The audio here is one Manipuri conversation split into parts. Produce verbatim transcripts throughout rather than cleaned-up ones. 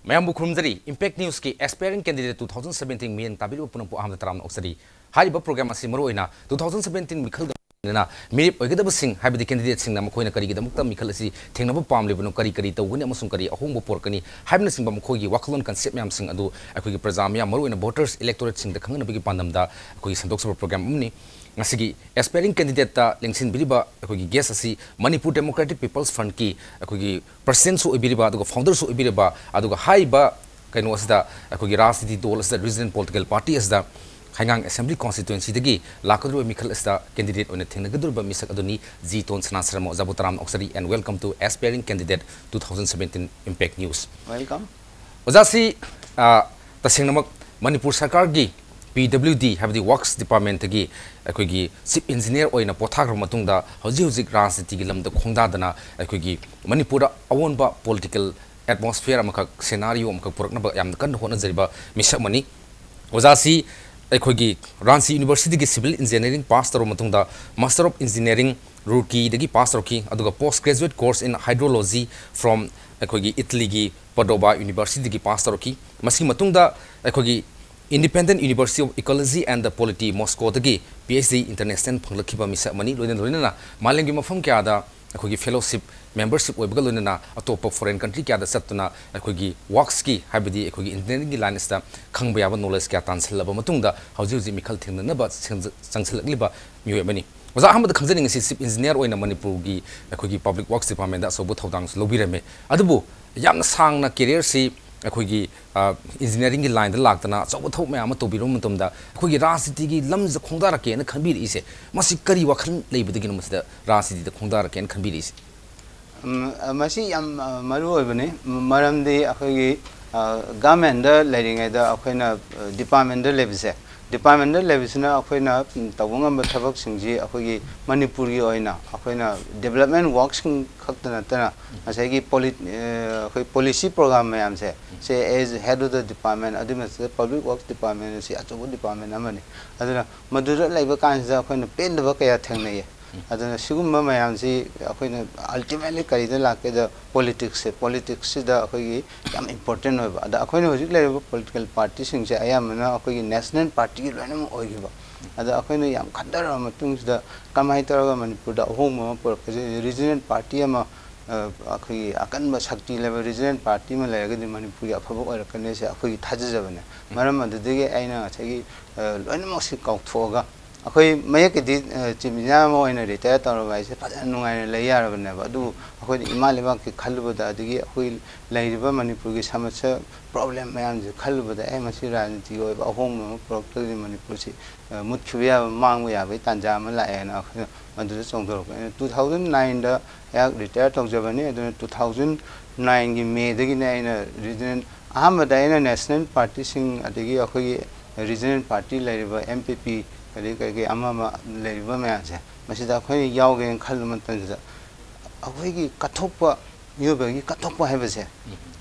ꯃꯌꯥꯝꯕꯨ ꯈꯨꯔꯨꯝꯖꯔꯤ꯫ Impact Newsꯀꯤ Aspiring Candidate two thousand seventeen ꯃꯤꯠꯌꯦꯡ ꯇꯥꯕꯤꯔꯤꯕ ꯄꯨꯝꯅꯃꯛꯄꯨ ꯑꯍꯥꯟꯕꯗ ꯇꯔꯥꯝꯅ ꯑꯣꯛꯆꯔꯤ꯫ ꯍꯥꯏꯔꯤꯕ program ꯑꯁꯤ ꯃꯔꯨꯑꯣꯏꯅ two thousand seventeen ꯃꯤꯈꯜꯒ ꯂꯣꯏꯅꯅ ꯃꯤꯔꯦꯞ ꯑꯣꯏꯒꯗꯕꯁꯤꯡ, ꯍꯥꯏꯕꯗꯤ candidateꯁꯤꯡꯅ ꯃꯈꯣꯏꯅ ꯀꯔꯤꯒꯤꯗꯃꯛꯇ ꯃꯤꯈꯜ ꯑꯁꯤ ꯊꯦꯡꯅꯕ ꯄꯥꯝꯂꯤꯕꯅꯣ, ꯀꯔꯤ ꯀꯔꯤ ꯇꯧꯒꯅꯤ ꯑꯃꯁꯨꯡ ꯀꯔꯤ ꯑꯍꯣꯡꯕ ꯄꯨꯔꯛꯀꯅꯤ ꯍꯥꯏꯕꯅꯆꯤꯡꯕ ꯃꯈꯣꯏꯒꯤ ꯋꯥꯈꯜꯂꯣꯟ, concept ꯃꯌꯥꯝꯁꯤꯡ ꯑꯗꯨ ꯑꯩꯈꯣꯏꯒꯤ ꯄ꯭ꯔꯖꯥ ꯃꯤꯌꯥꯝ, ꯃꯔꯨꯑꯣꯏꯅ voters, electorateꯁꯤꯡꯗ ꯈꯪꯍꯟꯅꯕꯒꯤ ꯄꯥꯟꯗꯝꯗ ꯑꯩꯈꯣꯏꯒꯤ ꯁꯟꯗꯣꯛꯆꯕ program ꯑꯃꯅꯤ꯫ ꯉꯁꯤꯒꯤ Aspiring Candidateꯇ ꯂꯦꯡꯁꯤꯟꯕꯤꯔꯤꯕ ꯑꯩꯈꯣꯏꯒꯤ guest ꯑꯁꯤ Manipur Democratic People's Frontꯀꯤ ꯑꯩꯈꯣꯏꯒꯤ presidentꯁꯨ ꯑꯣꯏꯕꯤꯔꯤꯕ, ꯑꯗꯨꯒ founderꯁꯨ ꯑꯣꯏꯕꯤꯔꯤꯕ, ꯑꯗꯨꯒ ꯍꯥꯏꯔꯤꯕ ꯀꯩꯅꯣ ꯑꯁꯤꯗ, ꯑꯩꯈꯣꯏꯒꯤ ꯔꯥꯖꯅꯤꯇꯤ ꯗꯣꯜ ꯑꯁꯤꯗ, regional political party ꯑꯁꯤꯗ ꯍꯩꯉꯥꯡ Assembly Constituencyꯗꯒꯤ ꯂꯥꯛꯀꯗꯧꯔꯤꯕ ꯃꯤꯈꯜ ꯑꯁꯤꯗ candidate ꯑꯣꯏꯅ ꯊꯦꯡꯅꯒꯗꯧꯔꯤꯕ ꯃꯤꯁꯛ ꯑꯗꯨꯅꯤ ꯖꯤ ꯇꯣꯟ ꯁꯅꯥꯁꯔꯝ꯫ ꯑꯣꯖꯥꯕꯨ ꯇꯔꯥꯝꯅ ꯑꯣꯛꯆꯔꯤ and welcome to Aspiring Candidate two thousand seventeen Impact News꯫ Welcome. ꯑꯣꯖꯥꯁꯤ, ꯑ, ꯇꯁꯦꯡꯅꯃꯛ ꯃꯅꯤꯄꯨꯔ ꯁꯔꯀꯥꯔꯒꯤ P W D, ꯍꯥꯏꯕꯗꯤ Works Departmentꯇꯒꯤ ꯑꯩꯈꯣꯏꯒꯤ Chief Engineer ꯑꯣꯏꯅ ꯄꯣꯊꯥꯈ꯭ꯔꯕ ꯃꯇꯨꯡꯗ, ꯍꯧꯖꯤꯛ ꯍꯧꯖꯤꯛ ꯔꯥꯖꯅꯤꯇꯤꯒꯤ ꯂꯝꯗ ꯈꯣꯡꯗꯥꯗꯅ ꯑꯩꯈꯣꯏꯒꯤ ꯃꯅꯤꯄꯨꯔꯗ ꯑꯑꯣꯟꯕ political atmosphere ꯑꯃꯈꯛ, scenario ꯑꯃꯈꯛ ꯄꯨꯔꯛꯅꯕ ꯌꯥꯝꯅ ꯀꯟꯅ ꯍꯣꯠꯅꯖꯔꯤꯕ ꯃꯤꯁꯛ ꯑꯃꯅꯤ꯫ ꯑꯣꯖꯥꯁꯤ ꯑꯩꯈꯣꯏꯒꯤ ꯔꯥꯟꯆꯤ Universityꯗꯒꯤ Civil Engineering pass ꯇꯧꯔꯕ ꯃꯇꯨꯡꯗ Master of Engineering ꯔꯨꯔꯀꯤꯗꯒꯤ pass ꯇꯧꯔꯛꯈꯤ, ꯑꯗꯨꯒ Post Graduate Course in Hydrology from ꯑꯩꯈꯣꯏꯒꯤ Italyꯒꯤ Padova Universityꯗꯒꯤ pass ꯇꯧꯔꯛꯈꯤ꯫ ꯃꯁꯤꯒꯤ ꯃꯇꯨꯡꯗ ꯑꯩꯈꯣꯏꯒꯤ Independent University of Ecology and the Polity, Moscowꯗꯒꯤ P H D international ꯐꯪꯂꯛꯈꯤꯕ ꯃꯤꯁꯛ ꯑꯃꯅꯤ꯫ ꯂꯣꯏꯅ ꯂꯣꯏꯅꯅ ꯃꯥꯂꯦꯝꯒꯤ ꯃꯐꯝ ꯀꯌꯥꯗ ꯑꯩꯈꯣꯏꯒꯤ fellowship, membership ꯑꯣꯏꯕꯒ ꯂꯣꯏꯅꯅ ꯑꯇꯣꯞꯄ foreign country ꯀꯌꯥꯗ ꯆꯠꯇꯨꯅ ꯑꯩꯈꯣꯏꯒꯤ worksꯀꯤ, ꯍꯥꯏꯕꯗꯤ ꯑꯩꯈꯣꯏꯒꯤ engineeringꯒꯤ line ꯑꯁꯤꯗ ꯈꯪꯕ ꯌꯥꯕ knowledge ꯀꯌꯥ ꯇꯥꯟꯁꯤꯜꯂꯕ ꯃꯇꯨꯡꯗ, ꯍꯧꯖꯤꯛ ꯍꯧꯖꯤꯛ ꯃꯤꯈꯜ ꯊꯦꯡꯅꯅꯕ ꯆꯪꯁ-, ꯆꯪꯁꯤꯜꯂꯛꯂꯤꯕ ꯃꯤꯑꯣꯏ ꯑꯃꯅꯤ꯫ ꯑꯣꯖꯥ, ꯑꯍꯥꯟꯕꯗ ꯈꯪꯖꯅꯤꯡꯉꯤꯁꯤ, Chief Engineer ꯑꯣꯏꯅ ꯃꯅꯤꯄꯨꯔꯒꯤ ꯑꯩꯈꯣꯏꯒꯤ Public Works Departmentꯗ ꯑꯆꯧꯕ ꯊꯧꯗꯥꯡꯁꯨ ꯂꯧꯕꯤꯔꯝꯃꯤ, ꯑꯗꯨꯕꯨ ꯌꯥꯝꯅ ꯁꯥꯡꯅ careerꯁꯤ ꯑꯩꯈꯣꯏꯒꯤ, ꯑ, engineeringꯒꯤ lineꯗ ꯂꯥꯛꯇꯅ ꯑꯆꯧꯕ ꯊꯕꯛ ꯃꯌꯥꯝ ꯑꯃ ꯇꯧꯕꯤꯔꯕ ꯃꯇꯝꯗ, ꯑꯩꯈꯣꯏꯒꯤ ꯔꯥꯖꯅꯤꯇꯤꯒꯤ ꯂꯝꯁꯤꯗ ꯈꯣꯡꯗꯥꯔꯛꯀꯦꯅ ꯈꯟꯕꯤꯔꯛꯏꯁꯦ, ꯃꯁꯤ ꯀꯔꯤ ꯋꯥꯈꯜ ꯂꯩꯕꯗꯒꯤꯅꯣ ꯃꯁꯤꯗ ꯔꯥꯖꯅꯤꯇꯤꯗ ꯈꯣꯡꯗꯥꯔꯛꯀꯦꯅ ꯈꯟꯕꯤꯔꯛꯏꯁꯦ? ꯎꯝ, ꯑ, ꯃꯁꯤ ꯌꯥꯝ, ꯑ, ꯃꯔꯨ ꯑꯣꯏꯕꯅꯤ꯫ ꯃ-, ꯃꯔꯝꯗꯤ ꯑꯩꯈꯣꯏꯒꯤ, ꯑ, governmentꯗ ꯂꯩꯔꯤꯉꯩꯗ ꯑꯩꯈꯣꯏꯅ, ꯑ, departmentꯗ ꯂꯩꯕꯁꯦ, departmentꯗ ꯂꯩꯕꯁꯤꯅ ꯑꯩꯈꯣꯏꯅ, ꯎꯝ, ꯇꯧꯕ ꯉꯝꯕ ꯊꯕꯛꯁꯤꯡꯁꯤ ꯑꯩꯈꯣꯏꯒꯤ ꯃꯅꯤꯄꯨꯔꯒꯤ ꯑꯣꯏꯅ ꯑꯩꯈꯣꯏꯅ development workꯁꯤꯡ ꯈꯛꯇ ꯅꯠꯇꯅ ꯉꯁꯥꯏꯒꯤ poli-, ꯑ, ꯑꯩꯈꯣꯏ policy program ꯃꯌꯥꯝꯁꯦ, ꯁꯦ as head of the department, ꯑꯗꯨꯒꯤ ꯃꯊꯛꯇ Public Works Department ꯑꯁꯤ ꯑꯆꯧꯕ department ꯑꯃꯅꯤ꯫ ꯑꯗꯨꯅ ꯃꯗꯨꯗ ꯂꯩꯕ ꯀꯥꯟꯁꯤꯗ ꯑꯩꯈꯣꯏꯅ ꯄꯦꯟꯗꯕ ꯀꯌꯥ ꯊꯦꯡꯅꯩꯌꯦ꯫ ꯑꯗꯨꯅ ꯁꯤꯒꯨꯝꯕ ꯃꯌꯥꯝꯁꯤ ꯑꯩꯈꯣꯏꯅ ultimately ꯀꯔꯤꯗ ꯂꯥꯛꯀꯦꯗ, ꯄꯣꯂꯤꯇꯤꯛꯁꯁꯦ, ꯄꯣꯂꯤꯇꯤꯛꯁꯁꯤꯗ ꯑꯩꯈꯣꯏꯒꯤ ꯌꯥꯝ ꯏꯝꯄꯣꯔꯇꯦꯟ ꯑꯣꯏꯕ꯫ ꯑꯗ ꯑꯩꯈꯣꯏꯅ ꯍꯧꯖꯤꯛ ꯂꯩꯔꯤꯕ ꯄꯣꯂꯤꯇꯤꯀꯦꯜ ꯄꯥꯔꯇꯤꯁꯤꯡꯁꯦ ꯑꯌꯥꯝꯕꯅ ꯑꯩꯈꯣꯏꯒꯤ ꯅꯦꯁꯅꯦꯜ ꯄꯥꯔꯇꯤꯒꯤ ꯂꯣꯏꯅꯃꯛ ꯑꯣꯏꯈꯤꯕ꯫ ꯑꯗ ꯑꯩꯈꯣꯏꯅ ꯌꯥꯝ ꯈꯟꯊꯔꯕ ꯃꯇꯨꯡꯁꯤꯗ ꯀꯃꯥꯏꯅ ꯇꯧꯔꯒ ꯃꯅꯤꯄꯨꯔꯗ ꯑꯍꯣꯡꯕ ꯑꯃ ꯄꯨꯔꯛꯀꯁꯤ, ꯔꯤꯖꯅꯦꯜ ꯄꯥꯔꯇꯤ ꯑꯃ, ꯑ, ꯑꯩꯈꯣꯏꯒꯤ ꯑꯀꯟꯕ ꯁꯛꯇꯤ ꯂꯩꯕ ꯔꯤꯖꯅꯦꯜ ꯄꯥꯔꯇꯤ ꯑꯃ ꯂꯩꯔꯒꯗꯤ ꯃꯅꯤꯄꯨꯔꯒꯤ ꯑꯐꯕ ꯑꯣꯏꯔꯛꯀꯅꯤ ꯁꯦ ꯑꯩꯈꯣꯏꯒꯤ ꯊꯥꯖꯖꯕꯅꯦ꯫ ꯃꯔꯝ ꯑꯗꯨꯗꯒꯤ ꯑꯩꯅ ꯉꯁꯥꯏꯒꯤ, ꯑ, ꯂꯣꯏꯅꯃꯛꯁꯤ ꯀꯥꯎꯊꯣꯛꯑꯒ ꯑꯩꯈꯣꯏ ꯃꯌꯦꯛꯀꯤꯗꯤ, ꯑ, ꯆꯤꯞ ꯏꯟꯖꯤꯅꯤꯌꯥꯔ ꯑꯃ ꯑꯣꯏꯅ ꯔꯤꯇꯥꯌꯔ ꯇꯧꯔꯕ ꯍꯥꯏꯁꯦ ꯐꯖꯅ ꯅꯨꯡꯉꯥꯏꯅ ꯂꯩ ꯌꯥꯔꯕꯅꯦꯕ꯫ ꯑꯗꯨꯕꯨ ꯑꯩꯈꯣꯏꯅ ꯏꯃꯥ ꯂꯩꯕꯥꯛꯀꯤ ꯈꯜꯂꯨꯕꯗ, ꯑꯗꯒꯤ ꯑꯩꯈꯣꯏ ꯂꯩꯔꯤꯕ ꯃꯅꯤꯄꯨꯔꯒꯤ ꯁꯃꯁ꯭ꯌꯥ, ꯄ꯭ꯔꯣꯕ꯭ꯂꯦꯝ ꯃꯌꯥꯝꯁꯦ ꯈꯜꯂꯨꯕꯗ, ꯑꯦ, ꯃꯁꯤ ꯔꯥꯖꯅꯤꯇꯤꯒꯤ ꯑꯣꯏꯕ ꯑꯍꯣꯡꯕ ꯑꯃ ꯄꯨꯔꯛꯇ꯭ꯔꯒꯗꯤ ꯃꯅꯤꯄꯨꯔꯁꯤ, ꯑ, ꯃꯨꯠꯈꯤꯕ ꯌꯥꯕ, ꯃꯥꯡꯕ ꯌꯥꯕꯒꯤ ꯇꯥꯟꯖꯥ ꯑꯃ ꯂꯥꯛꯑꯦꯅ ꯑꯩꯈꯣꯏꯅ ꯃꯗꯨꯗ ꯆꯣꯡꯊꯣꯔꯛꯄꯅꯤ꯫ ꯇꯨ ꯊꯥꯎꯖꯟ ꯅꯥꯏꯟꯗ ꯑꯩꯍꯥꯛ ꯔꯤꯇꯥꯌꯔ ꯇꯧꯖꯕꯅꯤ꯫ ꯑꯗꯨꯅ ꯇꯨ ꯊꯥꯎꯖꯟ ꯅꯥꯏꯟꯒꯤ ꯃꯦꯗꯒꯤꯅꯦ ꯑꯩꯅ ꯔꯤꯖꯅꯦꯜ, ꯑꯍꯥꯟꯕꯗ ꯑꯩꯅ ꯅꯦꯁꯅꯦꯜ ꯄꯥꯔꯇꯤꯁꯤꯡ, ꯑꯗꯒꯤ ꯑꯩꯈꯣꯏꯒꯤ ꯔꯤꯖꯅꯦꯜ ꯄꯥꯔꯇꯤ ꯂꯩꯔꯤꯕ ꯑꯦꯝ ꯄꯤ ꯄꯤ, ꯑꯗꯒꯤ ꯀꯔꯤ ꯀꯔꯤ ꯑꯃ ꯑꯃ ꯂꯩꯔꯤꯕ ꯃꯌꯥꯝꯁꯦ, ꯃꯁꯤꯗ ꯑꯩꯈꯣꯏꯅ ꯌꯥꯎꯒꯦꯅ ꯈꯜꯂꯨꯕ ꯃꯇꯝꯁꯤꯗ, ꯑꯩꯈꯣꯏꯒꯤ ꯀꯠꯊꯣꯛꯄ, ꯃꯤꯑꯣꯏꯕꯒꯤ ꯀꯠꯊꯣꯛꯄ ꯍꯥꯏꯕꯁꯦ,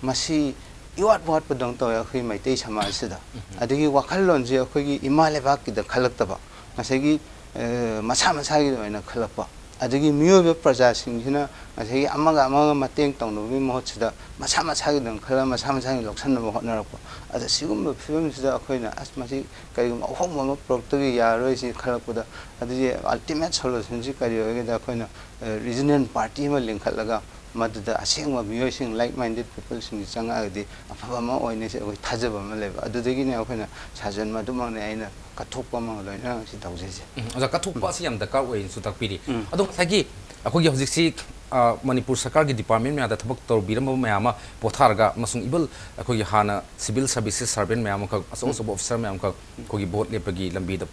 ꯃꯁꯤ ꯏꯋꯥꯠ ꯋꯥꯠꯄꯗꯧꯅ ꯇꯧꯋꯦ ꯑꯩꯈꯣꯏ ꯃꯩꯇꯩ ꯁꯃꯥꯖꯁꯤꯗ꯫ ꯑꯗꯒꯤ ꯋꯥꯈꯜꯂꯣꯟꯁꯦ ꯑꯩꯈꯣꯏꯒꯤ ꯏꯃꯥ ꯂꯩꯕꯥꯛꯀꯤꯗ ꯈꯜꯂꯛꯇꯕ, ꯉꯁꯥꯏꯒꯤ, ꯑ, ꯃꯁꯥ ꯃꯁꯥꯒꯤ ꯑꯣꯏꯅ ꯈꯜꯂꯛꯄ, ꯑꯗꯒꯤ ꯃꯤꯑꯣꯏꯕ ꯄ꯭ꯔꯖꯥꯁꯤꯡꯁꯤꯅ ꯉꯁꯥꯏꯒꯤ ꯑꯃꯒ ꯑꯃꯒ ꯃꯇꯦꯡ ꯇꯧꯅꯕꯒꯤ ꯃꯍꯨꯠꯁꯤꯗ ꯃꯁꯥ ꯃꯁꯥꯒꯤꯗꯪ ꯈꯜꯂ ꯃꯁꯥ ꯃꯁꯥꯒꯤ ꯂꯧꯁꯟꯅꯕ ꯍꯣꯠꯅꯔꯛꯄ꯫ ꯑꯗ ꯁꯤꯒꯨꯝꯕ ꯐꯤꯕꯝꯁꯤꯗ ꯑꯩꯈꯣꯏꯅ, "ꯑꯁ, ꯃꯁꯤ ꯀꯔꯤꯒꯨꯝꯕ ꯑꯍꯣꯡꯕ ꯑꯃ ꯄꯨꯔꯛꯇꯕ ꯌꯥꯔꯔꯣꯏ" ꯁꯤ ꯈꯜꯂꯛꯄꯗ, ꯑꯗꯨꯒꯤ ꯑꯜꯇꯤꯃꯦꯠ ꯁꯣꯂꯨꯁꯟꯁꯤ ꯀꯔꯤ ꯑꯣꯏꯒꯦꯗ, ꯑꯩꯈꯣꯏꯅ, ꯑ, ꯔꯤꯖꯅꯦꯜ ꯄꯥꯔꯇꯤ ꯑꯃ ꯂꯤꯡꯈꯠꯂꯒ ꯃꯗꯨꯗ ꯑꯁꯦꯡꯕ ꯃꯤꯑꯣꯏꯁꯤꯡ, like minded peopleꯁꯤꯡꯁꯤ ꯆꯪꯉꯛꯑꯒꯗꯤ ꯑꯐꯕ ꯑꯃ ꯑꯣꯏꯅꯤ ꯁꯤ ꯑꯩꯈꯣꯏ ꯊꯥꯖꯕ ꯑꯃ ꯂꯩꯕ꯫ ꯑꯗꯨꯗꯒꯤꯅꯦ ꯑꯩꯈꯣꯏꯅ ꯁꯥꯖꯟ ꯃꯗꯨꯃꯛꯅꯦ ꯑꯩꯅ ꯀꯠꯊꯣꯛꯄ ꯑꯃ ꯂꯣꯏꯅ ꯁꯤ ꯇꯧꯖꯩꯁꯦ꯫ ꯎꯝ, ꯑꯣꯖꯥ, ꯀꯠꯊꯣꯛꯄ ꯑꯁꯤ ꯌꯥꯝ ꯗꯔꯀꯥꯔ ꯑꯣꯏꯅꯁꯨ ꯇꯥꯛꯄꯤꯔꯤ꯫ ꯎꯝ꯫ ꯑꯗꯣ ꯉꯁꯥꯏꯒꯤ ꯑꯩꯈꯣꯏꯒꯤ ꯍꯧꯖꯤꯛꯁꯤ, ꯑ, ꯃꯅꯤꯄꯨꯔ ꯁꯔꯀꯥꯔꯒꯤ ꯗꯤꯄꯥꯔꯠꯃꯦꯟ ꯃꯌꯥꯝꯗ ꯊꯕꯛ ꯇꯧꯕꯤꯔꯝꯕ ꯃꯌꯥꯝ ꯑꯃ ꯄꯣꯊꯥꯔꯒ ꯑꯃꯁꯨꯡ even ꯑꯩꯈꯣꯏꯒꯤ ꯍꯥꯟꯅ ꯁꯤꯚꯤꯜ ꯁꯥꯔꯚꯤꯁꯦꯁ ꯁꯥꯔꯚꯦꯟ ꯃꯌꯥꯝ ꯑꯃꯈꯛ, ꯑꯆꯧ ꯑꯆꯧꯕ ꯑꯣꯐꯤꯁꯥꯔ ꯃꯌꯥꯝ ꯑꯃꯈꯛ ꯑꯩꯈꯣꯏꯒꯤ ꯚꯣꯠ ꯂꯦꯞꯄꯒꯤ ꯂꯝꯕꯤꯗ,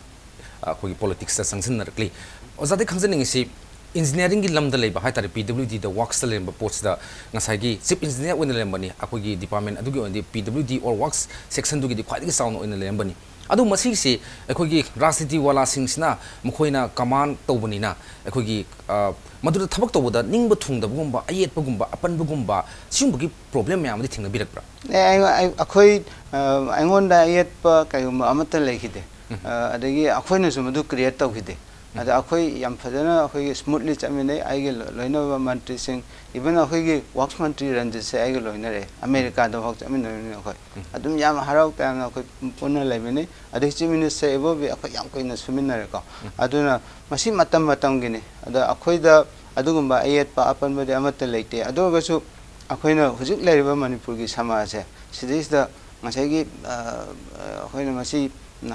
ꯑ, ꯑꯩꯈꯣꯏꯒꯤ ꯄꯣꯂꯤꯇꯤꯛꯁꯇ ꯆꯪꯁꯤꯟꯅꯔꯛꯂꯤ꯫ ꯑꯣꯖꯥꯗꯒꯤ ꯈꯪꯖꯅꯤꯡꯉꯤꯁꯤ, ꯏꯟꯖꯤꯅꯤꯌꯥꯔꯤꯡꯒꯤ ꯂꯝꯗ ꯂꯩꯕ ꯍꯥꯏ ꯇꯥꯔꯦ, ꯄꯤ ꯗꯕ꯭ꯂꯤꯎ ꯗꯤꯗ ꯋꯥꯛꯁꯇ ꯂꯩꯔꯝꯕ ꯄꯣꯠꯁꯤꯗ ꯉꯁꯥꯏꯒꯤ ꯆꯤꯐ ꯏꯟꯖꯤꯅꯤꯌꯥꯔ ꯑꯣꯏꯅ ꯂꯩꯔꯝꯕꯅꯤ꯫ ꯑꯩꯈꯣꯏꯒꯤ ꯗꯤꯄꯥꯔꯠꯃꯦꯟ ꯑꯗꯨꯒꯤ ꯑꯣꯏꯅꯗꯤ ꯄꯤ ꯗꯕ꯭ꯂꯤꯎ ꯗꯤ ꯑꯣꯔ ꯋꯥꯛꯁ ꯁꯦꯛꯁꯟꯗꯨꯒꯤꯗꯤ ꯈ꯭ꯋꯥꯏꯗꯒꯤ ꯆꯥꯎꯅ ꯑꯣꯏꯅ ꯂꯩꯔꯝꯕꯅꯤ꯫ ꯑꯗꯨ ꯃꯁꯤꯁꯤ ꯑꯩꯈꯣꯏꯒꯤ ꯔꯥꯖꯅꯤꯇꯤ ꯋꯥꯂꯥꯁꯤꯡꯁꯤꯅ ꯃꯈꯣꯏꯅ ꯀꯃꯥꯟ ꯇꯧꯕꯅꯤꯅ ꯑꯩꯈꯣꯏꯒꯤ, ꯑ, ꯃꯗꯨꯗ ꯊꯕꯛ ꯇꯧꯕꯗ ꯅꯤꯡꯕ ꯊꯨꯡꯗꯕꯒꯨꯝꯕ, ꯑꯌꯦꯠꯄꯒꯨꯝꯕ, ꯑꯄꯟꯕꯒꯨꯝꯕ ꯁꯤꯒꯨꯝꯕꯒꯤ ꯄ꯭ꯔꯣꯕ꯭ꯂꯦꯝ ꯃꯌꯥꯝ ꯑꯃꯗꯤ ꯊꯦꯡꯅꯕꯤꯔꯛꯄ꯭ꯔꯥ? ꯑꯦ, ꯑꯩ-, ꯑꯩ-, ꯑꯩꯈꯣꯏ, ꯑ, ꯑꯩꯉꯣꯟꯗ ꯑꯌꯦꯠꯄ ꯀꯩꯒꯨꯝꯕ ꯑꯃꯠꯇ ꯂꯩꯈꯤꯗꯦ꯫ ꯎꯝ꯫ ꯑ, ꯑꯗꯒꯤ ꯑꯩꯈꯣꯏꯅꯁꯨ ꯃꯗꯨ ꯀ꯭ꯔꯤꯌꯦꯠ ꯇꯧꯈꯤꯗꯦ꯫ ꯑꯗ ꯑꯩꯈꯣꯏ ꯌꯥꯝ ꯐꯖꯅ ꯑꯩꯈꯣꯏꯒꯤ smoothly ꯆꯠꯃꯤꯟꯅꯩ꯫ ꯑꯩꯒꯤ ꯂꯣ- ꯂꯣꯏꯅꯕ ꯃꯟꯇ꯭ꯔꯤꯁꯤꯡ, even ꯑꯩꯈꯣꯏꯒꯤ works ꯃꯟꯇ꯭ꯔꯤ ꯔꯟꯖꯤꯠꯁꯦ ꯑꯩꯒ ꯂꯣꯏꯅꯔꯦ, ꯑꯃꯦꯔꯤꯀꯥꯗ ꯐꯥꯎ ꯆꯠꯃꯤꯟꯅꯔꯤꯅꯤ ꯑꯩꯈꯣꯏ꯫ ꯑꯗꯨꯝ ꯌꯥꯝ ꯍꯔꯥꯎ ꯇꯌꯥꯝꯅ ꯑꯩꯈꯣꯏ ꯄꯨꯟꯅ ꯂꯩꯃꯤꯟꯅꯩ꯫ ꯑꯗꯩ ꯆꯤꯐ ꯃꯤꯅꯤꯁꯇꯔ ꯏꯕꯣꯕꯤ ꯑꯩꯈꯣꯏ ꯌꯥꯝ ꯀꯨꯏꯅ ꯁꯨꯃꯤꯟꯅꯔꯦꯀꯣ꯫ ꯑꯗꯨꯅ ꯃꯁꯤ ꯃꯇꯝ ꯃꯇꯝꯒꯤꯅꯤ꯫ ꯑꯗ ꯑꯩꯈꯣꯏꯗ ꯑꯗꯨꯒꯨꯝꯕ ꯑꯌꯦꯠꯄ ꯑꯄꯟꯕꯗꯤ ꯑꯃꯠꯇ ꯂꯩꯇꯦ꯫ ꯑꯗꯨ ꯑꯣꯏꯔꯒꯁꯨ ꯑꯩꯈꯣꯏꯅ ꯍꯧꯖꯤꯛ ꯂꯩꯔꯤꯕ ꯃꯅꯤꯄꯨꯔꯒꯤ ꯁꯃꯥꯖꯁꯦ, ꯁꯤꯗꯩꯁꯤꯗ ꯉꯁꯥꯏꯒꯤ, ꯑ, ꯑ, ꯑꯩꯈꯣꯏꯅ ꯃꯁꯤ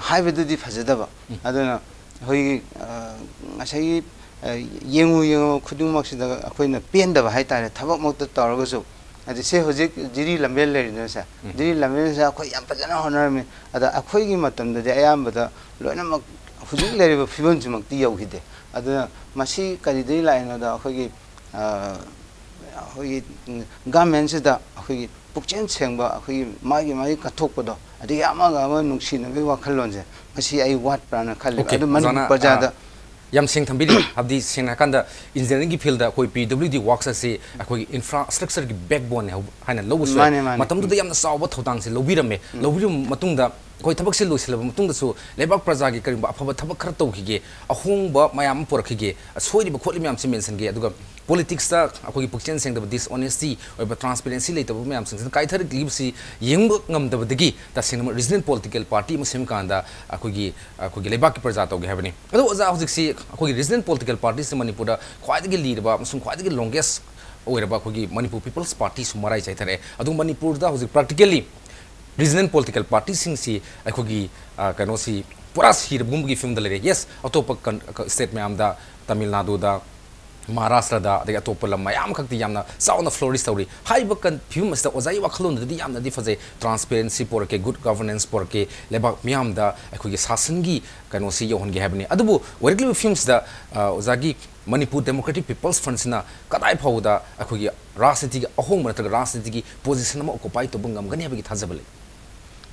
ꯍꯥꯏꯕꯗꯗꯤ ꯐꯖꯗꯕ, ꯑꯗꯨꯅ ꯑꯩꯈꯣꯏꯒꯤ, ꯑ, ꯉꯁꯥꯏꯒꯤ, ꯑ, ꯌꯦꯡꯉꯨ ꯌꯦꯡꯉꯨ ꯈꯨꯗꯤꯡꯃꯛꯁꯤꯗ ꯑꯩꯈꯣꯏꯅ ꯄꯦꯟꯗꯕ ꯍꯥꯏꯇꯥꯔꯦ꯫ ꯊꯕꯛꯃꯛꯇ ꯇꯧꯔꯒꯁꯨ, ꯍꯥꯏꯗꯤ ꯁꯦ ꯍꯧꯖꯤꯛ ꯖꯤꯔꯤ ꯂꯝꯕꯦꯜ ꯂꯩꯔꯤꯗꯅ ꯁꯦ, ꯖꯤꯔꯤ ꯂꯝꯕꯦꯜꯁꯦ ꯑꯩꯈꯣꯏ ꯌꯥꯝ ꯐꯖꯅ ꯍꯣꯠꯅꯔꯝꯃꯤ꯫ ꯑꯗ ꯑꯩꯈꯣꯏꯒꯤ ꯃꯇꯝꯗꯗꯤ ꯑꯌꯥꯝꯕꯗ ꯂꯣꯏꯅꯃꯛ ꯍꯧꯖꯤꯛ ꯂꯩꯔꯤꯕ ꯐꯤꯕꯝꯁꯤꯃꯛꯇꯤ ꯌꯧꯈꯤꯗꯦ꯫ ꯑꯗꯨꯅ ꯃꯁꯤ ꯀꯔꯤꯗꯒꯤ ꯂꯥꯛꯏꯅꯣꯗ, ꯑꯩꯈꯣꯏꯒꯤ, ꯑ, ꯑꯩꯈꯣꯏꯒꯤ ꯒꯃꯦꯟꯁꯤꯗ ꯑꯩꯈꯣꯏꯒꯤ ꯄꯨꯛꯆꯦꯜ ꯁꯦꯡꯕ, ꯑꯩꯈꯣꯏꯒꯤ ꯃꯥꯒꯤ ꯃꯥꯒꯤ ꯀꯠꯊꯣꯛꯄꯗꯣ, ꯑꯗꯒꯤ ꯑꯃꯒ ꯑꯃꯒ ꯅꯨꯡꯁꯤꯅꯕꯒꯤ ꯋꯥꯈꯜꯂꯣꯟꯁꯦ, ꯃꯁꯤ ꯑꯩ ꯋꯥꯠꯄ꯭ꯔꯥꯅ ꯈꯜꯂꯤ꯫ ꯑꯣꯀꯦ, ꯑꯗꯨ ꯃꯅꯤꯄꯨꯔ ꯑꯣꯖꯥꯅ, ꯄ꯭ꯔꯖꯥꯗ ꯑ, ꯌꯥꯝ ꯁꯦꯡ ꯊꯝꯕꯤꯔꯤ꯫ ꯍꯥꯏꯕꯗꯤ, ꯁꯦꯡꯅ ꯍꯥꯏꯔꯀꯥꯟꯗ, ꯏꯟꯖꯤꯅꯤꯌꯥꯔꯤꯡꯒꯤ ꯐꯤꯜꯗ ꯑꯩꯈꯣꯏ P W D works ꯑꯁꯤ ꯑꯩꯈꯣꯏꯒꯤ ꯏꯟꯐ꯭ꯔꯥꯁ꯭ꯇ꯭ꯔꯛꯆꯔꯒꯤ ꯕꯦꯛꯕꯣꯟꯅꯦ ꯍꯥꯏꯅ ꯂꯧꯕꯁꯨ ꯌꯥꯏ꯫ ꯃꯥꯅꯦ, ꯃꯥꯅꯦ꯫ ꯃꯇꯝꯗꯨꯗ ꯌꯥꯝꯅ ꯆꯥꯎꯕ ꯊꯧꯗꯥꯡꯁꯦ ꯂꯧꯕꯤꯔꯝꯃꯦ꯫ ꯂꯧꯕꯤꯔꯕ ꯃꯇꯨꯡꯗ, ꯑꯩꯈꯣꯏ ꯊꯕꯛꯁꯦ ꯂꯣꯏꯁꯤꯜꯂꯕ ꯃꯇꯨꯡꯗꯁꯨ ꯂꯩꯕꯥꯛ ꯄ꯭ꯔꯖꯥꯒꯤ ꯀꯔꯤꯒꯨꯝꯕ ꯑꯐꯕ ꯊꯕꯛ ꯈꯔ ꯇꯧꯈꯤꯒꯦ, ꯑꯍꯣꯡꯕ ꯃꯌꯥꯝ ꯑꯃ ꯄꯨꯔꯛꯈꯤꯒꯦ, ꯑꯁꯣꯏꯔꯤꯕ ꯈꯣꯠꯂꯤꯕ ꯃꯌꯥꯝꯁꯦ ꯃꯦꯟꯁꯤꯟꯒꯦ, ꯑꯗꯨꯒ ꯄꯣꯂꯤꯇꯤꯛꯁꯇ ꯑꯩꯈꯣꯏꯒꯤ ꯄꯨꯛꯆꯦꯜ ꯁꯦꯡꯗꯕ, ꯗꯤꯁꯑꯣꯅꯦꯁꯇꯤ ꯑꯣꯏꯕ, ꯇ꯭ꯔꯥꯟꯁꯄꯦꯔꯦꯟꯁꯤ ꯂꯩꯇꯕ ꯃꯌꯥꯝꯁꯤꯡꯁꯤꯅ ꯀꯥꯏꯊꯔꯛꯂꯤꯕꯁꯤ ꯌꯦꯡꯕ ꯉꯝꯗꯕꯗꯒꯤ ꯇꯁꯦꯡꯅ ꯔꯤꯖꯅꯦꯜ ꯄꯣꯂꯤꯇꯤꯀꯦꯜ ꯄꯥꯔꯇꯤ ꯑꯃ ꯁꯦꯝꯀꯥꯟꯗ ꯑꯩꯈꯣꯏꯒꯤ, ꯑꯩꯈꯣꯏꯒꯤ ꯂꯩꯕꯥꯛꯀꯤ ꯄ꯭ꯔꯖꯥ ꯇꯧꯒꯦ ꯍꯥꯏꯕꯅꯤ꯫ ꯑꯗꯣ ꯑꯣꯖꯥ, ꯍꯧꯖꯤꯛꯁꯤ ꯑꯩꯈꯣꯏꯒꯤ ꯔꯤꯖꯅꯦꯜ ꯄꯣꯂꯤꯇꯤꯀꯦꯜ ꯄꯥꯔꯇꯤꯁꯤ ꯃꯅꯤꯄꯨꯔꯗ ꯈ꯭ꯋꯥꯏꯗꯒꯤ ꯂꯤꯔꯕ ꯑꯃꯁꯨꯡ ꯈ꯭ꯋꯥꯏꯗꯒꯤ ꯂꯣꯡꯒꯦꯁ ꯑꯣꯏꯔꯕ ꯑꯩꯈꯣꯏꯒꯤ ꯃꯅꯤꯄꯨꯔ ꯄꯤꯄꯜꯁ ꯄꯥꯔꯇꯤꯁꯨ ꯃꯔꯥꯏ ꯆꯥꯏꯊꯔꯛꯑꯦ꯫ ꯑꯗꯨ ꯃꯅꯤꯄꯨꯔꯗ ꯍꯧꯖꯤꯛ ꯄ꯭ꯔꯥꯛꯇꯤꯀꯦꯜꯂꯤ ꯔꯤꯖꯅꯦꯜ ꯄꯣꯂꯤꯇꯤꯀꯦꯜ ꯄꯥꯔꯇꯤꯁꯤꯡꯁꯤ ꯑꯩꯈꯣꯏꯒꯤ, ꯑ, ꯀꯩꯅꯣꯁꯤ ꯄꯨꯔꯥ ꯁꯤꯔꯕꯒꯨꯝꯕꯒꯤ ꯐꯤꯕꯝꯗ ꯂꯩꯔꯦ꯫ ꯌꯦꯁ, ꯑꯇꯣꯞꯄ ꯀꯟ-, ꯀ-, ꯁ꯭ꯇꯦꯠ ꯃꯌꯥꯝꯗ, ꯇꯥꯃꯤꯜ ꯅꯥꯗꯨꯗ, ꯃꯍꯥꯔꯥꯁꯇ꯭ꯔꯗ, ꯑꯗꯒꯤ ꯑꯇꯣꯞꯄ ꯂꯝ ꯃꯌꯥꯝ ꯈꯛꯇꯤ ꯌꯥꯝꯅ ꯆꯥꯎꯅ ꯐ꯭ꯂꯣꯔꯤꯁ ꯇꯧꯔꯤ꯫ ꯍꯥꯏꯔꯤꯕ ꯀꯟ-, ꯐꯤꯕꯝ ꯑꯁꯤꯗ ꯑꯣꯖꯥꯒꯤ ꯋꯥꯈꯜꯂꯣꯟꯗꯨꯗꯤ ꯌꯥꯝꯅꯗꯤ ꯐꯖꯩ꯫ ꯇ꯭ꯔꯥꯟꯁꯄꯦꯔꯦꯟꯁꯤ ꯄꯨꯔꯛꯀꯦ, ꯒꯨꯗ ꯒꯚꯔꯅꯦꯟꯁ ꯄꯨꯔꯛꯀꯦ, ꯂꯩꯕꯥꯛ ꯃꯤꯌꯥꯝꯗ ꯑꯩꯈꯣꯏꯒꯤ ꯁꯥꯁꯟꯒꯤ ꯀꯩꯅꯣꯁꯤ ꯌꯧꯍꯟꯒꯦ ꯍꯥꯏꯕꯅꯤ꯫ ꯑꯗꯨꯕꯨ ꯑꯣꯏꯔꯛꯂꯤꯕ ꯐꯤꯕꯝꯁꯤꯗ, ꯑ, ꯑꯣꯖꯥꯒꯤ ꯃꯅꯤꯄꯨꯔ ꯗꯦꯃꯣꯀ꯭ꯔꯦꯇꯤꯛ ꯄꯤꯄꯜꯁ ꯐ꯭ꯔꯟꯠꯁꯤꯅ ꯀꯗꯥꯏ ꯐꯥꯎꯕꯗ ꯑꯩꯈꯣꯏꯒꯤ ꯔꯥꯖꯅꯤꯇꯤꯒꯤ ꯑꯍꯣꯡꯕ ꯅꯠꯇ꯭ꯔꯒ ꯔꯥꯖꯅꯤꯇꯤꯒꯤ ꯄꯣꯖꯤꯁꯟ ꯑꯃ ꯑꯣꯀꯨꯄꯥꯏ ꯇꯧꯕ ꯉꯝꯒꯅꯤ ꯍꯥꯏꯕꯒꯤ ꯊꯥꯖꯕ ꯂꯩ?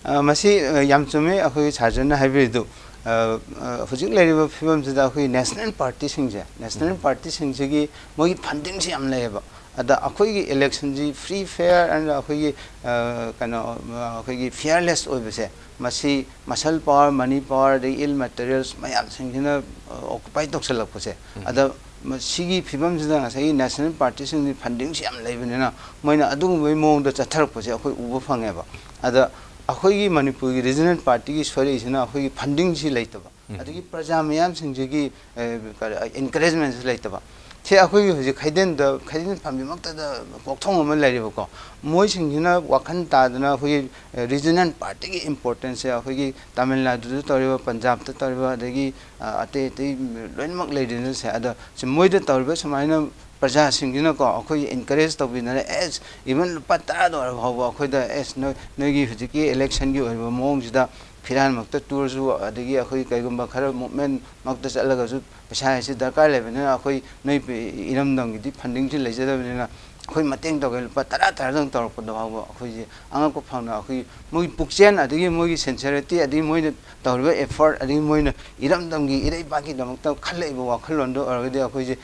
ꯑ, ꯃꯁꯤ, ꯑ, ꯌꯥꯝ ꯆꯨꯝꯃꯤ ꯑꯩꯈꯣꯏꯒꯤ ꯁꯥꯔꯖꯟꯅ ꯍꯥꯏꯕꯤꯔꯤꯗꯨ꯫ ꯑ, ꯑ, ꯍꯧꯖꯤꯛ ꯂꯩꯔꯤꯕ ꯐꯤꯕꯝꯁꯤꯗ ꯑꯩꯈꯣꯏ ꯅꯦꯁꯅꯦꯜ ꯄꯥꯔꯇꯤꯁꯤꯡꯁꯦ, ꯅꯦꯁꯅꯦꯜ ꯄꯥꯔꯇꯤꯁꯤꯡꯁꯤꯒꯤ ꯃꯣꯏꯒꯤ ꯐꯟꯗꯤꯡꯁꯤ ꯌꯥꯝ ꯂꯩꯌꯦꯕ꯫ ꯑꯗ ꯑꯩꯈꯣꯏꯒꯤ ꯏꯂꯦꯛꯁꯟꯁꯤ ꯐ꯭ꯔꯤ, ꯐꯦꯌꯔ ꯑꯦꯟ ꯑꯩꯈꯣꯏꯒꯤ, ꯑ, ꯀꯩꯅꯣ, ꯑ, ꯑꯩꯈꯣꯏꯒꯤ ꯐꯤꯌꯔꯂꯦꯁ ꯑꯣꯏꯕꯁꯦ, ꯃꯁꯤ ꯃꯁꯜ ꯄꯥꯋꯔ, ꯃꯅꯤ ꯄꯥꯋꯔ, ꯑꯗꯒꯤ ꯏꯜ ꯃꯦꯇꯔꯤꯌꯦꯜꯁ ꯃꯌꯥꯝꯁꯤꯡꯁꯤꯅ, ꯑ, ꯑꯣꯀꯨꯄꯥꯏ ꯇꯧꯁꯜꯂꯛꯄꯁꯦ꯫ ꯑꯗ ꯃ-, ꯁꯤꯒꯤ ꯐꯤꯕꯝꯁꯤꯗ ꯉꯁꯥꯏꯒꯤ ꯅꯦꯁꯅꯦꯜ ꯄꯥꯔꯇꯤꯁꯤꯡꯗꯤ ꯐꯟꯗꯤꯡꯁꯤ ꯌꯥꯝ ꯂꯩꯕꯅꯤꯅ, ꯃꯣꯏꯅ ꯑꯗꯨꯒꯨꯝꯕꯒꯤ ꯃꯑꯣꯡꯗ ꯆꯠꯊꯔꯛꯄꯁꯦ ꯑꯩꯈꯣꯏ ꯎꯕ ꯐꯪꯉꯦꯕ꯫ ꯑꯗ ꯑꯩꯈꯣꯏꯒꯤ ꯃꯅꯤꯄꯨꯔꯒꯤ ꯔꯤꯖꯅꯦꯜ ꯄꯥꯔꯇꯤꯒꯤ ꯁꯣꯏꯔꯛꯏꯁꯤꯅ ꯑꯩꯈꯣꯏꯒꯤ ꯐꯟꯗꯤꯡꯁꯤ ꯂꯩꯇꯕ, ꯑꯗꯒꯤ ꯄ꯭ꯔꯖꯥ ꯃꯌꯥꯝꯁꯤꯡꯁꯤꯒꯤ, ꯑꯦ, ꯀꯔꯤ, ꯑꯦꯟꯀꯔꯦꯖꯃꯦꯟꯁꯤ ꯂꯩꯇꯕ꯫ ꯁꯦ ꯑꯩꯈꯣꯏꯒꯤ ꯍꯧꯖꯤꯛ ꯈꯩꯗꯦꯟꯗ, ꯈꯩꯗꯦꯟ ꯄꯥꯝꯕꯤꯃꯛꯇꯗ ꯀꯣꯛꯊꯣꯡ ꯑꯃ ꯂꯩꯔꯤꯕꯀꯣ, ꯃꯣꯏꯁꯤꯡꯁꯤꯅ ꯋꯥꯈꯜ ꯇꯥꯗꯅ ꯑꯩꯈꯣꯏꯒꯤ, ꯑꯦ, ꯔꯤꯖꯅꯦꯜ ꯄꯥꯔꯇꯤꯒꯤ ꯏꯝꯄꯣꯔꯇꯦꯟꯁꯁꯦ ꯑꯩꯈꯣꯏꯒꯤ ꯇꯥꯃꯤꯜ ꯅꯥꯗꯨꯗ ꯇꯧꯔꯤꯕ, ꯄꯟꯖꯥꯕꯇ ꯇꯧꯔꯤꯕ, ꯑꯗꯒꯤ, ꯑ, ꯑꯇꯩ ꯑꯇꯩ ꯂꯣꯏꯅꯃꯛ ꯂꯩꯔꯤꯅꯁꯦ꯫ ꯑꯗ ꯁꯤ ꯃꯣꯏꯗ ꯇꯧꯔꯤꯕ ꯁꯨꯃꯥꯏꯅ ꯄ꯭ꯔꯖꯥꯁꯤꯡꯁꯤꯅꯀꯣ ꯑꯩꯈꯣꯏ ꯑꯦꯟꯀꯔꯦꯖ ꯇꯧꯕꯤꯗꯅ, ꯑꯦꯁ, ꯏꯚꯟ ꯂꯨꯄꯥ ꯇꯔꯥꯗ ꯑꯣꯏꯔ ꯐꯥꯎꯕ ꯑꯩꯈꯣꯏꯗ, ꯑꯦꯁ, ꯅꯣꯏ, ꯅꯣꯏꯒꯤ ꯍꯧꯖꯤꯛꯀꯤ ꯏꯂꯦꯛꯁꯟꯒꯤ ꯑꯣꯏꯕ ꯃꯑꯣꯡꯁꯤꯗ ꯐꯤꯔꯥꯟꯃꯛꯇ ꯇꯨꯔꯁꯨ, ꯑꯗꯒꯤ ꯑꯩꯈꯣꯏ ꯀꯩꯒꯨꯝꯕ ꯈꯔ ꯃꯨꯞꯃꯦꯟꯃꯛꯇ ꯆꯠꯂꯒꯁꯨ ꯄꯩꯁꯥ ꯍꯥꯏꯁꯤ ꯗꯔꯀꯥꯔ ꯂꯩꯕꯅꯤꯅ, ꯑꯩꯈꯣꯏ ꯅꯣꯏ ꯄꯤ-, ꯏꯔꯝꯗꯝꯒꯤꯗꯤ ꯐꯟꯗꯤꯡꯁꯤ ꯂꯩꯖꯗꯕꯅꯤꯅ ꯑꯩꯈꯣꯏ ꯃꯇꯦꯡ ꯇꯧꯒꯦ, ꯂꯨꯄꯥ ꯇꯔꯥ ꯇꯔꯥꯗꯪ ꯇꯧꯔꯛꯄꯗ ꯐꯥꯎꯕ ꯑꯩꯈꯣꯏꯁꯦ ꯑꯉꯛꯄ ꯐꯪꯅ, ꯑꯩꯈꯣꯏ ꯃꯣꯏꯒꯤ ꯄꯨꯛꯆꯦꯜ, ꯑꯗꯒꯤ ꯃꯣꯏꯒꯤ ꯁꯤꯟꯁꯤꯌꯔꯤꯇꯤ, ꯑꯗꯒꯤ ꯃꯣꯏꯅ ꯇꯧꯔꯤꯕ ꯑꯦꯐꯔꯠ, ꯑꯗꯒꯤ ꯃꯣꯏꯅ ꯏꯔꯝꯗꯝꯒꯤ ꯏꯔꯩꯕꯥꯛꯀꯤꯗꯃꯛꯇ ꯈꯜꯂꯛꯏꯕ ꯋꯥꯈꯜꯂꯣꯟꯗꯣ ꯑꯣꯏꯔꯒꯗꯤ ꯑꯩꯈꯣꯏꯁꯦ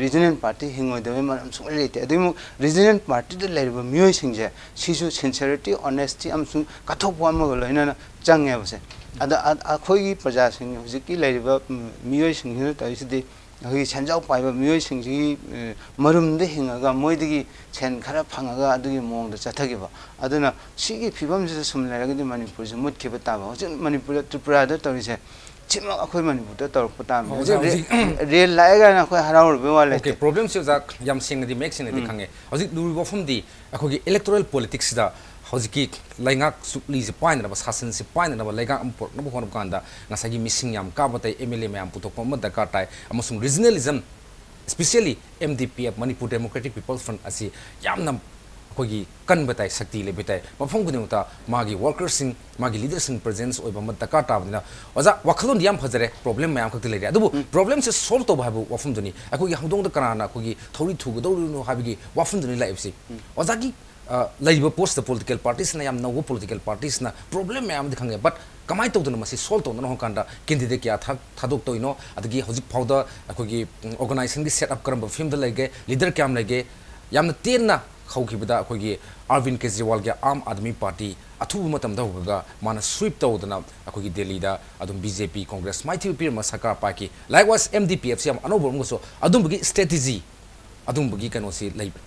ꯔꯤꯖꯅꯦꯜ ꯄꯥꯔꯇꯤ ꯍꯤꯡꯉꯣꯏꯗꯕꯩ ꯃꯔꯝ ꯁꯨꯡꯂꯩ ꯂꯩꯇꯦ꯫ ꯑꯗꯨꯒꯤ ꯑꯃꯨꯛ ꯔꯤꯖꯅꯦꯜ ꯄꯥꯔꯇꯤꯗ ꯂꯩꯔꯤꯕ ꯃꯤꯑꯣꯏꯁꯤꯡꯁꯦ ꯁꯤꯁꯨ ꯁꯤꯟꯁꯤꯌꯔꯤꯇꯤ, ꯑꯣꯅꯦꯁꯇꯤ ꯑꯃꯁꯨꯡ ꯀꯠꯊꯣꯛꯄ ꯑꯃꯒ ꯂꯣꯏꯅꯅ ꯆꯪꯉꯦꯕꯁꯦ꯫ ꯑꯗ ꯑ-, ꯑꯩꯈꯣꯏꯒꯤ ꯄ꯭ꯔꯖꯥꯁꯤꯡ, ꯍꯧꯖꯤꯛꯀꯤ ꯂꯩꯔꯤꯕ, ꯎꯝ, ꯃꯤꯑꯣꯏꯁꯤꯡꯁꯤꯅ ꯇꯧꯔꯤꯁꯤꯗꯤ ꯑꯩꯈꯣꯏꯒꯤ ꯁꯦꯟꯖꯥꯎ ꯄꯥꯏꯕ ꯃꯤꯑꯣꯏꯁꯤꯡꯁꯤꯒꯤ, ꯑ, ꯃꯔꯨꯝꯗ ꯍꯤꯡꯉꯒ ꯃꯣꯏꯗꯒꯤ ꯁꯦꯟ ꯈꯔ ꯐꯪꯉꯒ ꯑꯗꯨꯒꯤ ꯃꯑꯣꯡꯗ ꯆꯠꯊꯈꯤꯕ꯫ ꯑꯗꯨꯅ ꯁꯤꯒꯤ ꯐꯤꯕꯝꯁꯤꯗ ꯁꯨꯝ ꯂꯩꯔꯒꯗꯤ ꯃꯅꯤꯄꯨꯔꯁꯦ ꯃꯨꯠꯈꯤꯕ ꯇꯥꯕ꯫ ꯍꯧꯖꯤꯛ ꯃꯅꯤꯄꯨꯔꯗ, ꯇ꯭ꯔꯤꯄꯨꯔꯥꯗ ꯇꯧꯔꯤꯁꯦ ꯁꯤꯃꯛ ꯑꯩꯈꯣꯏ ꯃꯅꯤꯄꯨꯔꯗ ꯇꯧꯔꯛꯄ ꯇꯥꯕꯅꯤ꯫ ꯑꯣ, ꯍꯧꯖꯤꯛ ꯑꯣꯖꯥ, ꯔꯦ-, ꯍꯧꯖꯤꯛ ꯔꯦꯜ ꯂꯥꯛꯑꯦ ꯀꯥꯏꯅ ꯑꯩꯈꯣꯏ ꯍꯔꯥꯎꯔꯨꯕꯩ ꯋꯥ ꯂꯩꯇꯦ꯫ ꯑꯣꯀꯦ, ꯄ꯭ꯔꯣꯕ꯭ꯂꯦꯝꯁꯦ ꯑꯣꯖꯥ ꯌꯥꯝ ꯁꯦꯡꯅꯗꯤ, ꯃꯌꯦꯛ ꯁꯦꯡꯅꯗꯤ ꯎꯝ꯫ ꯈꯪꯉꯦ꯫ ꯍꯧꯖꯤꯛ ꯂꯨꯔꯤꯕ ꯋꯥꯐꯝꯗꯤ ꯑꯩꯈꯣꯏꯒꯤ ꯏꯂꯦꯛꯇꯣꯔꯦꯜ ꯄꯣꯂꯤꯇꯤꯛꯁꯁꯤꯗ ꯍꯧꯖꯤꯛꯀꯤ ꯂꯩꯉꯥꯛ ꯆꯨꯞꯂꯤꯁꯦ ꯄꯥꯏꯅꯅꯕ, ꯁꯥꯁꯟꯁꯦ ꯄꯥꯏꯅꯅꯕ ꯂꯩꯉꯥꯛ ꯑꯃ ꯄꯨꯔꯛꯅꯕ ꯍꯣꯠꯅꯕ ꯀꯥꯟꯗ ꯉꯁꯥꯏꯒꯤ ꯃꯤꯁꯤꯡ ꯌꯥꯝ ꯀꯥꯕ ꯇꯥꯏ, ꯑꯦꯝ ꯑꯦꯜ ꯑꯦ ꯃꯌꯥꯝ ꯄꯨꯊꯣꯛꯄ ꯑꯃ ꯗꯔꯀꯥꯔ ꯇꯥꯏ, ꯑꯃꯁꯨꯡ ꯔꯤꯖꯅꯦꯂꯤꯖꯝ, especially M D P F, Manipur Democratic People's Front ꯑꯁꯤ ꯌꯥꯝꯅ ꯑꯩꯈꯣꯏꯒꯤ ꯀꯟꯕ ꯇꯥꯏ, ꯁꯛꯇꯤ ꯂꯩꯕ ꯇꯥꯏ꯫ ꯃꯐꯝ ꯈꯨꯗꯤꯡꯃꯛꯇ ꯃꯥꯒꯤ ꯋꯥꯔꯀꯔꯁꯤꯡ, ꯃꯥꯒꯤ ꯂꯤꯗꯔꯁꯤꯡ ꯄ꯭ꯔꯦꯖꯦꯟꯁ ꯑꯣꯏꯕ ꯑꯃ ꯗꯔꯀꯥꯔ ꯇꯥꯕꯅꯤꯅ, ꯑꯣꯖꯥ, ꯋꯥꯈꯜꯂꯣꯟꯗꯤ ꯌꯥꯝ ꯐꯖꯔꯦ, ꯄ꯭ꯔꯣꯕ꯭ꯂꯦꯝ ꯃꯌꯥꯝ ꯈꯛꯇꯤ ꯂꯩꯔꯦ, ꯑꯗꯨꯕꯨ ꯎꯝ꯫ ꯄ꯭ꯔꯣꯕ꯭ꯂꯦꯝꯁꯦ ꯁꯣꯜꯕ ꯇꯧꯕ ꯍꯥꯏꯕ ꯋꯥꯐꯝꯗꯨꯅꯤ꯫ ꯑꯩꯈꯣꯏꯒꯤ ꯍꯧꯗꯣꯡꯗ ꯀꯅꯥꯅ ꯑꯩꯈꯣꯏꯒꯤ ꯊꯧꯔꯤ ꯊꯨꯒꯗꯧꯔꯤꯅꯣ ꯍꯥꯏꯕꯒꯤ ꯋꯥꯐꯝꯗꯨꯅꯤ ꯂꯥꯛꯏꯕꯁꯤ꯫ ꯎꯝ꯫ ꯑꯣꯖꯥꯒꯤ ꯑ, ꯂꯩꯔꯤꯕ ꯄꯣꯁꯇ ꯄꯣꯂꯤꯇꯤꯀꯦꯜ ꯄꯥꯔꯇꯤꯁꯤꯅ ꯌꯥꯝ ꯅꯧꯕ ꯄꯣꯂꯤꯇꯤꯀꯦꯜ ꯄꯥꯔꯇꯤꯁꯤꯅ ꯄ꯭ꯔꯣꯕ꯭ꯂꯦꯝ ꯃꯌꯥꯝ ꯑꯃꯗꯤ ꯈꯪꯉꯦ, ꯕꯠ ꯀꯃꯥꯏꯅ ꯇꯧꯗꯅ ꯃꯁꯤ ꯁꯣꯜꯕ ꯇꯧꯅꯅꯕ ꯍꯣꯠꯅ ꯀꯥꯟꯗ ꯀꯦꯟꯗꯤꯗꯦꯠ ꯀꯌꯥ ꯊꯥ-, ꯊꯥꯗꯣꯛꯇꯣꯏꯅꯣ? ꯑꯗꯒꯤ ꯍꯧꯖꯤꯛ ꯐꯥꯎꯗ ꯑꯩꯈꯣꯏꯒꯤ, ꯎꯝ, ꯑꯣꯔꯒꯅꯥꯏꯖꯦꯁꯟꯒꯤ ꯁꯦꯠ ꯑꯞ ꯀꯔꯝꯕ ꯐꯤꯕꯝꯗ ꯂꯩꯒꯦ, ꯂꯤꯗꯔ ꯀꯌꯥꯝ ꯂꯩꯒꯦ? ꯌꯥꯝꯅ ꯇꯦꯟꯅ ꯍꯧꯈꯤꯕꯗ ꯑꯩꯈꯣꯏꯒꯤ ꯑꯔꯕꯤꯟ ꯀꯦꯖꯔꯤꯋꯥꯜꯒꯤ ꯑꯥꯝ ꯑꯥꯗꯃꯤ ꯄꯥꯔꯇꯤ ꯑꯊꯨꯕ ꯃꯇꯝꯗ ꯍꯧꯔꯒ ꯃꯥꯅ ꯁ꯭ꯋꯤꯞ ꯇꯧꯗꯅ ꯑꯩꯈꯣꯏꯒꯤ ꯗꯦꯜꯂꯤꯗ ꯑꯗꯨꯝ ꯕꯤ ꯖꯦ ꯄꯤ, ꯀꯣꯡꯒ꯭ꯔꯦꯁ ꯃꯥꯏꯊꯤꯕ ꯄꯤꯔꯝꯕ ꯁꯔꯀꯥꯔ ꯄꯥꯏꯈꯤ꯫ ꯂꯥꯏꯛꯋꯥꯏꯁ ꯑꯦꯝ ꯗꯤ ꯄꯤ ꯑꯦꯐꯁꯤ ꯌꯥꯝ ꯑꯅꯧꯕ ꯑꯃꯒꯁꯨ ꯑꯗꯨꯝꯕꯒꯤ ꯁ꯭ꯇ꯭ꯔꯦꯇꯦꯖꯤ ꯑꯗꯨꯝꯕꯒꯤ ꯀꯩꯅꯣꯁꯤ ꯂꯩꯕ꯭ꯔꯥ?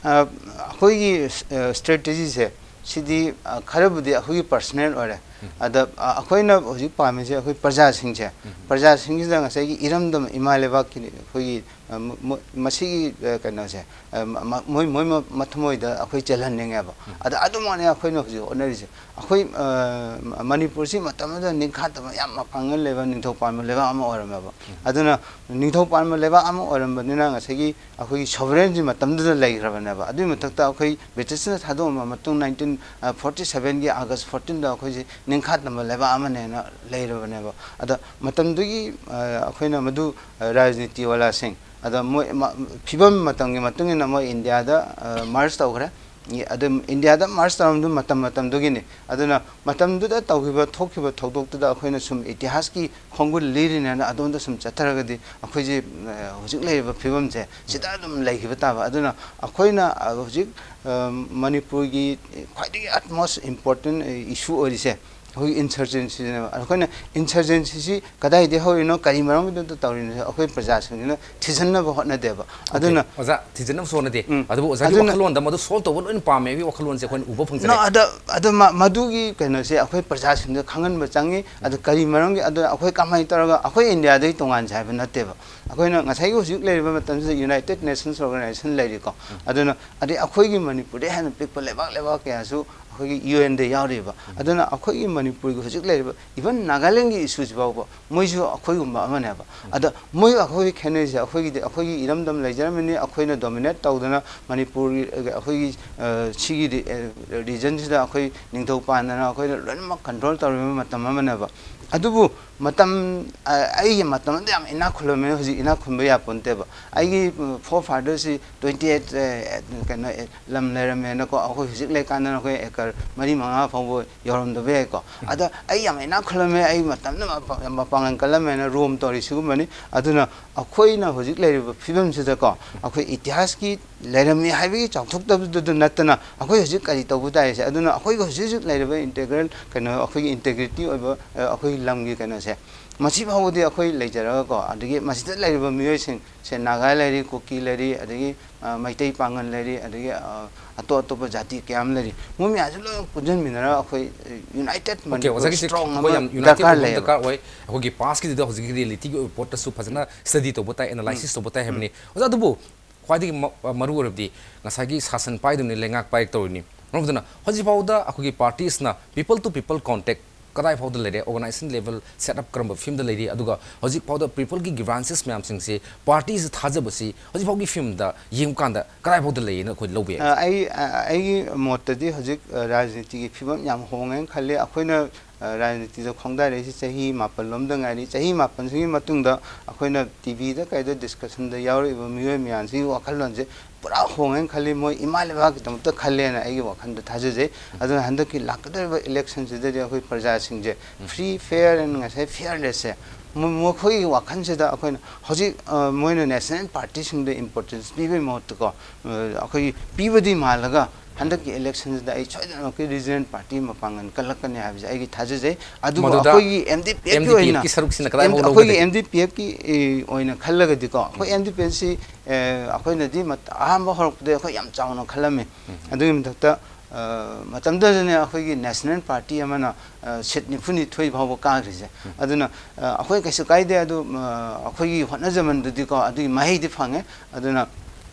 ꯑ, ꯑꯩꯈꯣꯏꯒꯤ, ꯑ, ꯁ꯭ꯇ꯭ꯔꯦꯇꯦꯖꯤꯁꯦ ꯁꯤꯗꯤ, ꯑ, ꯈꯔꯕꯨꯗꯤ ꯑꯩꯈꯣꯏꯒꯤ ꯄꯔꯁꯅꯦꯜ ꯑꯣꯏꯔꯦ꯫ ꯎꯝ꯫ ꯑꯗ, ꯑ, ꯑꯩꯈꯣꯏꯅ ꯍꯧꯖꯤꯛ ꯄꯥꯝꯃꯤꯁꯦ ꯑꯩꯈꯣꯏ ꯄ꯭ꯔꯖꯥꯁꯤꯡꯁꯦ, ꯎꯝ꯫ ꯄ꯭ꯔꯖꯥꯁꯤꯡꯁꯤꯗ ꯉꯁꯥꯏꯒꯤ ꯏꯔꯝꯗꯝ ꯏꯃꯥ ꯂꯩꯕꯥꯛꯀꯤ ꯑꯩꯈꯣꯏꯒꯤ, ꯑ, ꯃ-, ꯃ-, ꯃꯁꯤꯒꯤ, ꯑ, ꯀꯩꯅꯣꯁꯦ, ꯑ, ꯃ-, ꯃ-, ꯃꯣꯏ, ꯃꯣꯏ ꯃ-, ꯃꯊꯃꯣꯏꯗ ꯑꯩꯈꯣꯏ ꯆꯦꯜꯍꯟꯅꯤꯡꯉꯦꯕ꯫ ꯎꯝ꯫ ꯑꯗ ꯑꯗꯨꯃꯛꯅꯦ ꯑꯩꯈꯣꯏꯅ ꯍꯧꯖꯤꯛ ꯍꯣꯠꯅꯔꯤꯁꯦ꯫ ꯑꯩꯈꯣꯏ, ꯑ, ꯃ-, ꯃꯅꯤꯄꯨꯔꯁꯤ ꯃꯇꯝ ꯑꯃꯗ ꯅꯤꯡꯈꯥ ꯇꯝꯕ ꯌꯥꯝ ꯃꯄꯥꯡꯒꯜ ꯂꯩꯕ ꯅꯤꯡꯊꯧ ꯄꯥꯟꯕ ꯂꯩꯕꯥꯛ ꯑꯃ ꯑꯣꯏꯔꯝꯃꯦꯕ꯫ ꯎꯝ꯫ ꯑꯗꯨꯅ ꯅꯤꯡꯊꯧ ꯄꯥꯟꯕ ꯂꯩꯕꯥꯛ ꯑꯃ ꯑꯣꯏꯔꯝꯕꯅꯤꯅ ꯉꯁꯥꯏꯒꯤ ꯑꯩꯈꯣꯏꯒꯤ ꯁꯣꯚꯔꯦꯟꯁꯤ ꯃꯇꯝꯗꯨꯗ ꯂꯩꯈ꯭ꯔꯕꯅꯦꯕ꯫ ꯑꯗꯨꯒꯤ ꯃꯊꯛꯇ ꯑꯩꯈꯣꯏ ꯕ꯭ꯔꯤꯇꯤꯁꯅ ꯊꯥꯗꯣꯛꯑꯝꯕ ꯃꯇꯨꯡ ꯅꯥꯏꯟꯇꯤꯟ ꯐꯣꯔꯇꯤ ꯁꯚꯦꯟꯒꯤ ꯑꯥꯒꯁ ꯐꯣꯔꯇꯤꯟꯗ ꯑꯩꯈꯣꯏꯁꯤ ꯅꯤꯡꯈꯥ ꯇꯝꯕ ꯂꯩꯕꯥꯛ ꯑꯃꯅꯦꯅ ꯂꯩꯔꯕꯅꯦꯕ꯫ ꯑꯗ ꯃꯇꯝꯗꯨꯒꯤ, ꯑ, ꯑꯩꯈꯣꯏꯅ ꯃꯗꯨ, ꯑ, ꯔꯥꯖꯅꯤꯇꯤ ꯋꯥꯂꯥꯁꯤꯡ, ꯑꯗ ꯃꯣꯏ ꯃ-, ꯐꯤꯕꯝ ꯃꯇꯝꯒꯤ ꯃꯇꯨꯡ ꯏꯟꯅ ꯃꯣꯏ ꯏꯟꯗꯤꯌꯥꯗ, ꯑ, ꯃꯔꯁ ꯇꯧꯈ꯭ꯔꯦ꯫ ꯏ-, ꯑꯗꯨꯝ ꯏꯟꯗꯤꯌꯥꯗ ꯃꯔꯁ ꯇꯧꯔꯝꯗꯨ ꯃꯇꯝ ꯃꯇꯝꯗꯨꯒꯤꯅꯤ꯫ ꯑꯗꯨꯅ ꯃꯇꯝꯗꯨꯗ ꯇꯧꯈꯤꯕ ꯊꯣꯛꯈꯤꯕ ꯊꯧꯗꯣꯛꯇꯨꯗ ꯑꯩꯈꯣꯏꯅ ꯁꯨꯝ ꯏꯇꯤꯍꯥꯁꯀꯤ ꯈꯣꯡꯒꯨꯜ ꯂꯤꯔꯤꯅꯦꯅ ꯑꯗꯣꯝꯗ ꯁꯨꯝ ꯆꯠꯊꯔꯒꯗꯤ ꯑꯩꯈꯣꯏꯁꯦ, ꯑ, ꯍꯧꯖꯤꯛ ꯂꯩꯔꯤꯕ ꯐꯤꯕꯝꯁꯦ ꯁꯤꯗ ꯑꯗꯨꯝ ꯂꯩꯈꯤꯕ ꯇꯥꯕ꯫ ꯑꯗꯨꯅ ꯑꯩꯈꯣꯏꯅ, ꯑ, ꯍꯧꯖꯤꯛ, ꯑ, ꯃꯅꯤꯄꯨꯔꯒꯤ ꯈ꯭ꯋꯥꯏꯗꯒꯤ ꯑꯠꯃꯣꯁ ꯏꯝꯄꯣꯔꯇꯦꯟ ꯏꯁꯨ ꯑꯣꯏꯔꯤꯁꯦ ꯑꯩꯈꯣꯏꯒꯤ ꯏꯟꯁꯔꯖꯦꯟꯁꯤꯅꯦꯕ꯫ ꯑꯩꯈꯣꯏꯅ ꯏꯟꯁꯔꯖꯦꯟꯁꯤꯁꯤ ꯀꯗꯥꯏꯗꯒꯤ ꯍꯧꯔꯤꯅꯣ, ꯀꯔꯤ ꯃꯔꯝꯒꯤꯗꯃꯛꯇ ꯇꯧꯔꯤꯅꯣ, ꯑꯩꯈꯣꯏ ꯄ꯭ꯔꯖꯥꯁꯤꯡꯁꯤꯅ ꯊꯤꯖꯤꯟꯅꯕ ꯍꯣꯠꯅꯗꯦꯕ꯫ ꯑꯗꯨꯅ ꯑꯣꯀꯦ, ꯑꯣꯖꯥ, ꯊꯤꯖꯤꯟꯅꯕꯁꯨ ꯍꯣꯠꯅꯗꯦ꯫ ꯎꯝ꯫ ꯑꯗꯨꯕꯨ ꯑꯣꯖꯥꯒꯤ ꯑꯗꯨꯅ ꯋꯥꯈꯜꯂꯣꯟꯗ ꯃꯗꯨ ꯁꯣꯜꯕ ꯇꯧꯕ ꯂꯣꯏꯅ ꯄꯥꯝꯃꯦ ꯍꯥꯏꯕꯒꯤ ꯋꯥꯈꯜꯂꯣꯟꯁꯦ ꯑꯩꯈꯣꯏꯅ ꯎꯕ ꯐꯪꯖꯔꯦ꯫ ꯅꯣ, ꯑꯗ, ꯑꯗꯨ ꯃ-, ꯃꯗꯨꯒꯤ ꯀꯩꯅꯣꯁꯦ ꯑꯩꯈꯣꯏ ꯄ꯭ꯔꯖꯥꯁꯤꯡꯗ ꯈꯪꯍꯟꯕ ꯆꯪꯉꯤ꯫ ꯑꯗꯨ ꯀꯔꯤ ꯃꯔꯝꯒꯤ, ꯑꯗꯨ ꯑꯩꯈꯣꯏ ꯀꯃꯥꯏꯅ ꯇꯧꯔꯒ ꯑꯩꯈꯣꯏ ꯏꯟꯗꯤꯌꯥꯗꯒꯤ ꯇꯣꯉꯥꯟꯁꯦ ꯍꯥꯏꯕ ꯅꯠꯇꯦꯕ꯫ ꯑꯩꯈꯣꯏꯅ ꯉꯁꯥꯏꯒꯤ ꯍꯧꯖꯤꯛ ꯂꯩꯔꯤꯕ ꯃꯇꯝꯁꯤꯗ ꯌꯨꯅꯥꯏꯇꯦꯠ ꯅꯦꯁꯟꯁ ꯑꯣꯔꯒꯅꯥꯏꯖꯦꯁꯟ ꯂꯩꯔꯤꯀꯣ꯫ ꯎꯝ꯫ ꯑꯗꯨꯅ ꯑꯗꯩ ꯑꯩꯈꯣꯏꯒꯤ ꯃꯅꯤꯄꯨꯔꯗꯩ ꯍꯦꯟꯅ ꯄꯤꯛꯄ ꯂꯩꯕꯥꯛ, ꯂꯩꯕꯥꯛ ꯀꯌꯥꯁꯨ ꯑꯩꯈꯣꯏꯒꯤ ꯌꯨ ꯑꯦꯟꯗ ꯌꯥꯎꯔꯤꯕ꯫ ꯎꯝ꯫ ꯑꯗꯨꯅ ꯑꯩꯈꯣꯏꯒꯤ ꯃꯅꯤꯄꯨꯔꯒꯤ ꯍꯧꯖꯤꯛ ꯂꯩꯔꯤꯕ ꯏꯚꯟ ꯅꯥꯒꯥꯂꯦꯟꯒꯤ ꯏꯁꯨꯁꯤ ꯐꯥꯎꯕ ꯃꯣꯏꯁꯨ ꯑꯩꯈꯣꯏꯒꯨꯝꯕ ꯑꯃꯅꯦꯕ꯫ ꯎꯝ꯫ ꯑꯗ ꯃꯣꯏꯒ ꯑꯩꯈꯣꯏꯒꯤ ꯈꯦꯠꯅꯔꯤꯁꯦ, ꯑꯩꯈꯣꯏꯒꯤꯗꯤ ꯑꯩꯈꯣꯏꯒꯤ ꯏꯔꯝꯗꯝ ꯂꯩꯖꯔꯝꯃꯤꯅꯤ, ꯑꯩꯈꯣꯏꯅ ꯗꯣꯃꯤꯅꯦꯠ ꯇꯧꯗꯅ ꯃꯅꯤꯄꯨꯔꯒꯤ, ꯑꯩꯈꯣꯏꯒꯤ, ꯑ, ꯁꯤꯒꯤ ꯔꯤ-, ꯑ, ꯔꯤꯖꯟꯁꯤꯗ ꯑꯩꯈꯣꯏ ꯅꯤꯡꯊꯧ ꯄꯥꯟꯗꯅ ꯑꯩꯈꯣꯏꯅ ꯂꯣꯏꯅꯃꯛ ꯀꯟꯇ꯭ꯔꯣꯜ ꯇꯧꯔꯤꯕ ꯃꯇꯝ ꯑꯃꯅꯦꯕ꯫ ꯑꯗꯨꯕꯨ ꯃꯇꯝ, ꯑ, ꯑꯩꯒꯤ ꯃꯇꯝꯗ ꯌꯥꯝ ꯏꯅꯥꯛ ꯈꯨꯜꯂꯝꯃꯦ, ꯍꯧꯖꯤꯛ ꯏꯅꯥꯛ ꯈꯨꯟꯕ ꯌꯥꯄꯣꯟꯇꯦꯕ꯫ ꯑꯩꯒꯤ, ꯎꯝ, forefatherꯁꯤ twenty eight, ꯑ, ꯀꯩꯅꯣ, ꯑ, ꯂꯝ ꯂꯩꯔꯝꯃꯦꯅꯀꯣ, ꯑꯩꯈꯣꯏ ꯍꯧꯖꯤꯛ ꯂꯩꯀꯥꯟꯗꯅ ꯑꯩꯈꯣꯏ acre ꯃꯔꯤ ꯃꯉꯥ ꯐꯥꯎꯕ ꯌꯧꯔꯝꯗꯕ ꯌꯥꯏꯀꯣ꯫ ꯎꯝ꯫ ꯑꯗ ꯑꯩ ꯌꯥꯝ ꯏꯅꯥꯛ ꯈꯨꯜꯂꯝꯃꯦ, ꯑꯩ ꯃꯇꯝꯗ ꯃꯄꯥ-, ꯃꯄꯥꯡꯒꯜ ꯀꯜꯂꯝꯃꯦꯅ ꯔꯣꯝ ꯇꯧꯔꯤ ꯁꯤꯒꯨꯝꯕꯅꯤ꯫ ꯑꯗꯨꯅ ꯑꯩꯈꯣꯏꯅ ꯍꯧꯖꯤꯛ ꯂꯩꯔꯤꯕ ꯐꯤꯕꯝꯁꯤꯗꯀꯣ, ꯑꯩꯈꯣꯏ ꯏꯇꯤꯍꯥꯁꯀꯤ ꯂꯩꯔꯝꯃꯤ ꯍꯥꯏꯕꯒꯤ ꯆꯥꯎꯊꯣꯛꯇꯕꯗꯨꯗ ꯅꯠꯇꯅ ꯑꯩꯈꯣꯏ ꯍꯧꯖꯤꯛ ꯀꯔꯤ ꯇꯧꯕ ꯇꯥꯏ ꯁꯦ꯫ ꯑꯗꯨꯅ ꯑꯩꯈꯣꯏꯒꯤ ꯍꯧꯖꯤꯛ ꯍꯧꯖꯤꯛ ꯂꯩꯔꯤꯕ integral, ꯀꯩꯅꯣ, ꯑꯩꯈꯣꯏꯒꯤ integrity ꯑꯣꯏꯕ, ꯑ, ꯑꯩꯈꯣꯏꯒꯤ ꯂꯝꯒꯤ ꯀꯩꯅꯣꯁꯦ, ꯃꯁꯤ ꯐꯥꯎꯕꯗꯤ ꯑꯩꯈꯣꯏ ꯂꯩꯖꯔꯒꯀꯣ, ꯑꯗꯒꯤ ꯃꯁꯤꯗ ꯂꯩꯔꯤꯕ ꯃꯤꯑꯣꯏꯁꯤꯡ ꯁꯦ, ꯅꯥꯒꯥ ꯂꯩꯔꯤ, ꯀꯨꯀꯤ ꯂꯩꯔꯤ, ꯑꯗꯒꯤ, ꯑ, ꯃꯩꯇꯩ ꯄꯥꯉꯜ ꯂꯩꯔꯤ, ꯑꯗꯒꯤ, ꯑ, ꯑꯇꯣꯞ ꯑꯇꯣꯞꯄ ꯖꯥꯇꯤ ꯀꯌꯥ ꯑꯃ ꯂꯩꯔꯤ꯫ ꯃꯣꯏ ꯃꯌꯥꯝꯁꯦ ꯂꯣꯏꯅ ꯄꯨꯟꯁꯤꯟꯃꯤꯟꯅꯔꯒ ꯑꯩꯈꯣꯏ united ꯑꯣꯀꯦ, ꯃꯅꯤꯄꯨꯔ ꯑꯣꯖꯥꯒꯤꯁꯦ strong ꯑꯩꯈꯣꯏ ꯑꯃ ꯌꯥꯝ ꯌꯨꯅꯥꯏꯇꯦꯠ ꯗꯔꯀꯥꯔ ꯑꯣꯏꯕ ꯑꯃ ꯂꯩꯌꯦꯕ꯫ ꯗꯔꯀꯥꯔ ꯑꯣꯏ꯫ ꯑꯩꯈꯣꯏꯒꯤ ꯄꯥꯁꯀꯤꯗꯨꯗ ꯍꯧꯖꯤꯛꯀꯤ ꯔꯤꯌꯦꯂꯤꯇꯤꯒꯤ ꯑꯣꯏꯕ ꯄꯣꯠꯇꯁꯨ ꯐꯖꯅ ꯁ꯭ꯇꯗꯤ ꯇꯧꯕ ꯇꯥꯏ, ꯑꯦꯅꯥꯂꯥꯏꯁꯤꯁ ꯇꯧꯕ ꯇꯥꯏ ꯍꯥꯏꯕꯅꯤ꯫ ꯑꯣꯖꯥ, ꯑꯗꯨꯕꯨ ꯈ꯭ꯋꯥꯏꯗꯒꯤ ꯃ-, ꯃꯔꯨ ꯑꯣꯏꯔꯕꯗꯤ ꯉꯁꯥꯏꯒꯤ ꯁꯥꯁꯟ ꯄꯥꯏꯗꯕꯅꯤ, ꯂꯩꯉꯥꯛ ꯄꯥꯏꯔꯛꯇꯧꯔꯤꯅꯤ꯫ ꯃꯔꯝ ꯑꯗꯨꯅ ꯍꯧꯖꯤꯛ ꯐꯥꯎꯗ ꯑꯩꯈꯣꯏꯒꯤ ꯄꯥꯔꯇꯤꯁꯅ people to people contact ꯀꯗꯥꯏ ꯐꯥꯎꯗ ꯂꯩꯔꯦ, organization level set up ꯀꯔꯝꯕ ꯐꯤꯕꯝꯗ ꯂꯩꯔꯤ, ꯑꯗꯨꯒ ꯍꯧꯖꯤꯛ ꯐꯥꯎꯗ peopleꯒꯤ grievances ꯃꯌꯥꯝꯁꯤꯡꯁꯤ ꯄꯥꯔꯇꯤꯁꯤ ꯊꯥꯖꯕꯁꯤ ꯍꯧꯖꯤꯛ ꯐꯥꯎꯒꯤ ꯐꯤꯕꯝꯗ ꯌꯦꯡꯕ ꯀꯥꯟꯗ ꯀꯗꯥꯏ ꯐꯥꯎꯗ ꯂꯩꯌꯦꯅ ꯑꯩꯈꯣꯏ ꯂꯧꯕ ꯌꯥꯏ? ꯑ, ꯑꯩ, ꯑ, ꯑꯩꯒꯤ ꯃꯣꯠꯇꯗꯤ ꯍꯧꯖꯤꯛ, ꯑ, ꯔꯥꯖꯅꯤꯇꯤꯒꯤ ꯐꯤꯕꯝ ꯌꯥꯝ ꯍꯣꯡꯉꯦꯅ ꯈꯜꯂꯤ꯫ ꯑꯩꯈꯣꯏꯅ, ꯑ, ꯔꯥꯖꯅꯤꯇꯤꯗ ꯈꯣꯡꯗꯥꯔꯛꯏꯁꯤ ꯆꯍꯤ ꯃꯥꯄꯜ ꯂꯣꯝꯗ ꯉꯥꯏꯔꯤ꯫ ꯆꯍꯤ ꯃꯥꯄꯜꯁꯤꯒꯤ ꯃꯇꯨꯡꯗ ꯑꯩꯈꯣꯏꯅ ꯇꯤꯚꯤꯗ ꯀꯩꯗ ꯗꯤꯁꯀꯁꯟꯗ ꯌꯥꯎꯔꯛꯏꯕ ꯃꯤꯑꯣꯏ ꯃꯌꯥꯝꯁꯤꯒꯤ ꯋꯥꯈꯜꯂꯣꯟꯁꯦ ꯄꯨꯔꯥ ꯍꯣꯡꯉꯦꯅ ꯈꯜꯂꯤ꯫ ꯃꯣꯏ ꯏꯃꯥ ꯂꯩꯕꯥꯛꯀꯤꯗꯃꯛꯇ ꯈꯜꯂꯦꯅ ꯑꯩꯒꯤ ꯋꯥꯈꯜꯗ ꯊꯥꯖꯖꯩ꯫ ꯑꯗꯨꯅ ꯍꯟꯗꯛꯀꯤ ꯂꯥꯛꯀꯗꯧꯔꯤꯕ ꯏꯂꯦꯛꯁꯟꯁꯤꯗꯗꯤ ꯑꯩꯈꯣꯏ ꯄ꯭ꯔꯖꯥꯁꯤꯡꯁꯦ ꯎꯝ꯫ Free, fair and ꯉꯁꯥꯏ fearlessꯁꯦ ꯃ-, ꯃꯈꯣꯏꯒꯤ ꯋꯥꯈꯜꯁꯤꯗ ꯑꯩꯈꯣꯏꯅ ꯍꯧꯖꯤꯛ, ꯑ, ꯃꯣꯏꯅ ꯅꯦꯁꯅꯦꯜ ꯄꯥꯔꯇꯤꯁꯤꯡꯗ ꯏꯝꯄꯣꯔꯇꯦꯟꯁ ꯄꯤꯕꯒꯤ ꯃꯍꯨꯠꯇꯀꯣ, ꯑ, ꯑꯩꯈꯣꯏꯒꯤ ꯄꯤꯕꯗꯤ ꯃꯥꯜꯂꯒ ꯍꯟꯗꯛꯀꯤ ꯏꯂꯦꯛꯁꯟꯁꯤꯗ ꯑꯩ ꯁꯣꯏꯗꯅꯃꯛꯀꯤ ꯔꯤꯖꯅꯦꯜ ꯄꯥꯔꯇꯤ ꯃꯄꯥꯡꯒꯜ ꯀꯜꯂꯛꯀꯅꯤ ꯍꯥꯏꯕꯁꯦ ꯑꯩꯒꯤ ꯊꯥꯖꯖꯩ꯫ ꯑꯗꯨꯕꯨ ꯃꯗꯨꯗ ꯑꯩꯈꯣꯏꯒꯤ M D P Fꯀꯤ ꯑꯣꯏꯅ, ꯑꯦꯝ ꯗꯤ ꯄꯤ ꯑꯦꯐꯀꯤ ꯁꯔꯨꯛꯁꯤꯅ ꯀꯗꯥꯏ ꯑꯦꯝ-, ꯐꯥꯎ ꯑꯩꯈꯣꯏꯒꯤ ꯂꯧꯒꯗꯒꯦ? M D P Fꯀꯤ, ꯑꯦ, ꯑꯣꯏꯅ ꯈꯜꯂꯒꯗꯤꯀꯣ, ꯑꯩꯈꯣꯏ ꯎꯝ꯫ M D P Fꯁꯤ, ꯑꯦ, ꯑꯩꯈꯣꯏꯅꯗꯤ ꯃꯠ-, ꯑꯍꯥꯟꯕ ꯍꯧꯔꯛꯄꯗ ꯑꯩꯈꯣꯏ ꯌꯥꯝ ꯆꯥꯎꯅ ꯈꯜꯂꯝꯃꯤ꯫ ꯎꯝ꯫ ꯑꯗꯨꯒꯤ ꯃꯊꯛꯇ, ꯑ, ꯃꯇꯝꯗꯨꯗꯅꯦ ꯑꯩꯈꯣꯏꯒꯤ ꯅꯦꯁꯅꯦꯜ ꯄꯥꯔꯇꯤ ꯑꯃꯅ, ꯑ, ꯁꯤꯠ ꯅꯤꯐꯨ ꯅꯤꯊꯣꯏ ꯐꯥꯎꯕ ꯀꯥꯈ꯭ꯔꯤꯁꯦ꯫ ꯎꯝ꯫ ꯑꯗꯨꯅ, ꯑ, ꯑꯩꯈꯣꯏ ꯀꯩꯁꯨ ꯀꯥꯏꯗꯦ, ꯑꯗꯨ, ꯑ, ꯑꯩꯈꯣꯏꯒꯤ ꯍꯣꯠꯅꯖꯃꯟꯗꯨꯗꯤꯀꯣ, ꯑꯗꯨꯒꯤ ꯃꯍꯩꯗꯤ ꯐꯪꯉꯦ꯫ ꯑꯗꯨꯅ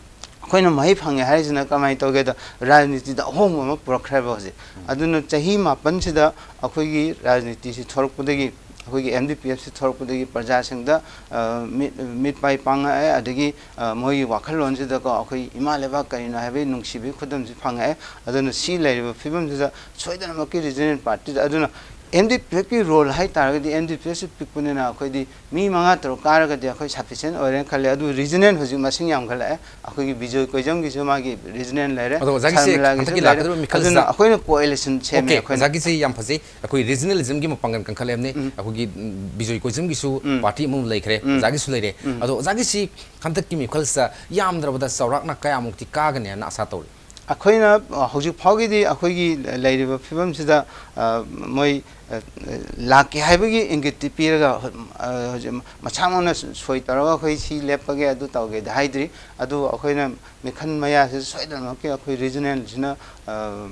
ꯑꯩꯈꯣꯏꯅ ꯃꯍꯩ ꯐꯪꯉꯦ ꯍꯥꯏꯔꯤꯁꯤꯅ ꯀꯃꯥꯏꯅ ꯇꯧꯒꯦꯗ, ꯔꯥꯖꯅꯤꯇꯤꯗ ꯑꯍꯣꯡꯕ ꯑꯃ ꯄꯨꯔꯛꯈ꯭ꯔꯦꯕ ꯍꯧꯖꯤꯛ꯫ ꯎꯝ꯫ ꯑꯗꯨꯅ ꯆꯍꯤ ꯃꯥꯄꯟꯁꯤꯗ ꯑꯩꯈꯣꯏꯒꯤ ꯔꯥꯖꯅꯤꯇꯤꯁꯤ ꯊꯣꯔꯛꯄꯗꯒꯤ, ꯑꯩꯈꯣꯏꯒꯤ M D P Fꯁꯤ ꯊꯣꯔꯛꯄꯗꯒꯤ ꯄ꯭ꯔꯖꯥꯁꯤꯡꯗ, ꯑ, ꯃꯤꯠ, ꯃꯤꯠ ꯄꯥꯏ ꯄꯥꯡꯉꯛꯑꯦ, ꯑꯗꯒꯤ, ꯑ, ꯃꯣꯏꯒꯤ ꯋꯥꯈꯜꯂꯣꯟꯁꯤꯗꯀꯣ ꯑꯩꯈꯣꯏ ꯏꯃꯥ ꯂꯩꯕꯥꯛ ꯀꯔꯤꯅꯣ ꯍꯥꯏꯕꯒꯤ ꯅꯨꯡꯁꯤꯕꯒꯤ ꯈꯨꯗꯝꯁꯤ ꯐꯪꯉꯛꯑꯦ꯫ ꯑꯗꯨꯅ ꯁꯤ ꯂꯩꯔꯤꯕ ꯐꯤꯕꯝꯁꯤꯗ ꯁꯣꯏꯗꯅꯃꯛꯀꯤ ꯔꯤꯖꯅꯦꯜ ꯄꯥꯔꯇꯤꯗ, ꯑꯗꯨꯅ ꯑꯦꯝ ꯗꯤ ꯄꯤ ꯑꯦꯐꯀꯤ ꯔꯣꯜ ꯍꯥꯏ ꯇꯥꯔꯒꯗꯤ, ꯑꯦꯝ ꯗꯤ ꯄꯤ ꯑꯦꯐꯁꯤ ꯄꯤꯛꯄꯅꯤꯅ ꯑꯩꯈꯣꯏꯗꯤ ꯃꯤ ꯃꯉꯥ ꯇꯔꯨꯛ ꯀꯥꯔꯒꯗꯤ ꯑꯩꯈꯣꯏ ꯁꯐꯤꯁꯤꯌꯦꯟ ꯑꯣꯏꯔꯦꯅ ꯈꯜꯂꯦ꯫ ꯑꯗꯨ ꯔꯤꯖꯅꯦꯜ ꯍꯧꯖꯤꯛ ꯃꯁꯤꯡ ꯌꯥꯝꯈꯠꯂꯛꯑꯦ꯫ ꯑꯩꯈꯣꯏꯒꯤ ꯕꯤꯖꯣꯏ ꯀꯣꯏꯖꯝꯒꯤꯁꯨ ꯃꯥꯒꯤ ꯔꯤꯖꯅꯦꯜ ꯂꯩꯔꯦ, ꯑꯗꯣ ꯑꯣꯖꯥꯒꯤꯁꯦ ꯁꯔꯃꯤꯂꯥꯒꯤꯁꯨ ꯍꯟꯗꯛꯀꯤ ꯂꯩꯔꯦ꯫ ꯂꯥꯛꯀꯗꯧꯔꯤꯕ ꯃꯤꯈꯜꯁꯤꯗ ꯑꯗꯨꯅ ꯑꯩꯈꯣꯏꯅ ꯀꯣꯑꯦꯂꯤꯁꯟ ꯁꯦꯝꯃꯦ꯫ ꯑꯣꯀꯦ, ꯑꯩꯈꯣꯏꯅ ꯑꯣꯖꯥꯒꯤꯁꯤ ꯌꯥꯝ ꯐꯖꯩ꯫ ꯑꯩꯈꯣꯏ ꯔꯤꯖꯅꯦꯂꯤꯖꯝꯒꯤ ꯃꯄꯥꯡꯒꯜ ꯀꯟꯈꯠꯂꯛꯑꯕꯅꯤ꯫ ꯎꯝ꯫ ꯑꯩꯈꯣꯏꯒꯤ ꯎꯝ, ꯕꯤꯖꯣꯏ ꯀꯣꯏꯖꯝꯒꯤꯁꯨ ꯎꯝ꯫ ꯄꯥꯔꯇꯤ ꯑꯃꯃꯝ ꯂꯩꯈ꯭ꯔꯦ, ꯎꯝ꯫ ꯑꯣꯖꯥꯒꯤꯁꯨ ꯂꯩꯔꯦ꯫ ꯎꯝ꯫ ꯑꯗꯣ ꯑꯣꯖꯥꯒꯤꯁꯤ ꯍꯟꯗꯛꯀꯤ ꯃꯤꯈꯜꯁꯤꯗ ꯌꯥꯝꯗ꯭ꯔꯕꯗ ꯆꯥꯎꯔꯥꯛꯅ ꯀꯌꯥꯃꯨꯛꯇꯤ ꯀꯥꯒꯅꯤ ꯍꯥꯏꯅ ꯑꯁꯥ ꯇꯧꯔꯤ? ꯑꯩꯈꯣꯏꯅ, ꯑ, ꯍꯧꯖꯤꯛ ꯐꯥꯎꯒꯤꯗꯤ ꯑꯩꯈꯣꯏꯒꯤ ꯂꯩꯔꯤꯕ ꯐꯤꯕꯝꯁꯤꯗ, ꯑ, ꯃꯣꯏ, ꯑ, ꯂꯥꯛꯀꯦ ꯍꯥꯏꯕꯒꯤ ꯏꯪꯒꯤꯠꯇꯤ ꯄꯤꯔꯒ, ꯑ, ꯍꯧꯖꯤꯛ ꯃꯁꯥꯃꯛꯅ ꯁꯣꯏ ꯇꯧꯔꯒ ꯑꯩꯈꯣꯏ ꯁꯤ ꯂꯦꯞꯄꯒꯦ, ꯑꯗꯨ ꯇꯧꯒꯦꯗꯤ ꯍꯥꯏꯗ꯭ꯔꯤ꯫ ꯑꯗꯨ ꯑꯩꯈꯣꯏꯅ ꯃꯤꯈꯜ ꯃꯌꯥꯁꯤꯗ ꯁꯣꯏꯗꯅꯃꯛꯀꯤ ꯑꯩꯈꯣꯏ ꯔꯤꯖꯅꯦꯜꯁꯤꯅ, ꯑ,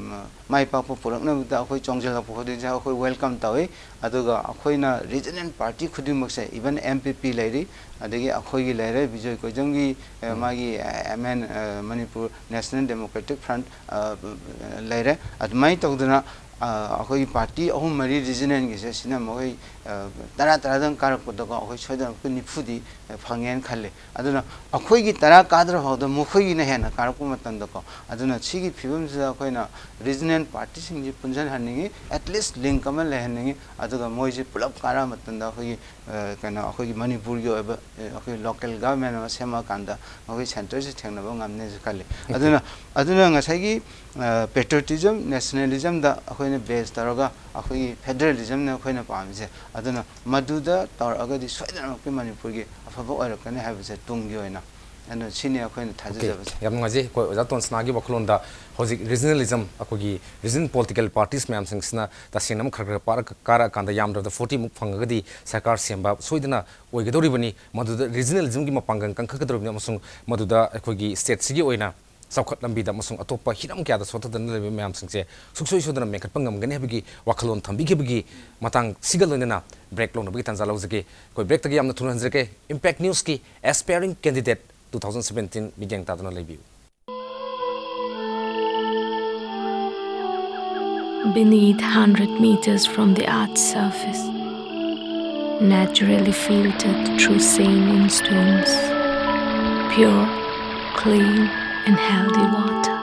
ꯃꯥꯏ ꯄꯥꯛꯄ ꯄꯨꯔꯛꯅꯕꯗ ꯑꯩꯈꯣꯏ ꯆꯣꯡꯁꯤꯜꯂꯛꯄ ꯈꯨꯗꯤꯡꯁꯦ ꯑꯩꯈꯣꯏ ꯋꯦꯜꯀꯝ ꯇꯧꯏ꯫ ꯑꯗꯨꯒ ꯑꯩꯈꯣꯏꯅ ꯔꯤꯖꯅꯦꯜ ꯄꯥꯔꯇꯤ ꯈꯨꯗꯤꯡꯃꯛꯁꯦ, ꯏꯚꯟ ꯑꯦꯝ ꯄꯤ ꯄꯤ ꯂꯩꯔꯤ, ꯑꯗꯒꯤ ꯑꯩꯈꯣꯏꯒꯤ ꯂꯩꯔꯦ, ꯕꯤꯖꯣꯏ ꯀꯣꯏꯖꯝꯒꯤ, ꯑ, ꯃꯥꯒꯤ, ꯑ, ꯑꯦꯝ ꯑꯦꯟ, ꯑ, ꯃꯅꯤꯄꯨꯔ ꯅꯦꯁꯅꯦꯜ ꯗꯦꯃꯣꯀ꯭ꯔꯦꯇꯤꯛ ꯐ꯭ꯔꯟꯠ, ꯑ, ꯂꯩꯔꯦ꯫ ꯑꯗꯨꯃꯥꯏꯅ ꯇꯧꯗꯅ, ꯑ, ꯑꯩꯈꯣꯏꯒꯤ ꯄꯥꯔꯇꯤ ꯑꯍꯨꯝ ꯃꯔꯤ ꯔꯤꯖꯅꯦꯜꯒꯤꯁꯦ, ꯁꯤꯅ ꯃꯈꯣꯏ, ꯑ, ꯇꯔꯥ ꯇꯔꯥꯗꯪ ꯀꯥꯔꯛꯄꯗꯀꯣ, ꯑꯩꯈꯣꯏ ꯁꯣꯏꯗꯅꯃꯛꯀꯤ ꯅꯤꯐꯨꯗꯤ, ꯑ, ꯐꯪꯉꯦꯅ ꯈꯜꯂꯦ꯫ ꯑꯗꯨꯅ ꯑꯩꯈꯣꯏꯒꯤ ꯇꯔꯥ ꯀꯥꯗ꯭ꯔ ꯐꯥꯎꯗ ꯃꯈꯣꯏꯒꯤꯅ ꯍꯦꯟꯅ ꯀꯥꯔꯛꯄ ꯃꯇꯝꯗꯀꯣ, ꯑꯗꯨꯅ ꯁꯤꯒꯤ ꯐꯤꯕꯝꯁꯤꯗ ꯑꯩꯈꯣꯏꯅ ꯔꯤꯖꯅꯦꯜ ꯄꯥꯔꯇꯤꯁꯤꯡꯁꯤ ꯄꯨꯟꯁꯤꯟꯍꯟꯅꯤꯡꯉꯤ, ꯑꯦꯠꯂꯤꯁ ꯂꯤꯡꯛ ꯑꯃ ꯂꯩꯍꯟꯅꯤꯡꯉꯤ꯫ ꯑꯗꯨꯒ ꯃꯣꯏꯁꯤ ꯄꯨꯂꯞ ꯀꯥꯔꯛꯑ ꯃꯇꯝꯗ ꯑꯩꯈꯣꯏꯒꯤ, ꯑ, ꯀꯩꯅꯣ, ꯑꯩꯈꯣꯏꯒꯤ ꯃꯅꯤꯄꯨꯔꯒꯤ ꯑꯣꯏꯕ, ꯑ, ꯑꯩꯈꯣꯏ ꯂꯣꯀꯦꯜ ꯒꯚꯔꯟꯃꯦꯟ ꯑꯃ ꯁꯦꯝꯃꯛꯑꯀꯥꯟꯗ ꯑꯩꯈꯣꯏ ꯁꯦꯟꯇꯔꯁꯤ ꯊꯦꯡꯅꯕ ꯉꯝꯅꯤꯁꯨ ꯈꯜꯂꯤ꯫ ꯑꯗꯨꯅ, ꯑꯗꯨꯅ ꯉꯁꯥꯏꯒꯤ, ꯑ, ꯄꯦꯇ꯭ꯔꯣꯇꯤꯖꯝ, ꯅꯦꯁꯅꯦꯂꯤꯖꯝꯗ ꯑꯩꯈꯣꯏꯅ ꯕꯦꯖ ꯇꯧꯔꯒ ꯑꯩꯈꯣꯏꯒꯤ ꯐꯦꯗꯔꯦꯂꯤꯖꯝꯅ ꯑꯩꯈꯣꯏꯅ ꯄꯥꯝꯃꯤꯁꯦ꯫ ꯑꯗꯨꯅ ꯃꯗꯨꯗ ꯇꯧꯔꯛꯑꯒꯗꯤ ꯁꯣꯏꯗꯅꯃꯛꯀꯤ ꯃꯅꯤꯄꯨꯔꯒꯤ ꯑꯐꯕ ꯑꯣꯏꯔꯛꯀꯅꯤ ꯍꯥꯏꯕꯁꯦ ꯇꯨꯡꯒꯤ ꯑꯣꯏꯅ꯫ ꯑꯗꯨꯅ ꯁꯤꯅꯤ ꯑꯩꯈꯣꯏꯅ ꯑꯣꯀꯦ, ꯊꯥꯖꯖꯕꯁꯦ꯫ ꯌꯥꯝ ꯅꯨꯡꯉꯥꯏꯖꯩ꯫ ꯑꯩꯈꯣꯏ ꯑꯣꯖꯥ ꯇꯣꯟꯁꯅꯥꯒꯤ ꯋꯥꯈꯜꯂꯣꯟꯗ ꯍꯧꯖꯤꯛ ꯔꯤꯖꯅꯦꯂꯤꯖꯝ, ꯑꯩꯈꯣꯏꯒꯤ ꯔꯤꯖꯅꯦꯜ ꯄꯣꯂꯤꯇꯤꯀꯦꯜ ꯄꯥꯔꯇꯤꯁ ꯃꯌꯥꯝꯁꯤꯡꯁꯤꯅ ꯇꯁꯦꯡꯅ ꯑꯃ ꯈꯔ ꯈꯔ ꯄꯥꯔꯛ-, ꯀꯥꯔꯛꯑꯀꯥꯟꯗ ꯌꯥꯝꯗ꯭ꯔꯕꯗ ꯐꯣꯔꯇꯤꯃꯨꯛ ꯐꯪꯉꯒꯗꯤ ꯁꯔꯀꯥꯔ ꯁꯦꯝꯕ ꯁꯣꯏꯗꯅ ꯑꯣꯏꯒꯗꯧꯔꯤꯕꯅꯤ꯫ ꯃꯗꯨꯗ ꯔꯤꯖꯅꯦꯂꯤꯖꯝꯒꯤ ꯃꯄꯥꯡꯒꯜ ꯀꯟꯈꯠꯀꯗꯧꯔꯤꯕꯅꯤ ꯑꯃꯁꯨꯡ ꯃꯗꯨꯗ ꯑꯩꯈꯣꯏꯒꯤ ꯁ꯭ꯇꯦꯠꯁꯤꯒꯤ ꯑꯣꯏꯅ ꯆꯥꯎꯈꯠ ꯂꯝꯕꯤꯗ ꯑꯃꯁꯨꯡ ꯑꯇꯣꯞꯄ ꯍꯤꯔꯝ ꯀꯌꯥꯗ ꯁꯣꯠꯊꯗꯅ ꯂꯩꯔꯤꯕ ꯃꯌꯥꯝꯁꯤꯡꯁꯦ ꯁꯨꯡꯁꯣꯏ ꯁꯣꯏꯗꯅ ꯃꯦꯟꯈꯠꯄ ꯉꯝꯒꯅꯤ ꯍꯥꯏꯕꯒꯤ ꯋꯥꯈꯜꯂꯣꯟ ꯊꯝꯕꯤꯈꯤꯕꯒꯤ ꯃꯇꯥꯡꯁꯤꯒ ꯂꯣꯏꯅꯅ ꯕ꯭ꯔꯦꯛ ꯂꯧꯅꯕꯒꯤ ꯇꯥꯟꯖꯥ ꯂꯧꯖꯒꯦ꯫ ꯑꯩꯈꯣꯏ ꯕ꯭ꯔꯦꯛꯇꯒꯤ ꯌꯥꯝꯅ ꯊꯨꯅ ꯍꯟꯖꯔꯛꯀꯦ꯫ ꯏꯝꯄꯦꯛ ꯅ꯭ꯌꯨꯁꯀꯤ Aspiring Candidate two thousand seventeen ꯃꯤꯠꯌꯦꯡ ꯇꯥꯗꯨꯅ ꯂꯩꯕꯤꯌꯨ꯫ Beneath hundred meters from the earth's surface, naturally filtered through saline stones, pure, clean, and healthy water.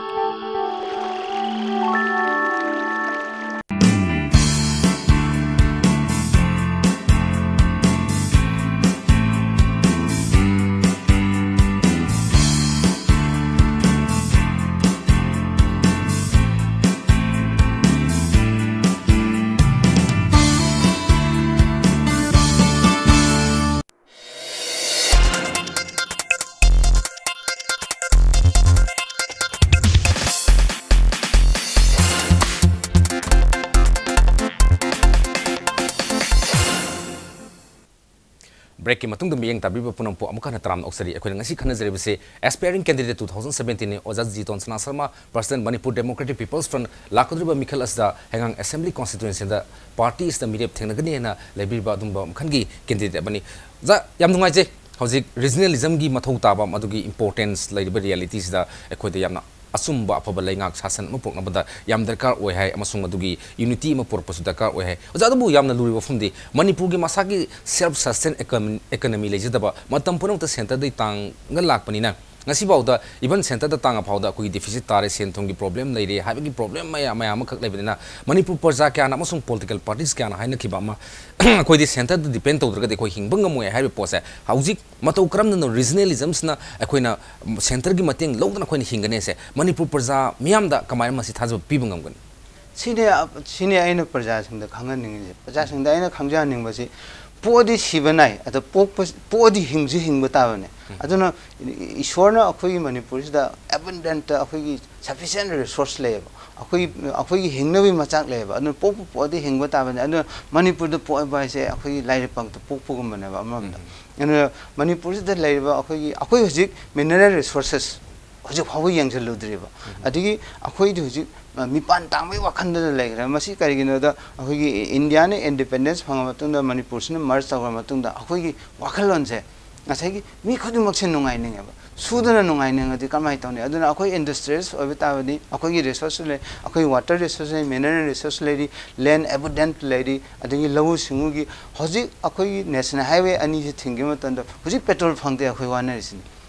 ꯕ꯭ꯔꯦꯛꯀꯤ ꯃꯇꯨꯡꯗ ꯃꯤꯠꯌꯦꯡ ꯇꯥꯕꯤꯕ ꯄꯨꯝꯅꯃꯛꯄꯨ ꯑꯃꯨꯛ ꯍꯟꯅ ꯇꯔꯥꯝꯅ ꯑꯣꯛꯆꯔꯤ꯫ ꯑꯩꯈꯣꯏꯅ ꯉꯁꯤ ꯈꯟꯅꯖꯔꯤꯕꯁꯦ Aspiring Candidate two thousand seventeen ꯅꯤ꯫ ꯑꯣꯖꯥ ꯖꯤꯇꯣꯟ ꯁꯅꯥ Sharma, President Manipur Democratic People's Front, ꯂꯥꯛꯀꯗꯧꯔꯤꯕ ꯃꯤꯈꯜ ꯑꯁꯤꯗ ꯍꯩꯉꯥꯡ Assembly Constituencyꯗ party ꯑꯁꯤꯗ ꯃꯤꯔꯦꯞ ꯊꯦꯡꯅꯒꯅꯤ ꯍꯥꯏꯅ ꯂꯩꯕꯤꯔꯤꯕ ꯑꯗꯨꯝꯕ ꯃꯈꯜꯒꯤ candidate ꯑꯃꯅꯤ꯫ ꯑꯣꯖꯥ, ꯌꯥꯝ ꯅꯨꯡꯉꯥꯏꯖꯩ꯫ ꯍꯧꯖꯤꯛ regionalismꯒꯤ ꯃꯊꯧ ꯇꯥꯕ, ꯃꯗꯨꯒꯤ importance ꯂꯩꯔꯤꯕ realityꯁꯤꯗ ꯑꯩꯈꯣꯏꯗ ꯌꯥꯝꯅ ꯑꯆꯨꯝꯕ ꯑꯐꯕ ꯂꯩꯉꯥꯛ ꯁꯥꯁꯟ ꯑꯃ ꯄꯨꯔꯛꯅꯕꯗ ꯌꯥꯝ ꯗꯔꯀꯥꯔ ꯑꯣꯏ ꯍꯥꯏ, ꯑꯃꯁꯨꯡ ꯃꯗꯨꯒꯤ unity ꯑꯃ ꯄꯨꯔꯛꯄꯁꯨ ꯗꯔꯀꯥꯔ ꯑꯣꯏ ꯍꯥꯏ꯫ ꯑꯣꯖꯥ, ꯑꯗꯨꯕꯨ ꯌꯥꯝꯅ ꯂꯨꯔꯤꯕ ꯋꯥꯐꯝꯗꯤ ꯃꯅꯤꯄꯨꯔꯒꯤ ꯃꯁꯥꯒꯤ self sustain economy, economy ꯂꯩꯖꯗꯕ, ꯃꯇꯝ ꯄꯨꯝꯅꯃꯛꯇ centreꯗꯒꯤ ꯇꯥꯡꯉ ꯂꯥꯛꯄꯅꯤꯅ, ꯉꯁꯤꯐꯥꯎꯗ even centreꯗ ꯇꯥꯡꯉ ꯐꯥꯎꯗ ꯑꯩꯈꯣꯏꯒꯤ deficit ꯇꯥꯔꯦ, ꯁꯦꯟ ꯊꯨꯝꯒꯤ problem ꯂꯩꯔꯦ ꯍꯥꯏꯕꯒꯤ problem ꯃꯌꯥꯝ, ꯃꯌꯥꯝ ꯑꯃꯈꯛ ꯂꯩꯕꯅꯤꯅ, ꯃꯅꯤꯄꯨꯔ ꯄ꯭ꯔꯖꯥ ꯀꯌꯥꯅ ꯑꯃꯁꯨꯡ political parties ꯀꯌꯥꯅ ꯍꯥꯏꯅꯈꯤꯕ ꯑꯃ, ꯑꯩꯈꯣꯏꯗꯤ centreꯗ depend ꯇꯧꯗ꯭ꯔꯒꯗꯤ ꯑꯩꯈꯣꯏ ꯍꯤꯡꯕ ꯉꯝꯃꯣꯏ ꯍꯥꯏꯕ ꯄꯣꯠꯁꯦ ꯍꯧꯖꯤꯛ ꯃꯇꯧ ꯀꯔꯝꯅꯅꯣ regionalismꯁꯤꯅ ꯑꯩꯈꯣꯏꯅ centreꯒꯤ ꯃꯇꯦꯡ ꯂꯧꯗꯅ ꯑꯩꯈꯣꯏꯅ ꯍꯤꯡꯒꯅꯤ ꯍꯥꯏꯁꯦ ꯃꯅꯤꯄꯨꯔ ꯄ꯭ꯔꯖꯥ ꯃꯤꯌꯥꯝꯗ ꯀꯃꯥꯏꯅ ꯃꯁꯤ ꯊꯥꯖꯕ ꯄꯤꯕ ꯉꯝꯒꯅꯤ? ꯁꯤꯅꯦ, ꯁꯤꯅꯦ ꯑꯩꯅ ꯄ꯭ꯔꯖꯥꯁꯤꯡꯗ ꯈꯪꯍꯟꯅꯤꯡꯉꯤꯁꯦ꯫ ꯄ꯭ꯔꯖꯥꯁꯤꯡꯗ ꯑꯩꯅ ꯈꯪꯖꯍꯟꯅꯤꯡꯕꯁꯤ, ꯄꯣꯛꯑꯗꯤ ꯁꯤꯕ ꯅꯥꯏ, ꯑꯗꯣ ꯄꯣꯛꯄ, ꯄꯣꯛꯑꯗꯤ ꯍꯤꯡꯁꯨ ꯍꯤꯡꯕ ꯇꯥꯕꯅꯦ꯫ ꯎꯝ꯫ ꯑꯗꯨꯅ ꯏꯁꯣꯔꯅ ꯑꯩꯈꯣꯏꯒꯤ ꯃꯅꯤꯄꯨꯔꯁꯤꯗ abundant, ꯑꯩꯈꯣꯏꯒꯤ sufficient resource ꯂꯩꯌꯦꯕ, ꯑꯩꯈꯣꯏ, ꯑꯩꯈꯣꯏꯒꯤ ꯍꯤꯡꯅꯕꯒꯤ ꯃꯆꯥꯛ ꯂꯩꯌꯦꯕ꯫ ꯑꯗꯨꯅ ꯄꯣꯛꯄ ꯄꯣꯛꯑꯗꯤ ꯍꯤꯡꯕ ꯇꯥꯕꯅꯦ꯫ ꯑꯗꯨꯅ ꯃꯅꯤꯄꯨꯔꯗ ꯄꯣꯛꯑꯕ ꯍꯥꯏꯁꯦ ꯑꯩꯈꯣꯏꯒꯤ ꯂꯥꯏꯔꯩꯄꯥꯛꯇ ꯄꯣꯛꯄꯒꯨꯝꯕꯅꯦꯕ ꯑꯃꯔꯣꯝꯗ꯫ ꯎꯝ꯫ ꯑꯗꯨꯅ ꯃꯅꯤꯄꯨꯔꯁꯤꯗ ꯂꯩꯔꯤꯕ ꯑꯩꯈꯣꯏꯒꯤ, ꯑꯩꯈꯣꯏ ꯍꯧꯖꯤꯛ mineral resources ꯍꯧꯖꯤꯛ ꯐꯥꯎꯕ ꯌꯦꯡꯁꯤꯜꯂꯨꯗ꯭ꯔꯤꯕ꯫ ꯎꯝ꯫ ꯑꯗꯒꯤ ꯑꯩꯈꯣꯏꯗꯤ ꯍꯧꯖꯤꯛ, ꯑ, ꯃꯤꯄꯥꯟ ꯇꯥꯡꯕꯒꯤ ꯋꯥꯈꯜꯗ ꯂꯩꯈ꯭ꯔꯦ꯫ ꯃꯁꯤ ꯀꯔꯤꯒꯤꯅꯣꯗ, ꯑꯩꯈꯣꯏꯒꯤ ꯏꯟꯗꯤꯌꯥꯅ independence ꯐꯪꯉ ꯃꯇꯨꯡꯗ, ꯃꯅꯤꯄꯨꯔꯁꯤꯅ merge ꯇꯧꯈ꯭ꯔ ꯃꯇꯨꯡꯗ ꯑꯩꯈꯣꯏꯒꯤ ꯋꯥꯈꯜꯂꯣꯟꯁꯦ, ꯉꯁꯥꯏꯒꯤ ꯃꯤ ꯈꯨꯗꯤꯡꯃꯛꯁꯦ ꯅꯨꯡꯉꯥꯏꯅꯤꯡꯉꯦꯕ꯫ ꯁꯨꯗꯅ ꯅꯨꯡꯉꯥꯏꯅꯤꯡꯉꯗꯤ ꯀꯃꯥꯏꯅ ꯇꯧꯅꯤ? ꯑꯗꯨꯅ ꯑꯩꯈꯣꯏ industrialist ꯑꯣꯏꯕ ꯇꯥꯕꯗꯤ ꯑꯩꯈꯣꯏꯒꯤ resource ꯂꯩ, ꯑꯩꯈꯣꯏ water resource ꯂꯩ, mineral resource ꯂꯩꯔꯤ, land abundant ꯂꯩꯔꯤ, ꯑꯗꯒꯤ ꯂꯧꯎ ꯁꯤꯡꯎꯒꯤ, ꯍꯧꯖꯤꯛ ꯑꯩꯈꯣꯏꯒꯤ national highway ꯑꯅꯤꯁꯤ ꯊꯤꯡꯈꯤꯕ ꯃꯇꯝꯗ ꯍꯧꯖꯤꯛ petrol ꯐꯪꯗꯦ ꯑꯩꯈꯣꯏ ꯋꯥꯅꯔꯤꯁꯤꯅꯤ꯫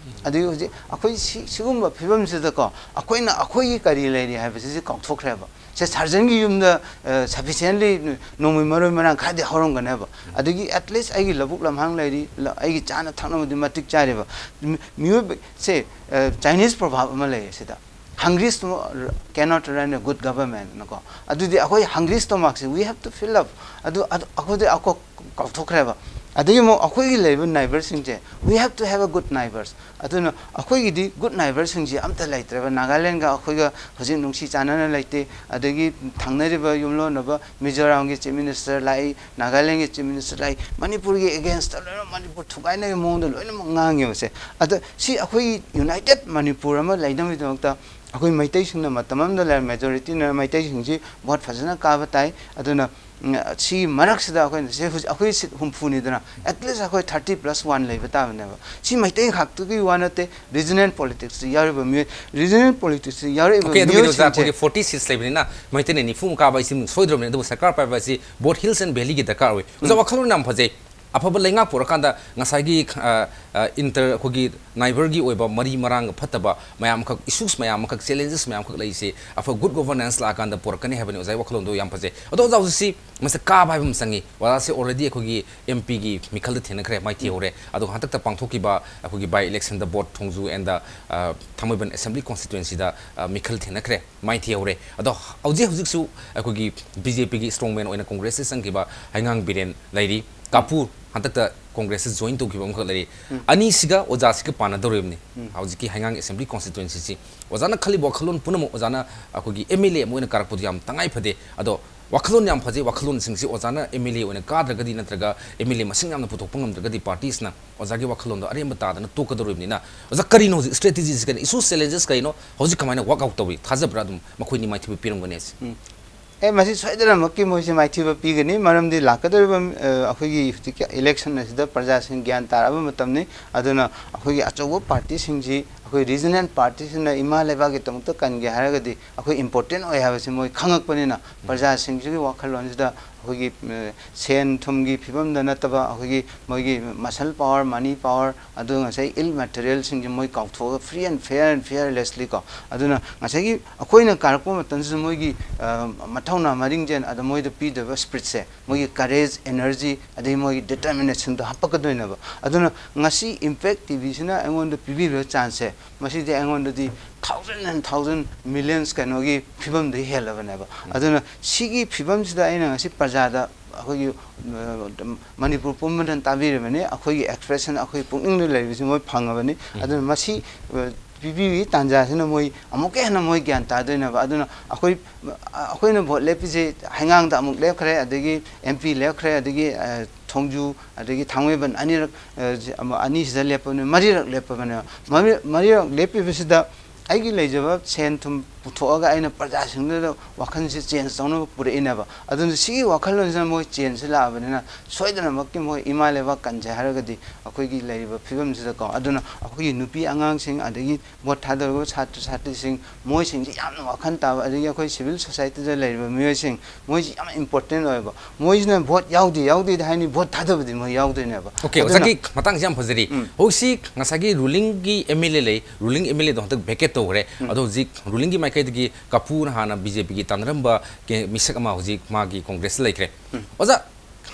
ꯑꯗꯨꯒꯤ ꯍꯧꯖꯤꯛ ꯑꯩꯈꯣꯏ ꯁꯤ, ꯁꯤꯒꯨꯝꯕ ꯐꯤꯕꯝꯁꯤꯗꯀꯣ, ꯑꯩꯈꯣꯏꯅ ꯑꯩꯈꯣꯏꯒꯤ ꯀꯔꯤ ꯂꯩꯔꯤ ꯍꯥꯏꯕꯁꯤꯁꯨ ꯀꯥꯎꯊꯣꯛꯈ꯭ꯔꯦꯕ꯫ ꯁꯦ ꯁꯥꯔꯖꯟꯒꯤ ꯌꯨꯝꯗ, ꯑ, sufficiently ꯅꯣꯡꯃꯩ ꯃꯔꯣꯏ ꯃꯔꯥꯡ ꯈꯔꯗꯤ ꯍꯧꯔꯝꯒꯅꯦꯕ꯫ ꯑꯗꯒꯤ at least ꯑꯩꯒꯤ ꯂꯧꯕꯨꯛ ꯂꯝꯍꯥꯡ ꯂꯩꯔꯤ, ꯂ-, ꯑꯩꯒꯤ ꯆꯥꯅ ꯊꯛꯅꯕꯗꯤ ꯃꯇꯤꯛ ꯆꯥꯔꯦꯕ꯫ ꯃꯤ-, ꯃꯤꯑꯣꯏꯕ, ꯁꯦ, ꯑ, Chinese proverb ꯑꯃ ꯂꯩꯌꯦ ꯁꯤꯗ, "Hungry stomach cannot run a good government" ꯅꯀꯣ꯫ ꯑꯗꯨꯗꯤ ꯑꯩꯈꯣꯏ hungry stomachꯁꯦ we have to fill up꯫ ꯑꯗꯨ, ꯑꯗꯨ ꯑꯩꯈꯣꯏꯗꯤ ꯑꯀꯣ-, ꯀꯥꯎꯊꯣꯛꯈ꯭ꯔꯦꯕ꯫ ꯑꯗꯒꯤ ꯑꯃꯨꯛ ꯑꯩꯈꯣꯏꯒꯤ ꯂꯩꯔꯤꯕ ꯅꯥꯏꯕꯔꯁꯤꯡꯁꯦ, we have to have a good neighbors. ꯑꯗꯨꯅ ꯑꯩꯈꯣꯏꯒꯤꯗꯤ ꯒꯨꯗ ꯅꯥꯏꯕꯔꯁꯤꯡꯁꯦ ꯑꯝꯇ ꯂꯩꯇ꯭ꯔꯦꯕ꯫ ꯅꯥꯒꯥꯂꯦꯟꯒ ꯑꯩꯈꯣꯏꯒ ꯍꯧꯖꯤꯛ ꯅꯨꯡꯁꯤ ꯆꯥꯟꯅꯅ ꯂꯩꯇꯦ꯫ ꯑꯗꯒꯤ ꯊꯪꯅꯔꯤꯕ ꯌꯨꯝꯂꯣꯟꯅꯕ ꯃꯤꯖꯣꯔꯥꯝꯒꯤ ꯆꯤꯐ ꯃꯤꯅꯤꯁꯇꯔ ꯂꯥꯛꯏ, ꯅꯥꯒꯥꯂꯦꯟꯒꯤ ꯆꯤꯐ ꯃꯤꯅꯤꯁꯇꯔ ꯂꯥꯛꯏ, ꯃꯅꯤꯄꯨꯔꯒꯤ ꯑꯦꯒꯦꯟꯁꯇ ꯂꯣꯏꯅ, ꯃꯅꯤꯄꯨꯔ ꯊꯨꯒꯥꯏꯅꯕꯒꯤ ꯃꯑꯣꯡꯗ ꯂꯣꯏꯅꯃꯛ ꯉꯥꯡꯉꯦꯕꯁꯦ꯫ ꯑꯗ ꯁꯤ ꯑꯩꯈꯣꯏꯒꯤ ꯌꯨꯅꯥꯏꯇꯦꯠ ꯃꯅꯤꯄꯨꯔ ꯑꯃ ꯂꯩꯅꯕꯒꯤꯗꯃꯛꯇ ꯑꯩꯈꯣꯏ ꯃꯩꯇꯩꯁꯤꯡꯅ ꯃꯇꯝ ꯑꯃꯗ ꯂꯩꯔꯝꯃꯦ, ꯃꯦꯖꯣꯔꯤꯇꯤꯅ ꯃꯩꯇꯩꯁꯤꯡꯁꯤ ꯚꯣꯠ ꯐꯖꯅ ꯀꯥꯕ ꯇꯥꯏ꯫ ꯑꯗꯨꯅ ꯎꯝ, ꯁꯤꯒꯤ ꯃꯔꯛꯁꯤꯗ ꯑꯩꯈꯣꯏꯅ ꯁꯤ ꯍꯧꯖꯤꯛ ꯑꯩꯈꯣꯏ ꯁꯤꯠ ꯍꯨꯝꯐꯨꯅꯤꯗꯅ, ꯑꯦꯠꯂꯤꯁ ꯑꯩꯈꯣꯏ ꯊꯥꯔꯇꯤ ꯄ꯭ꯂꯁ ꯋꯥꯟ ꯂꯩꯕ ꯇꯥꯕꯅꯦꯕ꯫ ꯁꯤ ꯃꯩꯇꯩ ꯈꯛꯇꯒꯤ ꯋꯥ ꯅꯠꯇꯦ, ꯔꯤꯖꯅꯦꯜ ꯄꯣꯂꯤꯇꯤꯛꯁꯇ ꯌꯥꯎꯔꯤꯕ ꯃꯤꯑꯣꯏ, ꯔꯤꯖꯅꯦꯜ ꯄꯣꯂꯤꯇꯤꯛꯁꯇ ꯌꯥꯎꯔꯛꯏꯕ ꯑꯣꯀꯦ, ꯑꯗꯨꯒꯤꯗꯤ ꯑꯣꯖꯥ, ꯃꯤꯑꯣꯏꯁꯤꯡꯁꯦ ꯑꯩꯈꯣꯏꯒꯤ ꯐꯣꯔꯇꯤ ꯁꯤꯠꯁ ꯂꯩꯕꯅꯤꯅ ꯃꯩꯇꯩꯅ ꯅꯤꯐꯨꯃꯨꯛ ꯀꯥꯕ ꯍꯥꯏꯁꯤ ꯁꯣꯏꯗ꯭ꯔꯕꯅꯤ꯫ ꯑꯗꯨꯕꯨ ꯁꯔꯀꯥꯔ ꯄꯥꯏꯕ ꯍꯥꯏꯁꯤ ꯕꯣꯠ ꯍꯤꯜꯁ ꯑꯦꯟ ꯚꯦꯂꯤꯒꯤ ꯗꯔꯀꯥꯔ ꯑꯣꯏ꯫ ꯑꯣꯖꯥ, ꯋꯥꯈꯜꯂꯣꯟ ꯌꯥꯝ ꯐꯖꯩ꯫ ꯑꯐꯕ ꯂꯩꯉꯥꯛ ꯄꯨꯔꯛꯀꯥꯟꯗ ꯉꯁꯥꯏꯒꯤ, ꯑ, ꯑ, ꯏꯟꯇꯔ, ꯑꯩꯈꯣꯏꯒꯤ ꯅꯥꯏꯕꯔꯒꯤ ꯑꯣꯏꯕ ꯃꯔꯤ ꯃꯔꯥꯡ ꯐꯠꯇꯕ ꯃꯌꯥꯝ ꯑꯃꯈꯛ, ꯏꯁꯨꯁ ꯃꯌꯥꯝ ꯑꯃꯈꯛ, ꯆꯦꯂꯦꯟꯖꯦꯁ ꯃꯌꯥꯝ ꯑꯃꯈꯛ ꯂꯩꯔꯤꯁꯦ ꯑꯐꯕ ꯒꯨꯗ ꯒꯣꯚꯔꯅꯦꯟꯁ ꯂꯥꯛꯑꯀꯥꯟꯗ ꯄꯨꯔꯛꯀꯅꯤ ꯍꯥꯏꯕꯅꯤ꯫ ꯑꯣꯖꯥꯒꯤ ꯋꯥꯈꯜꯂꯣꯟꯗꯣ ꯌꯥꯝ ꯐꯖꯩ꯫ ꯑꯗꯣ ꯑꯣꯖꯥ, ꯍꯧꯖꯤꯛꯁꯤ ꯃꯁꯤ ꯀꯥꯕ ꯍꯥꯏꯕ ꯑꯃ ꯆꯪꯉꯤ꯫ ꯑꯣꯖꯥꯁꯦ already ꯑꯩꯈꯣꯏꯒꯤ ꯑꯦꯝ ꯄꯤꯒꯤ ꯃꯤꯈꯜꯗ ꯊꯦꯡꯅꯈ꯭ꯔꯦ, ꯃꯥꯏꯊꯤꯍꯧꯔꯦ꯫ ꯑꯗꯨꯒ ꯍꯟꯗꯛꯇ ꯄꯥꯡꯊꯣꯛꯈꯤꯕ ꯑꯩꯈꯣꯏꯒꯤ by election the boat Thongju and, ꯑ, ꯊꯥꯡꯃꯩꯕꯟ assembly constituency ꯗ, ꯑ, ꯃꯤꯈꯜ ꯊꯦꯡꯅꯈ꯭ꯔꯦ, ꯃꯥꯏꯊꯤꯍꯧꯔꯦ꯫ ꯑꯗꯣ ꯍꯧꯖꯤꯛ ꯍꯧꯖꯤꯛꯁꯨ ꯑꯩꯈꯣꯏꯒꯤ ꯕꯤ ꯖꯦ ꯄꯤꯒꯤ strong man ꯑꯣꯏꯅ ꯀꯣꯡꯒ꯭ꯔꯦꯁꯇ ꯆꯪꯈꯤꯕ ꯍꯩꯉꯥꯡ ꯕꯤꯔꯦꯟ ꯂꯩꯔꯤ, ꯀꯥꯄꯨ ꯍꯟꯗꯛꯇ ꯀꯣꯡꯒ꯭ꯔꯦꯁꯇ join ꯇꯧꯈꯤꯕ ꯑꯃꯈꯛ ꯂꯩꯔꯤ꯫ ꯑꯅꯤꯁꯤꯒ ꯑꯣꯖꯥꯁꯤꯒ ꯄꯥꯟꯅꯗꯧꯔꯤꯕꯅꯤ꯫ ꯍꯧꯖꯤꯛꯀꯤ ꯍꯩꯉꯥꯡ assembly constituency ꯁꯤ ꯑꯣꯖꯥꯅ ꯈꯜꯂꯤꯕ ꯋꯥꯈꯜꯂꯣꯟ ꯄꯨꯝꯅꯃꯛ ꯑꯣꯖꯥꯅ ꯑꯩꯈꯣꯏꯒꯤ ꯑꯦꯝ ꯑꯦꯜ ꯑꯦ ꯑꯃ ꯑꯣꯏꯅ ꯀꯥꯔꯛꯄꯗꯨ ꯌꯥꯝ ꯇꯉꯥꯏ ꯐꯗꯦ꯫ ꯑꯗꯣ ꯋꯥꯈꯜꯂꯣꯟ ꯌꯥꯝ ꯐꯖꯩ꯫ ꯋꯥꯈꯜꯂꯣꯟꯁꯤꯡꯁꯤ ꯑꯣꯖꯥꯅ ꯑꯦꯝ ꯑꯦꯜ ꯑꯦ ꯑꯣꯏꯅ ꯀꯥꯗ꯭ꯔꯒꯗꯤ ꯅꯠꯇ꯭ꯔꯒ ꯑꯦꯝ ꯑꯦꯜ ꯑꯦ ꯃꯁꯤꯡ ꯌꯥꯝꯅ ꯄꯨꯊꯣꯛꯄ ꯉꯝꯗ꯭ꯔꯒꯗꯤ ꯄꯥꯔꯇꯤꯁꯤꯅ ꯑꯣꯖꯥꯒꯤ ꯋꯥꯈꯜꯂꯣꯟꯗꯣ ꯑꯔꯦꯝꯕ ꯇꯥꯗꯅ ꯇꯣꯛꯀꯗꯧꯔꯤꯕꯅꯤꯅ, ꯑꯣꯖꯥ, ꯀꯔꯤꯅꯣ ꯍꯧꯖꯤꯛ ꯏꯁꯇ꯭ꯔꯦꯇꯦꯖꯤꯁꯤ, ꯀꯔꯤ ꯏꯁꯨ, ꯆꯦꯂꯦꯟꯖꯦꯁ ꯀꯔꯤꯅꯣ? ꯍꯧꯖꯤꯛ ꯀꯃꯥꯏꯅ ꯋꯥꯛ ꯑꯥꯎꯠ ꯇꯧꯔꯤ? ꯊꯥꯖꯕ꯭ꯔꯥ ꯑꯗꯨꯝ ꯃꯈꯣꯏꯅꯤ ꯃꯥꯏꯊꯤꯕ ꯄꯤꯔꯝꯒꯅꯤ ꯍꯥꯏꯁꯦ? ꯎꯝ꯫ ꯑꯦ, ꯃꯁꯤ ꯁꯣꯏꯗꯅꯃꯛꯀꯤ ꯃꯣꯏꯁꯦ ꯃꯥꯏꯊꯤꯕ ꯄꯤꯒꯅꯤ꯫ ꯃꯔꯝꯗꯤ ꯂꯥꯛꯀꯗꯧꯔꯤꯕ, ꯑ, ꯑꯩꯈꯣꯏꯒꯤ ꯍꯧꯖꯤꯛꯀꯤ ꯏꯂꯦꯛꯁꯟ ꯑꯁꯤꯗ ꯄ꯭ꯔꯖꯥꯁꯤꯡ ꯒ꯭ꯌꯥꯟ ꯇꯥꯔꯛꯑꯕ ꯃꯇꯝꯅꯤ꯫ ꯑꯗꯨꯅ ꯑꯩꯈꯣꯏꯒꯤ ꯑꯆꯧꯕ ꯄꯥꯔꯇꯤꯁꯤꯡꯁꯤ ꯑꯩꯈꯣꯏ ꯔꯤꯖꯅꯦꯜ ꯄꯥꯔꯇꯤꯁꯤꯡꯅ ꯏꯃꯥ ꯂꯩꯕꯥꯛꯀꯤꯗꯃꯛꯇ ꯀꯟꯒꯦ ꯍꯥꯏꯔꯒꯗꯤ ꯑꯩꯈꯣꯏ ꯏꯝꯄꯣꯔꯇꯦꯟ ꯑꯣꯏ ꯍꯥꯏꯕꯁꯤ ꯃꯣꯏ ꯈꯪꯉꯛꯄꯅꯤꯅ, ꯄ꯭ꯔꯖꯥꯁꯤꯡꯁꯤꯒꯤ ꯋꯥꯈꯜꯂꯣꯟꯁꯤꯗ ꯑꯩꯈꯣꯏꯒꯤ, ꯑ, ꯁꯦꯟ ꯊꯨꯝꯒꯤ ꯐꯤꯕꯝꯗ ꯅꯠꯇꯕ ꯑꯩꯈꯣꯏꯒꯤ ꯃꯣꯏꯒꯤ ꯃꯁꯜ ꯄꯥꯋꯔ, ꯃꯅꯤ ꯄꯥꯋꯔ, ꯑꯗꯨꯒ ꯉꯁꯥꯏ ꯏꯜ ꯃꯦꯇꯔꯤꯌꯦꯜꯁꯤꯡꯁꯦ ꯃꯣꯏ ꯀꯥꯎꯊꯣꯛꯑꯒ free and fair and fearlessly ꯀꯣ꯫ ꯑꯗꯨꯅ ꯉꯁꯥꯏꯒꯤ ꯑꯩꯈꯣꯏꯅ ꯀꯥꯔꯛꯄ ꯃꯇꯝꯁꯤꯗ ꯃꯣꯏꯒꯤ, ꯑ, ꯃꯊꯧꯅꯥ ꯃꯔꯤꯡꯖꯦꯜ, ꯑꯗ ꯃꯣꯏꯗ ꯄꯤꯗꯣꯏꯕ ꯁ꯭ꯄꯤꯔꯤꯠꯁꯦ, ꯃꯣꯏꯒꯤ ꯀꯔꯦꯖ, ꯑꯦꯅꯔꯖꯤ, ꯑꯗꯒꯤ ꯃꯣꯏꯒꯤ ꯗꯤꯇꯔꯃꯤꯅꯦꯁꯟꯗꯣ ꯍꯥꯞꯄꯛꯀꯗꯣꯏꯅꯦꯕ꯫ ꯑꯗꯨꯅ ꯉꯁꯤ ꯏꯝꯄꯦꯛ ꯇꯤ ꯚꯤꯁꯤꯅ ꯑꯩꯉꯣꯟꯗ ꯄꯤꯕꯤꯔꯤꯕ ꯆꯥꯟꯁꯁꯦ, ꯃꯁꯤꯗꯤ ꯑꯩꯉꯣꯟꯗꯗꯤ ꯊꯥꯎꯖꯟ ꯑꯦꯟ ꯊꯥꯎꯖꯟ ꯃꯤꯂꯤꯌꯟꯁ ꯀꯩꯅꯣꯒꯤ ꯐꯤꯕꯝꯗꯒꯤ ꯍꯦꯜꯂꯕꯅꯦꯕ꯫ ꯑꯗꯨꯅ ꯁꯤꯒꯤ ꯐꯤꯕꯝꯁꯤꯗ ꯑꯩꯅ ꯉꯁꯤ ꯄ꯭ꯔꯖꯥꯗ ꯑꯩꯈꯣꯏꯒꯤ ꯃꯅꯤꯄꯨꯔ ꯄꯨꯝꯕꯗ ꯇꯥꯕꯤꯔꯕꯅꯤ꯫ ꯑꯩꯈꯣꯏꯒꯤ ꯑꯦꯛꯁꯄ꯭ꯔꯦꯁꯟ, ꯑꯩꯈꯣꯏ ꯄꯨꯛꯅꯤꯡꯗ ꯂꯩꯔꯤꯕꯁꯤ ꯃꯣꯏ ꯐꯪꯉꯕꯅꯤ꯫ ꯑꯗꯨꯅ ꯃꯁꯤ ꯄꯤꯕꯤꯕꯒꯤ ꯇꯥꯟꯖꯥꯁꯤꯅ ꯃꯣꯏ ꯑꯃꯨꯛꯀ ꯍꯦꯟꯅ ꯃꯣꯏ ꯒ꯭ꯌꯥꯟ ꯇꯥꯗꯣꯏꯅꯦꯕ꯫ ꯑꯗꯨꯅ ꯑꯩꯈꯣꯏ ꯑꯩꯈꯣꯏꯅ ꯚꯣꯠ ꯂꯦꯞꯄꯤꯁꯦ ꯍꯩꯉꯥꯡꯗ ꯑꯃꯨꯛ ꯂꯦꯞꯈ꯭ꯔꯦ, ꯑꯗꯒꯤ ꯑꯦꯝ ꯄꯤ ꯂꯦꯞꯈ꯭ꯔꯦ, ꯑꯗꯒꯤ ꯊꯣꯡꯖꯨ, ꯑꯗꯒꯤ ꯊꯥꯡꯃꯩꯕꯟ ꯑꯅꯤꯔꯛ ꯑꯅꯤꯁꯤꯗ ꯂꯦꯞꯄꯅꯤ, ꯃꯔꯤꯔꯛ ꯂꯦꯞꯄꯕꯅꯦꯕ꯫ ꯃꯔꯤꯔꯛ ꯂꯦꯞꯄꯤꯕꯁꯤꯗ ꯑꯩꯒꯤ ꯂꯩꯖꯕ ꯁꯦꯟ ꯊꯨꯝ ꯄꯨꯊꯣꯛꯑꯒ ꯑꯩꯅ ꯄ꯭ꯔꯖꯥꯁꯤꯡꯗꯨꯗ ꯋꯥꯈꯜꯁꯦ ꯆꯦꯟꯖ ꯇꯧꯅꯕ ꯄꯨꯔꯛꯏꯅꯦꯕ꯫ ꯑꯗꯨꯅ ꯁꯤꯒꯤ ꯋꯥꯈꯜꯂꯣꯟꯁꯤꯅ ꯃꯣꯏ ꯆꯦꯟꯖꯁꯤ ꯂꯥꯛꯑꯕꯅꯤꯅ ꯁꯣꯏꯗꯅꯃꯛꯀꯤ ꯃꯣꯏ ꯏꯃꯥ ꯂꯩꯕꯥꯛ ꯀꯟꯁꯦ ꯍꯥꯏꯔꯒꯗꯤ ꯑꯩꯈꯣꯏꯒꯤ ꯂꯩꯔꯤꯕ ꯐꯤꯕꯝꯁꯤꯗꯀꯣ꯫ ꯑꯗꯨꯅ ꯑꯩꯈꯣꯏꯒꯤ ꯅꯨꯄꯤ ꯑꯉꯥꯡꯁꯤꯡ, ꯑꯗꯒꯤ ꯚꯣꯠ ꯊꯥꯗꯧꯔꯤꯕ ꯁꯥꯇ꯭ꯔ ꯁꯥꯇ꯭ꯔꯤꯁꯤꯡ, ꯃꯣꯏꯁꯤꯡꯁꯤ ꯌꯥꯝꯅ ꯋꯥꯈꯜ ꯇꯥꯕ, ꯑꯗꯒꯤ ꯑꯩꯈꯣꯏ ꯁꯤꯚꯤꯜ ꯁꯣꯁꯥꯏꯇꯤꯗ ꯂꯩꯔꯤꯕ ꯃꯤꯑꯣꯏꯁꯤꯡ, ꯃꯣꯏꯁꯤ ꯌꯥꯝ ꯏꯝꯄꯣꯔꯇꯦꯟ ꯑꯣꯏꯕ꯫ ꯃꯣꯏꯁꯤꯅ ꯚꯣꯠ ꯌꯥꯎꯗꯦ ꯌꯥꯎꯗꯦꯗ ꯍꯥꯏꯅꯤ, ꯚꯣꯠ ꯊꯥꯗꯕꯗꯤ ꯃꯣꯏ ꯌꯥꯎꯗꯣꯏꯅꯦꯕ꯫ ꯑꯣꯀꯦ, ꯑꯗꯨꯅ ꯑꯣꯖꯥꯒꯤ ꯃꯇꯥꯡꯁꯤ ꯌꯥꯝ ꯐꯖꯔꯤ꯫ ꯎꯝ꯫ ꯍꯧꯖꯤꯛꯁꯤ ꯉꯁꯥꯏꯒꯤ ꯔꯨꯂꯤꯡꯒꯤ ꯑꯦꯝ ꯑꯦꯜ ꯑꯦ ꯂꯩ, ꯔꯨꯂꯤꯡ ꯑꯦꯝ ꯑꯦꯜ ꯑꯦꯗꯣ ꯍꯟꯗꯛ ꯚꯦꯀꯦꯠ ꯇꯧꯈ꯭ꯔꯦ꯫ ꯎꯝ꯫ ꯑꯗꯣ ꯍꯧꯖꯤꯛ ꯔꯨꯂꯤꯡꯒꯤ ꯃꯥꯏꯀꯩꯗꯒꯤ ꯀꯥꯄꯨꯅ ꯍꯥꯟꯅ ꯕꯤ ꯖꯦ ꯄꯤꯒꯤ ꯇꯥꯟꯅꯔꯝꯕ ꯀꯦ-, ꯃꯤꯁꯛ ꯑꯃ ꯍꯧꯖꯤꯛ ꯃꯥꯒꯤ ꯀꯣꯡꯒ꯭ꯔꯦꯁꯇ ꯂꯩꯈ꯭ꯔꯦ꯫ ꯎꯝ꯫ ꯑꯣꯖꯥ,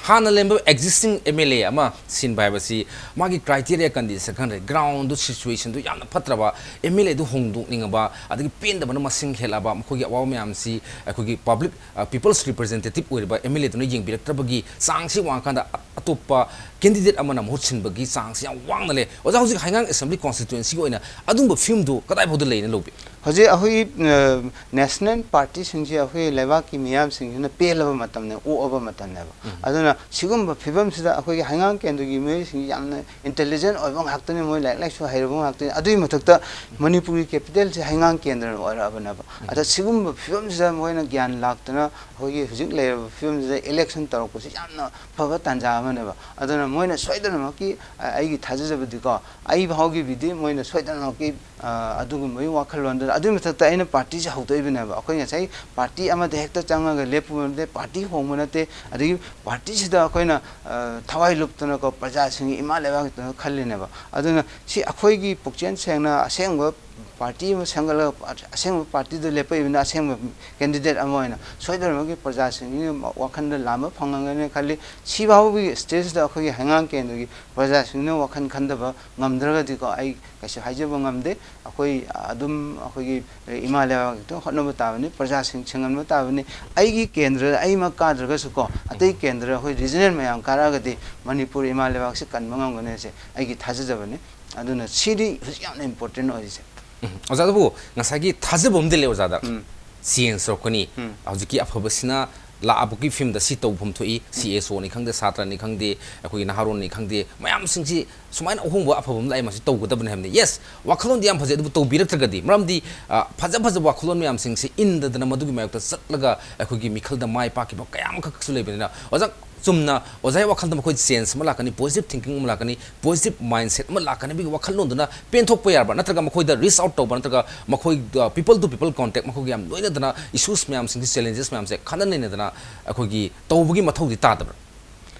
ꯍꯥꯟꯅ ꯂꯩꯔꯝꯕ ꯑꯦꯛꯖꯤꯁꯇꯤꯡ ꯑꯦꯝ ꯑꯦꯜ ꯑꯦ ꯑꯃ ꯁꯤꯟꯕ ꯍꯥꯏꯕꯁꯤ ꯃꯥꯒꯤ ꯀ꯭ꯔꯥꯏꯇꯦꯔꯤꯌꯥ ꯀꯟꯗꯤꯁꯟ ꯈꯪꯗ꯭ꯔꯦ, ꯒ꯭ꯔꯥꯎꯟꯗꯨ ꯁꯤꯆꯨꯋꯦꯁꯟꯗꯨ ꯌꯥꯝꯅ ꯐꯠꯇ꯭ꯔꯕ, ꯑꯦꯝ ꯑꯦꯜ ꯑꯦꯗꯨ ꯍꯣꯡꯗꯣꯛꯅꯤꯡꯉꯕ, ꯑꯗꯒꯤ ꯄꯦꯟꯗꯕꯅ ꯃꯁꯤꯡ ꯍꯦꯜꯂꯛꯑꯕ, ꯃꯈꯣꯏꯒꯤ ꯑꯋꯥꯕ ꯃꯌꯥꯝꯁꯤ ꯑꯩꯈꯣꯏꯒꯤ ꯄꯕ꯭ꯂꯤꯛ, ꯑ, ꯄꯤꯄꯜꯁ ꯔꯤꯄ꯭ꯔꯖꯦꯟꯇꯦꯇꯤꯞ ꯑꯣꯏꯔꯤꯕ ꯑꯦꯝ ꯑꯦꯜ ꯑꯦꯗꯨꯅ ꯌꯦꯡꯕꯤꯔꯛꯇ꯭ꯔꯕꯒꯤ ꯆꯥꯡꯁꯤ ꯋꯥꯡꯉꯀꯥꯟꯗ ꯑ-, ꯑꯇꯣꯞꯄ ꯀꯦꯟꯗꯤꯗꯦꯠ ꯑꯃꯅ ꯃꯍꯨꯠ ꯁꯤꯟꯕꯒꯤ ꯆꯥꯡꯁꯤ ꯌꯥꯝ ꯋꯥꯡꯅ ꯂꯩ꯫ ꯑꯣꯖꯥ, ꯍꯧꯖꯤꯛ ꯍꯩꯉꯥꯡ ꯑꯦꯁꯦꯝꯕ꯭ꯂꯤ ꯀꯣꯟꯁꯇꯤꯇ꯭ꯋꯦꯟꯁꯤꯒꯤ ꯑꯣꯏꯅ ꯑꯗꯨꯝꯕ ꯐꯤꯕꯝꯗꯨ ꯀꯗꯥꯏ ꯐꯥꯎꯗ ꯂꯩꯅ ꯂꯧꯕꯤ? ꯍꯧꯖꯤꯛ ꯑꯩꯈꯣꯏꯒꯤ, ꯑ, ꯅꯦꯁꯅꯦꯜ ꯄꯥꯔꯇꯤꯁꯤꯡꯁꯤ ꯑꯩꯈꯣꯏꯒꯤ ꯂꯩꯕꯥꯛꯀꯤ ꯃꯤꯌꯥꯝꯁꯤꯡꯁꯤꯅ ꯄꯦꯜꯂꯕ ꯃꯇꯝꯅꯦ, ꯑꯣꯛꯑꯕ ꯃꯇꯝꯅꯦꯕ꯫ ꯎꯝ꯫ ꯑꯗꯨꯅ ꯁꯤꯒꯨꯝꯕ ꯐꯤꯕꯝꯁꯤꯗ ꯑꯩꯈꯣꯏꯒꯤ ꯍꯩꯉꯥꯡ ꯀꯦꯟꯗ꯭ꯔꯒꯤ ꯃꯤꯑꯣꯏꯁꯤꯡꯁꯤ ꯌꯥꯝꯅ ꯏꯟꯇꯦꯂꯤꯖꯦꯟ ꯑꯣꯏꯕ ꯉꯥꯛꯇꯅꯤ, ꯃꯣꯏ ꯂꯥꯏꯔꯤꯛ ꯂꯥꯏꯁꯨ ꯍꯩꯔꯕ ꯉꯥꯛꯇꯅꯤ꯫ ꯑꯗꯨꯒꯤ ꯃꯊꯛꯇ ꯃꯅꯤꯄꯨꯔꯒꯤ ꯀꯦꯄꯤꯇꯦꯜꯁꯦ ꯍꯩꯉꯥꯡ ꯀꯦꯟꯗ꯭ꯔꯅ ꯑꯣꯏꯔꯛꯑꯕꯅꯦꯕ꯫ ꯎꯝ꯫ ꯑꯗ ꯁꯤꯒꯨꯝꯕ ꯐꯤꯕꯝꯁꯤꯗ ꯃꯣꯏꯅ ꯒ꯭ꯌꯥꯟ ꯂꯥꯛꯇꯅ ꯑꯩꯈꯣꯏꯒꯤ ꯍꯧꯖꯤꯛ ꯂꯩꯔꯕ ꯐꯤꯕꯝꯁꯤꯗ ꯏꯂꯦꯛꯁꯟ ꯇꯧꯔꯛꯄꯁꯤ ꯌꯥꯝꯅ ꯐꯕ ꯇꯥꯟꯖꯥ ꯑꯃꯅꯦꯕ꯫ ꯑꯗꯨꯅ ꯃꯣꯏꯅ ꯁꯣꯏꯗꯅꯃꯛꯀꯤ, ꯑ-, ꯑꯩꯒꯤ ꯊꯥꯖꯖꯕꯗꯤꯀꯣ, ꯑꯩ ꯐꯥꯎꯒꯤꯕꯤꯗꯤ ꯃꯣꯏꯅ ꯁꯣꯏꯗꯅꯃꯛꯀꯤ, ꯑ, ꯑꯗꯨꯒꯨꯝꯕꯒꯤ ꯋꯥꯈꯜꯂꯣꯟꯗꯨꯗ, ꯑꯗꯨꯒꯤ ꯃꯊꯛꯇ ꯑꯩꯅ ꯄꯥꯔꯇꯤꯁꯦ ꯍꯧꯗꯣꯛꯏꯕꯅꯦꯕ꯫ ꯑꯩꯈꯣꯏ ꯉꯁꯥꯏ ꯄꯥꯔꯇꯤ ꯑꯃꯗ ꯍꯦꯛꯇ ꯆꯪꯉꯒ ꯂꯦꯞꯄꯨꯕ ꯅꯠꯇꯦ, ꯄꯥꯔꯇꯤ ꯍꯣꯡꯕ ꯅꯠꯇꯦ, ꯑꯗꯒꯤ ꯄꯥꯔꯇꯤꯁꯤꯗ ꯑꯩꯈꯣꯏꯅ, ꯑ, ꯊꯋꯥꯏ ꯂꯨꯞꯇꯅꯀꯣ, ꯄ꯭ꯔꯖꯥꯁꯤꯡꯒꯤ ꯏꯃꯥ ꯂꯩꯕꯥꯛꯀꯤꯗꯃꯛ ꯈꯜꯂꯤꯅꯦꯕ꯫ ꯑꯗꯨꯅ ꯁꯤ ꯑꯩꯈꯣꯏꯒꯤ ꯄꯨꯛꯆꯦꯜ ꯁꯦꯡꯅ ꯑꯁꯦꯡꯕ ꯄꯥꯔꯇꯤ ꯑꯃ ꯁꯦꯝꯒꯠꯂꯒ ꯑꯁꯦꯡꯕ ꯄꯥꯔꯇꯤꯗꯨ ꯂꯦꯞꯄꯛꯏꯕꯅ ꯑꯁꯦꯡꯕ ꯀꯦꯟꯗꯤꯗꯦꯠ ꯑꯃ ꯑꯣꯏꯅ ꯁꯣꯏꯗꯅꯃꯛꯀꯤ ꯄ꯭ꯔꯖꯥꯁꯤꯡꯒꯤ ꯋꯥꯈꯜꯗ ꯂꯥꯝꯕ ꯐꯪꯉꯝꯒꯅꯤ ꯈꯜꯂꯤ꯫ ꯁꯤꯐꯥꯎꯕꯒꯤ ꯁ꯭ꯇꯦꯖꯇ ꯑꯩꯈꯣꯏꯒꯤ ꯍꯩꯉꯥꯡ ꯀꯦꯟꯗ꯭ꯔꯒꯤ ꯄ꯭ꯔꯖꯥꯁꯤꯡꯅ ꯋꯥꯈꯜ ꯈꯟꯗꯕ ꯉꯝꯗ꯭ꯔꯒꯗꯤꯀꯣ, ꯑꯩ ꯀꯩꯁꯨ ꯍꯥꯏꯖꯕ ꯉꯝꯗꯦ꯫ ꯑꯩꯈꯣꯏ ꯑꯗꯨꯝ ꯑꯩꯈꯣꯏꯒꯤ ꯏꯃꯥ ꯂꯩꯕꯥꯛꯀꯤꯗꯃꯛꯇ ꯍꯣꯠꯅꯕ ꯇꯥꯕꯅꯤ, ꯄ꯭ꯔꯖꯥꯁꯤꯡ ꯁꯦꯝꯒꯠꯅꯕ ꯇꯥꯕꯅꯤ꯫ ꯑꯩꯒꯤ ꯀꯦꯟꯗ꯭ꯔꯗ ꯑꯩꯃꯛ ꯀꯥꯗ꯭ꯔꯒꯁꯨꯀꯣ, ꯑꯇꯩ ꯀꯦꯟꯗ꯭ꯔ ꯑꯩꯈꯣꯏ ꯔꯤꯖꯅꯦꯜ ꯃꯌꯥꯝ ꯀꯥꯔꯛꯑꯒꯗꯤ ꯃꯅꯤꯄꯨꯔ ꯏꯃꯥ ꯂꯩꯕꯥꯛꯁꯤ ꯀꯟꯕ ꯉꯝꯒꯅꯤ ꯍꯥꯏꯁꯦ ꯑꯩꯒꯤ ꯊꯥꯖꯖꯕꯅꯤ꯫ ꯑꯗꯨꯅ ꯁꯤꯗꯤ ꯍꯧꯖꯤꯛ ꯌꯥꯝꯅ ꯏꯝꯄꯣꯔꯇꯦꯟ ꯑꯣꯏꯔꯤꯁꯦ꯫ ꯎꯝ꯫ ꯑꯣꯖꯥ, ꯑꯗꯨꯕꯨ ꯉꯁꯥꯏꯒꯤ ꯊꯥꯖꯕ ꯑꯃꯗꯤ ꯂꯩ ꯑꯣꯖꯥꯗ꯫ ꯎꯝ꯫ ꯆꯦꯟꯖ ꯇꯧꯔꯛꯀꯅꯤ꯫ ꯎꯝ꯫ ꯍꯧꯖꯤꯛꯀꯤ ꯑꯐꯕꯁꯤꯅ ꯂꯥꯛꯑꯕꯒꯤ ꯐꯤꯕꯝꯗ ꯁꯤ ꯇꯧꯕ ꯐꯝ ꯊꯣꯛꯏ, ꯁꯤ ꯑꯦꯁ ꯑꯣꯅꯤ ꯈꯪꯗꯦ, ꯁꯥꯇ꯭ꯔꯅꯤ ꯈꯪꯗꯦ, ꯑꯩꯈꯣꯏꯒꯤ ꯅꯍꯥꯔꯣꯟꯅꯤ ꯈꯪꯗꯦ, ꯃꯌꯥꯝꯁꯤꯡꯁꯤ ꯁꯨꯃꯥꯏꯅ ꯑꯍꯣꯡꯕ ꯑꯐꯕ ꯑꯃ ꯂꯥꯛꯑꯦ, ꯃꯁꯤ ꯇꯧꯒꯗꯕꯅꯤ ꯍꯥꯏꯕꯅꯤ꯫ ꯌꯦꯁ, ꯋꯥꯈꯜꯂꯣꯟꯗꯤ ꯌꯥꯝ ꯐꯖꯩ, ꯑꯗꯨꯕꯨ ꯇꯧꯕꯤꯔꯛꯇ꯭ꯔꯒꯗꯤ, ꯃꯔꯝꯗꯤ, ꯑ, ꯐꯖ ꯐꯖꯕ ꯋꯥꯈꯜꯂꯣꯟ ꯃꯌꯥꯝꯁꯤꯡꯁꯤ ꯏꯟꯗꯗꯅ ꯃꯗꯨꯒꯤ ꯃꯥꯌꯣꯛꯇ ꯆꯠꯂꯒ ꯑꯩꯈꯣꯏꯒꯤ ꯃꯤꯈꯜꯗ ꯃꯥꯏ ꯄꯥꯛꯈꯤꯕ ꯀꯌꯥ ꯑꯃꯈꯛꯁꯨ ꯂꯩꯕꯅꯤꯅ, ꯑꯣꯖꯥ, ꯆꯨꯝꯅ ꯑꯣꯖꯥꯒꯤ ꯋꯥꯈꯜꯗ ꯃꯈꯣꯏ ꯆꯦꯟꯖ ꯑꯃ ꯂꯥꯛꯀꯅꯤ, ꯄꯣꯖꯤꯇꯤꯚ ꯊꯤꯡꯀꯤꯡ ꯑꯃ ꯂꯥꯛꯀꯅꯤ, ꯄꯣꯖꯤꯇꯤꯚ ꯃꯥꯏꯟꯁꯦꯠ ꯑꯃ ꯂꯥꯛꯀꯅꯤ ꯍꯥꯏꯕꯒꯤ ꯋꯥꯈꯜꯂꯣꯟꯗꯨꯅ ꯄꯦꯟꯊꯣꯛꯄ ꯌꯥꯔꯕ꯭ꯔꯥ? ꯅꯠꯇ꯭ꯔꯒ ꯃꯈꯣꯏꯗ ꯔꯤꯆ ꯑꯥꯎꯠ ꯇꯧꯕ, ꯅꯠꯇ꯭ꯔꯒ ꯃꯈꯣꯏ, ꯑ, ꯄꯤꯄꯜ ꯇꯨ ꯄꯤꯄꯜ ꯀꯣꯟꯇꯦꯛ, ꯃꯈꯣꯏꯒ ꯌꯥꯝ ꯂꯣꯏꯅꯗꯅ ꯏꯁꯨꯁ ꯃꯌꯥꯝꯁꯤꯡꯁꯤ, ꯆꯦꯂꯦꯟꯖꯦꯁ ꯃꯌꯥꯝꯁꯦ ꯈꯟꯅ ꯅꯩꯅꯗꯅ ꯑꯩꯈꯣꯏꯒꯤ ꯇꯧꯕꯒꯤ ꯃꯊꯧꯗꯤ ꯇꯥꯗꯕ꯭ꯔꯥ?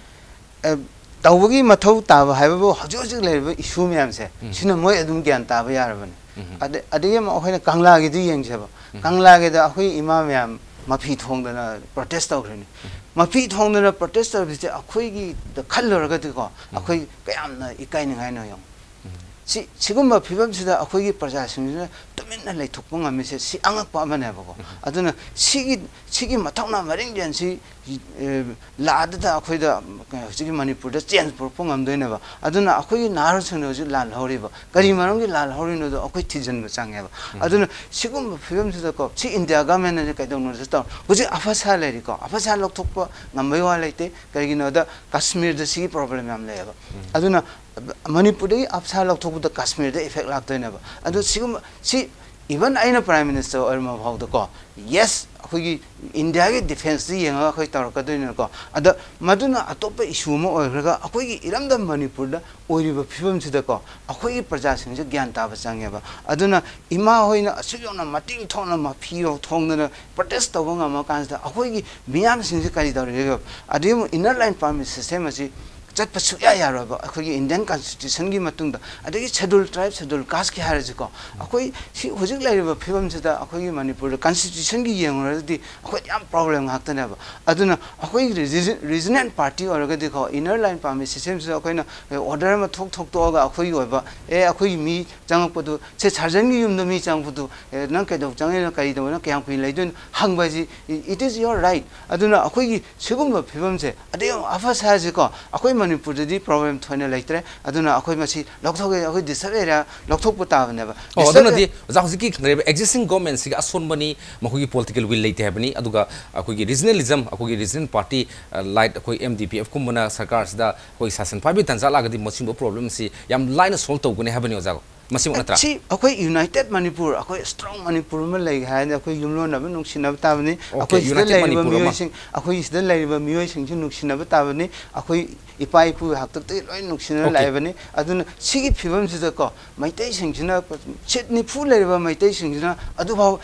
ꯑ, ꯇꯧꯕꯒꯤ ꯃꯊꯧ ꯇꯥꯕ ꯍꯥꯏꯕꯕꯨ ꯍꯧꯖꯤꯛ ꯍꯧꯖꯤꯛ ꯂꯩꯔꯤꯕ ꯏꯁꯨ ꯃꯌꯥꯝꯁꯦ, ꯎꯝ꯫ ꯁꯤꯅ ꯃꯣꯏ ꯑꯗꯨꯝ ꯒ꯭ꯌꯥꯟ ꯇꯥꯕ ꯌꯥꯔꯕꯅꯤ꯫ ꯎꯝ꯫ ꯑꯗ-, ꯑꯗꯒꯤ ꯑꯃꯨꯛ ꯑꯩꯈꯣꯏꯅ ꯀꯪꯂꯥꯒꯤꯗꯨ ꯌꯦꯡꯁꯦꯕ꯫ ꯎꯝ꯫ ꯀꯪꯂꯥꯒꯤꯗ ꯑꯩꯈꯣꯏ ꯏꯃꯥ ꯃꯌꯥꯝ ꯃꯐꯤ ꯊꯣꯡꯗꯅ ꯄ꯭ꯔꯣꯇꯦꯁ ꯇꯧꯈ꯭ꯔꯤꯅꯤ꯫ ꯎꯝ꯫ ꯃꯐꯤ ꯊꯣꯡꯗꯅ ꯄ꯭ꯔꯣꯇꯦꯁ ꯇꯧꯔꯤꯁꯦ ꯑꯩꯈꯣꯏꯒꯤꯗ ꯈꯜꯂꯨꯔꯒꯗꯤꯀꯣ, ꯎꯝ꯫ ꯑꯩꯈꯣꯏ ꯀꯌꯥꯝꯅ ꯏꯀꯥꯏꯅꯤꯡꯉꯥꯏꯅꯣ ꯌꯦꯡꯉꯨ꯫ ꯎꯝ꯫ ꯁꯤ, ꯁꯤꯒꯨꯝꯕ ꯐꯤꯕꯝꯁꯤꯗ ꯑꯩꯈꯣꯏꯒꯤ ꯄ꯭ꯔꯖꯥꯁꯤꯡꯁꯤꯅ ꯇꯨꯃꯤꯟꯅ ꯂꯩꯊꯣꯛꯄ ꯉꯝꯃꯤꯁꯦ, ꯁꯤ ꯑꯉꯛꯄ ꯑꯃꯅꯦꯕꯀꯣ꯫ ꯎꯝ꯫ ꯑꯗꯨꯅ ꯁꯤꯒꯤ, ꯁꯤꯒꯤ ꯃꯊꯧꯅꯥ ꯃꯔꯤꯡꯖꯦꯜꯁꯤ, ꯑꯦ, ꯂꯥꯛꯑꯗꯨꯗ ꯑꯩꯈꯣꯏꯗ ꯍꯧꯖꯤꯛꯀꯤ ꯃꯅꯤꯄꯨꯔꯗ ꯆꯦꯟꯖ ꯄꯨꯔꯛꯄ ꯉꯝꯗꯣꯏꯅꯦꯕ꯫ ꯑꯗꯨꯅ ꯑꯩꯈꯣꯏꯒꯤ ꯅꯍꯥꯔꯣꯜꯁꯤꯡꯅ ꯍꯧꯖꯤꯛ ꯂꯥꯜꯍꯧꯔꯤꯕ, ꯀꯔꯤ ꯃꯔꯝꯒꯤ ꯂꯥꯜꯍꯧꯔꯤꯅꯣꯗꯣ ꯑꯩꯈꯣꯏ ꯊꯤꯖꯤꯟꯕ ꯆꯪꯉꯦꯕ꯫ ꯎꯝ꯫ ꯑꯗꯨꯅ ꯁꯤꯒꯨꯝꯕ ꯐꯤꯕꯝꯁꯤꯗꯀꯣ, ꯁꯤ ꯏꯟꯗꯤꯌꯥ ꯒꯃꯦꯟꯅꯗꯤ ꯀꯩꯗꯧꯅꯣꯁꯨ ꯇꯧ-, ꯍꯧꯖꯤꯛ ꯑꯐꯁꯥ ꯂꯩꯔꯤꯀꯣ, ꯑꯐꯁꯥ ꯂꯧꯊꯣꯛꯄ ꯉꯝꯕꯩ ꯋꯥ ꯂꯩꯇꯦ꯫ ꯀꯩꯒꯤꯅꯣꯗ ꯀꯥꯁꯃꯤꯔꯗ ꯁꯤꯒꯤ ꯄ꯭ꯔꯣꯕ꯭ꯂꯦꯝ ꯌꯥꯝ ꯂꯩꯌꯦꯕ꯫ ꯎꯝ꯫ ꯑꯗꯨꯅ ꯃꯅꯤꯄꯨꯔꯗꯒꯤ ꯑꯐꯁꯥ ꯂꯧꯊꯣꯛꯄꯗ ꯀꯥꯁꯃꯤꯔꯗ ꯏꯐꯦꯛ ꯂꯥꯛꯇꯣꯏꯅꯦꯕ꯫ ꯑꯗꯣ ꯁꯤꯒꯨꯝꯕ, ꯁꯤ ꯏꯚꯟ ꯑꯩꯅ ꯄ꯭ꯔꯥꯏꯝ ꯃꯤꯅꯤꯁꯇꯔ ꯑꯣꯏꯔꯝꯕ ꯐꯥꯎꯗꯀꯣ, ꯌꯦꯁ, ꯑꯩꯈꯣꯏꯒꯤ ꯏꯟꯗꯤꯌꯥꯒꯤ ꯗꯤꯐꯦꯟꯁꯇ ꯌꯦꯡꯉꯒ ꯑꯩꯈꯣꯏ ꯇꯧꯔꯛꯀꯗꯣꯏꯅꯤꯅꯀꯣ꯫ ꯑꯗ ꯃꯗꯨꯅ ꯑꯇꯣꯞꯄ ꯏꯁꯨ ꯑꯃ ꯑꯣꯏꯈ꯭ꯔꯒ ꯑꯩꯈꯣꯏꯒꯤ ꯏꯔꯝꯗꯝ ꯃꯅꯤꯄꯨꯔꯗ ꯑꯣꯏꯔꯤꯕ ꯐꯤꯕꯝꯁꯤꯗꯀꯣ, ꯑꯩꯈꯣꯏꯒꯤ ꯄ꯭ꯔꯖꯥꯁꯤꯡꯁꯦ ꯒ꯭ꯌꯥꯟ ꯇꯥꯕ ꯆꯪꯉꯦꯕ꯫ ꯑꯗꯨꯅ ꯏꯃꯥ ꯍꯣꯏꯅ ꯑꯁꯨꯛ ꯌꯧꯅ ꯃꯇꯤꯡ ꯊꯣꯛꯅ ꯃꯐꯤꯔꯣꯜ ꯊꯣꯡꯗꯅ ꯄ꯭ꯔꯣꯇꯦꯁ ꯇꯧꯕ ꯉꯝꯃꯀꯥꯟꯁꯤꯗ, ꯑꯩꯈꯣꯏꯒꯤ ꯃꯤꯌꯥꯝꯁꯤꯡꯁꯦ ꯀꯔꯤ ꯇꯧꯔꯤꯒꯦ? ꯑꯗꯨꯒꯤ ꯑꯃꯨꯛ ꯏꯟꯅꯔ ꯂꯥꯏꯟ ꯄꯔꯃꯤꯠ ꯁꯤꯁꯇꯦꯝ ꯑꯁꯤ ꯆꯠꯄ ꯁꯨꯛꯌꯥ ꯌꯥꯔꯣꯏꯕ ꯑꯩꯈꯣꯏꯒꯤ ꯏꯟꯗꯤꯌꯟ ꯀꯟꯁꯇꯤꯇ꯭ꯌꯨꯁꯟꯒꯤ ꯃꯇꯨꯡꯗ꯫ ꯑꯗꯒꯤ ꯁꯦꯗꯨꯜ ꯇ꯭ꯔꯥꯏꯕ, ꯁꯦꯗꯨꯜ ꯀꯥꯁꯀꯤ ꯍꯥꯏꯔꯁꯤꯀꯣ, ꯑꯩꯈꯣꯏ ꯁꯤ ꯍꯧꯖꯤꯛ ꯂꯩꯔꯤꯕ ꯐꯤꯕꯝꯁꯤꯗ ꯑꯩꯈꯣꯏꯒꯤ ꯃꯅꯤꯄꯨꯔꯗ ꯀꯟꯁꯇꯤꯇ꯭ꯌꯨꯁꯟꯒꯤ ꯌꯦꯡꯉꯨꯔꯒꯗꯤ ꯑꯩꯈꯣꯏꯗꯤ ꯌꯥꯝ ꯄ꯭ꯔꯣꯕ꯭ꯂꯦꯝ ꯉꯥꯛꯇꯅꯦꯕ꯫ ꯑꯗꯨꯅ ꯑꯩꯈꯣꯏꯒꯤ ꯔꯤꯖꯅꯦꯜ ꯄꯥꯔꯇꯤ ꯑꯣꯏꯔꯒꯗꯤꯀꯣ, ꯏꯟꯅꯔ ꯂꯥꯏꯟ ꯄꯥꯝꯃꯤ ꯁꯤꯁꯇꯦꯝꯁꯤꯗ ꯑꯩꯈꯣꯏꯅ ꯑꯣꯔꯗꯔ ꯑꯃ ꯊꯣꯛ ꯊꯣꯛꯇꯣꯛꯑꯒ ꯑꯩꯈꯣꯏꯒꯤ ꯑꯣꯏꯕ, ꯑꯦ, ꯑꯩꯈꯣꯏꯒꯤ ꯃꯤ ꯆꯪꯉꯛꯄꯗꯨ, ꯁꯦ ꯁꯥꯔꯖꯟꯒꯤ ꯌꯨꯝꯗ ꯃꯤ ꯆꯪꯉꯛꯄꯗꯨ, ꯑꯦ, ꯅꯪ ꯀꯩꯗꯧ ꯆꯪꯉꯛꯏꯅꯣ, ꯀꯔꯤ ꯇꯧꯕꯅꯣ, ꯀꯌꯥꯝ ꯀꯨꯏꯅ ꯂꯩꯗꯣꯏꯅꯣ ꯍꯪꯕ ꯍꯥꯏꯁꯤ, it is your right꯫ ꯑꯗꯨꯅ ꯑꯩꯈꯣꯏꯒꯤ ꯁꯤꯒꯨꯝꯕ ꯐꯤꯕꯝꯁꯦ, ꯑꯗꯩ ꯑꯃꯨꯛ ꯑꯐ ꯁꯥꯁꯤꯀꯣ, ꯑꯩꯈꯣꯏ ꯃꯅꯤꯄꯨꯔꯗꯗꯤ ꯄ꯭ꯔꯣꯕ꯭ꯂꯦꯝ ꯊꯣꯏꯅ ꯂꯩꯇ꯭ꯔꯦ꯫ ꯑꯗꯨꯅ ꯑꯩꯈꯣꯏ ꯃꯁꯤ ꯂꯧꯊꯣꯛꯑꯦ, ꯑꯩꯈꯣꯏ ꯗꯤꯁꯇꯔꯕ ꯑꯦꯔꯤꯌꯥ ꯂꯧꯊꯣꯛꯄ ꯇꯥꯕꯅꯦꯕ꯫ ꯑꯣ, ꯗꯤꯁꯇꯔꯕ ꯑꯗꯨꯅꯗꯤ ꯑꯣꯖꯥ, ꯍꯧꯖꯤꯛꯀꯤ ꯂꯩꯔꯤꯕ ꯑꯦꯛꯖꯤꯁꯇꯤꯡ ꯒꯣꯔꯃꯦꯟꯁꯤꯒ ꯑꯁꯣꯟꯕꯅꯤ, ꯃꯈꯣꯏꯒꯤ ꯄꯣꯂꯤꯇꯤꯀꯦꯜ ꯋꯤꯜ ꯂꯩꯇꯦ ꯍꯥꯏꯕꯅꯤ꯫ ꯑꯗꯨꯒ ꯑꯩꯈꯣꯏꯒꯤ ꯔꯤꯖꯅꯦꯂꯤꯖꯝ, ꯑꯩꯈꯣꯏꯒꯤ ꯔꯤꯖꯅꯦꯜ ꯄꯥꯔꯇꯤ, ꯑ, ꯂꯥꯏꯠ ꯑꯩꯈꯣꯏ ꯑꯦꯝ ꯗꯤ ꯄꯤ ꯑꯦꯐ ꯀꯨꯝꯕꯅ ꯁꯔꯀꯥꯔꯁꯤꯗ ꯑꯩꯈꯣꯏ ꯁꯥꯁꯟ ꯄꯥꯏꯕꯤ ꯇꯥꯟꯖꯥ ꯂꯥꯛꯑꯒꯗꯤ ꯃꯁꯤꯒꯨꯝꯕ ꯄ꯭ꯔꯣꯕ꯭ꯂꯦꯝꯁꯤ ꯌꯥꯝ ꯂꯥꯏꯅ ꯁꯣꯜꯕ ꯇꯧꯒꯅꯤ ꯍꯥꯏꯕꯅꯤ ꯑꯣꯖꯥ꯫ ꯃꯁꯤꯃꯛ ꯅꯠꯇ꯭ꯔꯥ? ꯁꯤ ꯑꯩꯈꯣꯏ ꯌꯨꯅꯥꯏꯇꯦꯗ ꯃꯅꯤꯄꯨꯔ, ꯑꯩꯈꯣꯏ ꯁ꯭ꯇꯔꯣꯡ ꯃꯅꯤꯄꯨꯔ ꯑꯃ ꯂꯩꯒꯦ ꯍꯥꯏꯔꯗꯤ ꯑꯩꯈꯣꯏ ꯌꯨꯝꯂꯣꯟꯅꯕ ꯅꯨꯡꯁꯤꯅꯕ ꯇꯥꯕꯅꯤ꯫ ꯑꯣꯀꯦ, ꯑꯩꯈꯣꯏ ꯁꯤꯗ ꯌꯨꯅꯥꯏꯇꯦꯗ ꯂꯩꯔꯤꯕ ꯃꯅꯤꯄꯨꯔ ꯑꯃ꯫ ꯃꯤꯑꯣꯏꯁꯤꯡ, ꯑꯩꯈꯣꯏ ꯁꯤꯗ ꯂꯩꯔꯤꯕ ꯃꯤꯑꯣꯏꯁꯤꯡꯁꯨ ꯅꯨꯡꯁꯤꯅꯕ ꯇꯥꯕꯅꯤ꯫ ꯑꯩꯈꯣꯏ ꯏꯄꯥ ꯏꯄꯨꯒꯤ ꯍꯥꯛꯇꯛꯇꯒꯤ ꯂꯣꯏ ꯅꯨꯡꯁꯤꯅꯅ ꯑꯣꯀꯦ꯫ ꯂꯥꯛꯏꯕꯅꯤ꯫ ꯑꯗꯨꯅ ꯁꯤꯒꯤ ꯐꯤꯕꯝꯁꯤꯗꯀꯣ, ꯃꯩꯇꯩꯁꯤꯡꯁꯤꯅ, ꯁꯤꯠ ꯅꯤꯐꯨ ꯂꯩꯔꯤꯕ ꯃꯩꯇꯩꯁꯤꯡꯁꯤꯅ ꯑꯗꯨꯐꯥꯎ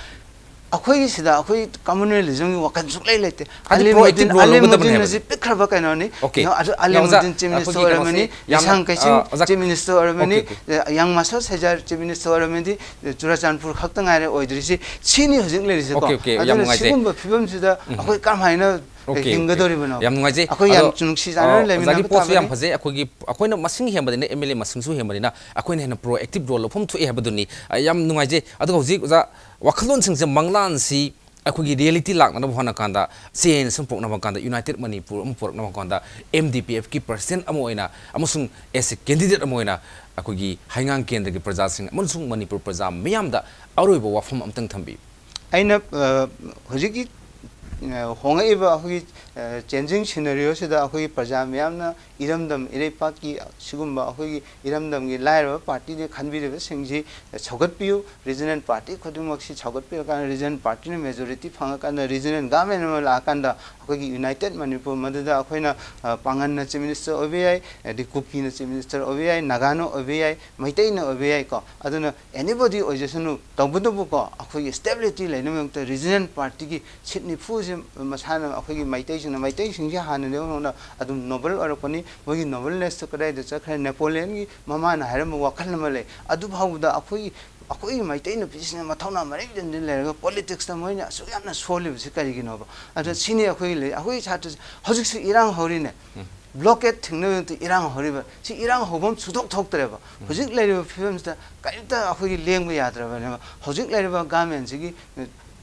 ꯑꯩꯈꯣꯏꯒꯤ ꯁꯤꯗ ꯑꯩꯈꯣꯏ ꯀꯃꯟ ꯔꯤꯂꯤꯖꯟꯒꯤ ꯋꯥꯈꯜ ꯁꯨꯛꯂꯩ ꯂꯩꯇꯦ꯫ ꯍꯥꯏꯗꯤ ꯑꯂꯤꯃꯨꯗꯤꯟ, proactive role ꯑꯂꯤꯃꯨꯗꯤꯟ ꯂꯧꯒꯗꯕꯅꯦ ꯑꯁꯤ ꯍꯥꯏꯕꯅꯤ꯫ ꯄꯤꯛꯈ꯭ꯔꯕ ꯀꯩꯅꯣꯅꯤ꯫ ꯑꯣꯀꯦ꯫ ꯌꯦꯡꯉꯣ, ꯑꯗꯨ ꯌꯥ, ꯑꯣꯖꯥ, ꯑꯂꯤꯃꯨꯗꯤꯟ ꯆꯤꯐ ꯃꯤꯅꯤꯁꯇꯔ ꯑꯩꯈꯣꯏꯒꯤ ꯑꯣꯏꯔꯝꯃꯅꯤ, ꯀꯩꯅꯣꯁꯤ ꯌꯥꯝꯅ, ꯂꯤꯁꯥꯡ ꯀꯩꯁꯤꯡ ꯑ, ꯑꯣꯖꯥꯒꯤ ꯆꯤꯐ ꯃꯤꯅꯤꯁꯇꯔ ꯑꯣꯏꯔꯝꯃꯅꯤ, ꯑꯣꯀꯦ, ꯑꯣꯀꯦ꯫ ꯌꯥꯡ ꯃꯥꯁꯇꯔ ꯁꯦꯖꯥꯔ ꯆꯤꯐ ꯃꯤꯅꯤꯁꯇꯔ ꯑꯣꯏꯔꯝꯃꯗꯤ, ꯆꯨꯔꯥꯆꯥꯟꯄꯨꯔ ꯈꯛꯇ ꯉꯥꯏꯔꯦ ꯑꯣꯏꯗ꯭ꯔꯤꯁꯤ꯫ ꯁꯤꯅꯤ ꯍꯧꯖꯤꯛ ꯂꯩꯔꯤꯁꯦꯀꯣ꯫ ꯑꯣꯀꯦ, ꯑꯣꯀꯦ, ꯌꯥꯝ ꯑꯗꯨꯅ ꯅꯨꯡꯉꯥꯏꯖꯩ꯫ ꯁꯤꯒꯨꯝꯕ ꯐꯤꯕꯝꯁꯤꯗ ꯎꯝ꯫ ꯑꯩꯈꯣꯏ ꯀꯔꯝꯍꯥꯏꯅ ꯑꯣꯀꯦ, ꯑꯣꯀꯦ꯫ ꯍꯤꯡꯒꯗꯧꯔꯤꯕꯅꯣ? ꯌꯥꯝ ꯅꯨꯡꯉꯥꯏꯖꯩ꯫ ꯑꯩꯈꯣꯏ ꯌꯥꯝ ꯑꯗꯣ, ꯅꯨꯡꯁꯤ ꯆꯥꯟꯅꯅ ꯑ, ꯂꯩꯃꯤꯟꯅꯕ ꯑꯣꯖꯥꯒꯤ ꯄꯣꯠꯁꯨ ꯌꯥꯝ ꯇꯥꯕꯅꯤ꯫ ꯐꯖꯩ꯫ ꯑꯩꯈꯣꯏꯒꯤ, ꯑꯩꯈꯣꯏꯅ ꯃꯁꯤꯡ ꯍꯦꯟꯕꯅꯤꯅ, ꯑꯦꯝ ꯑꯦꯜ ꯑꯦ ꯃꯁꯤꯡꯁꯨ ꯍꯦꯟꯕꯅꯤꯅ, ꯑꯩꯈꯣꯏꯅ ꯍꯦꯟꯅ ꯄ꯭ꯔꯣꯑꯦꯛꯇꯤꯚ ꯔꯣꯜ ꯂꯧꯐꯝ ꯊꯣꯛꯑꯦ ꯍꯥꯏꯕꯗꯨꯅꯤ꯫ ꯑ, ꯌꯥꯝ ꯅꯨꯡꯉꯥꯏꯖꯩ꯫ ꯑꯗꯨꯒ ꯍꯧꯖꯤꯛ ꯑꯣꯖꯥ, ꯋꯥꯈꯜꯂꯣꯟꯁꯤꯡꯁꯦ, ꯃꯪꯂꯥꯟꯁꯤ ꯑꯩꯈꯣꯏꯒꯤ ꯔꯤꯌꯦꯂꯤꯇꯤ ꯂꯥꯛꯅꯅꯕ ꯍꯣꯠꯅꯀꯥꯟꯗ, ꯆꯦꯟꯖ ꯑꯃ ꯄꯨꯔꯛꯅꯕ ꯀꯥꯟꯗ, ꯌꯨꯅꯥꯏꯇꯦꯗ ꯃꯅꯤꯄꯨꯔ ꯑꯃ ꯄꯨꯔꯛꯅꯕ ꯀꯥꯟꯗ, ꯑꯦꯝ ꯗꯤ ꯄꯤ ꯑꯦꯐꯀꯤ ꯄ꯭ꯔꯁꯤꯗꯦꯟꯠ ꯑꯃ ꯑꯣꯏꯅ ꯑꯃꯁꯨꯡ as a candidate ꯑꯃ ꯑꯣꯏꯅ ꯑꯩꯈꯣꯏꯒꯤ ꯍꯩꯉꯥꯡ ꯀꯦꯟꯗ꯭ꯔꯒꯤ ꯄ꯭ꯔꯖꯥꯁꯤꯡ ꯑꯃꯁꯨꯡ ꯃꯅꯤꯄꯨꯔ ꯄ꯭ꯔꯖꯥ ꯃꯤꯌꯥꯝꯗ ꯑꯔꯣꯏꯕ ꯋꯥꯐꯝ ꯑꯝꯇꯪ ꯊꯝꯕꯤꯌꯨ꯫ ꯑꯩꯅ, ꯑ, ꯍꯧꯖꯤꯛꯀꯤ, ꯑ, ꯍꯣꯡꯂꯛꯏꯕ ꯑꯩꯈꯣꯏꯒꯤ, ꯑ, ꯆꯦꯟꯖꯤꯡ ꯁꯤꯅꯔꯤꯑꯣꯁꯤꯗ ꯑꯩꯈꯣꯏꯒꯤ ꯄ꯭ꯔꯖꯥ ꯃꯤꯌꯥꯝꯅ ꯏꯔꯝꯗꯝ ꯏꯔꯩꯄꯥꯛꯀꯤ ꯁꯤꯒꯨꯝꯕ ꯑꯩꯈꯣꯏꯒꯤ ꯏꯔꯝꯗꯝꯒꯤ ꯂꯥꯏꯔꯕ ꯄꯥꯔꯇꯤꯅ ꯈꯟꯕꯤꯔꯤꯕꯁꯤꯡꯁꯤ ꯁꯧꯒꯠꯄꯤꯌꯨ꯫ ꯔꯤꯖꯅꯦꯜ ꯄꯥꯔꯇꯤ ꯈꯨꯗꯤꯡꯃꯛꯁꯤ ꯁꯧꯒꯠꯄꯤꯔꯀꯥꯟꯗ, ꯔꯤꯖꯅꯦꯜ ꯄꯥꯔꯇꯤꯅ ꯃꯦꯖꯣꯔꯤꯇꯤ ꯐꯪꯉꯀꯥꯟꯗ, ꯔꯤꯖꯅꯦꯜ ꯒꯚꯔꯟꯃꯦꯟꯠ ꯑꯃ ꯂꯥꯛꯑꯀꯥꯟꯗ, ꯑꯩꯈꯣꯏꯒꯤ ꯌꯨꯅꯥꯏꯇꯦꯗ ꯃꯅꯤꯄꯨꯔ, ꯃꯗꯨꯗ ꯑꯩꯈꯣꯏꯅ, ꯑ, ꯄꯥꯡꯒꯟꯅ ꯆꯤꯐ ꯃꯤꯅꯤꯁꯇꯔ ꯑꯣꯏꯕ ꯌꯥꯏ, ꯑꯗꯩ ꯀꯨꯀꯤꯅ ꯆꯤꯐ ꯃꯤꯅꯤꯁꯇꯔ ꯑꯣꯏꯕ ꯌꯥꯏ, ꯅꯥꯒꯥꯅ ꯑꯣꯏꯕ ꯌꯥꯏ, ꯃꯩꯇꯩꯅ ꯑꯣꯏꯕ ꯌꯥꯏꯀꯣ꯫ ꯑꯗꯨꯅ ꯑꯦꯅꯤꯕꯣꯗꯤ ꯑꯣꯏꯖꯁꯅꯨ, ꯇꯧꯕꯇꯕꯨꯀꯣ, ꯑꯩꯈꯣꯏꯒꯤ ꯁ꯭ꯇꯦꯕꯤꯂꯤꯇꯤ ꯂꯩꯅꯕꯒꯤꯗꯃꯛꯇ ꯔꯤꯖꯅꯦꯜ ꯄꯥꯔꯇꯤꯒꯤ ꯁꯤꯠ ꯅꯤꯐꯨ ꯃꯁꯥꯅ ꯑꯩꯈꯣꯏꯒꯤ ꯃꯩꯇꯩꯁꯤꯡꯅ, ꯃꯩꯇꯩꯁꯤꯡꯁꯦ ꯍꯥꯟꯅꯗꯒꯤ ꯍꯧꯅ ꯑꯗꯨꯝ ꯅꯣꯕꯜ ꯑꯣꯏꯔꯛꯄꯅꯤ꯫ ꯃꯣꯏꯒꯤ ꯅꯣꯕꯜꯅꯦꯁꯇꯣ ꯀꯗꯥꯏꯗ ꯆꯠꯈ꯭ꯔꯦ? ꯅꯦꯄꯣꯂꯤꯌꯟꯒꯤ ꯃꯃꯥꯅ ꯍꯥꯏꯔꯝꯕ ꯋꯥꯈꯜ ꯑꯃ ꯂꯩ꯫ ꯑꯗꯨ ꯐꯥꯎꯕꯗ ꯑꯩꯈꯣꯏꯒꯤ, ꯑꯩꯈꯣꯏꯒꯤ ꯃꯩꯇꯩ ꯅꯨꯄꯤꯁꯤꯡꯅ ꯃꯊꯧꯅꯥ ꯃꯔꯤ ꯂꯦꯝꯗꯅ ꯂꯩꯔꯒ ꯄꯣꯂꯤꯇꯤꯛꯁꯇ ꯃꯣꯏꯅ ꯑꯁꯨꯛ ꯌꯥꯝꯅ ꯁꯣꯜꯂꯤꯕꯁꯤ ꯀꯔꯤꯒꯤꯅꯣꯕ? ꯑꯗ ꯁꯤꯅꯤ ꯑꯩꯈꯣꯏꯒꯤ ꯂꯩ꯫ ꯑꯩꯈꯣꯏꯒꯤ ꯁꯥꯇ꯭ꯔꯁꯦ ꯍꯧꯖꯤꯛꯁꯨ ꯏꯔꯥꯡ ꯍꯧꯔꯤꯅꯦ꯫ ꯕ꯭ꯂꯣꯀꯦꯠ ꯊꯤꯡꯅꯕꯗ ꯏꯔꯥꯡ ꯍꯧꯔꯤꯕ, ꯁꯤ ꯏꯔꯥꯡ ꯍꯧꯐꯝ ꯁꯨꯊꯣꯛ ꯊꯣꯛꯇ꯭ꯔꯦꯕ꯫ ꯍꯧꯖꯤꯛ ꯂꯩꯔꯤꯕ ꯐꯤꯕꯝꯁꯤꯗ ꯀꯔꯤꯝꯇ ꯑꯩꯈꯣꯏꯒꯤ ꯂꯦꯡꯕ ꯌꯥꯗ꯭ꯔꯕꯅꯦꯕ꯫ ꯍꯧꯖꯤꯛ ꯂꯩꯔꯤꯕ ꯒꯃꯦꯟꯁꯤꯒꯤ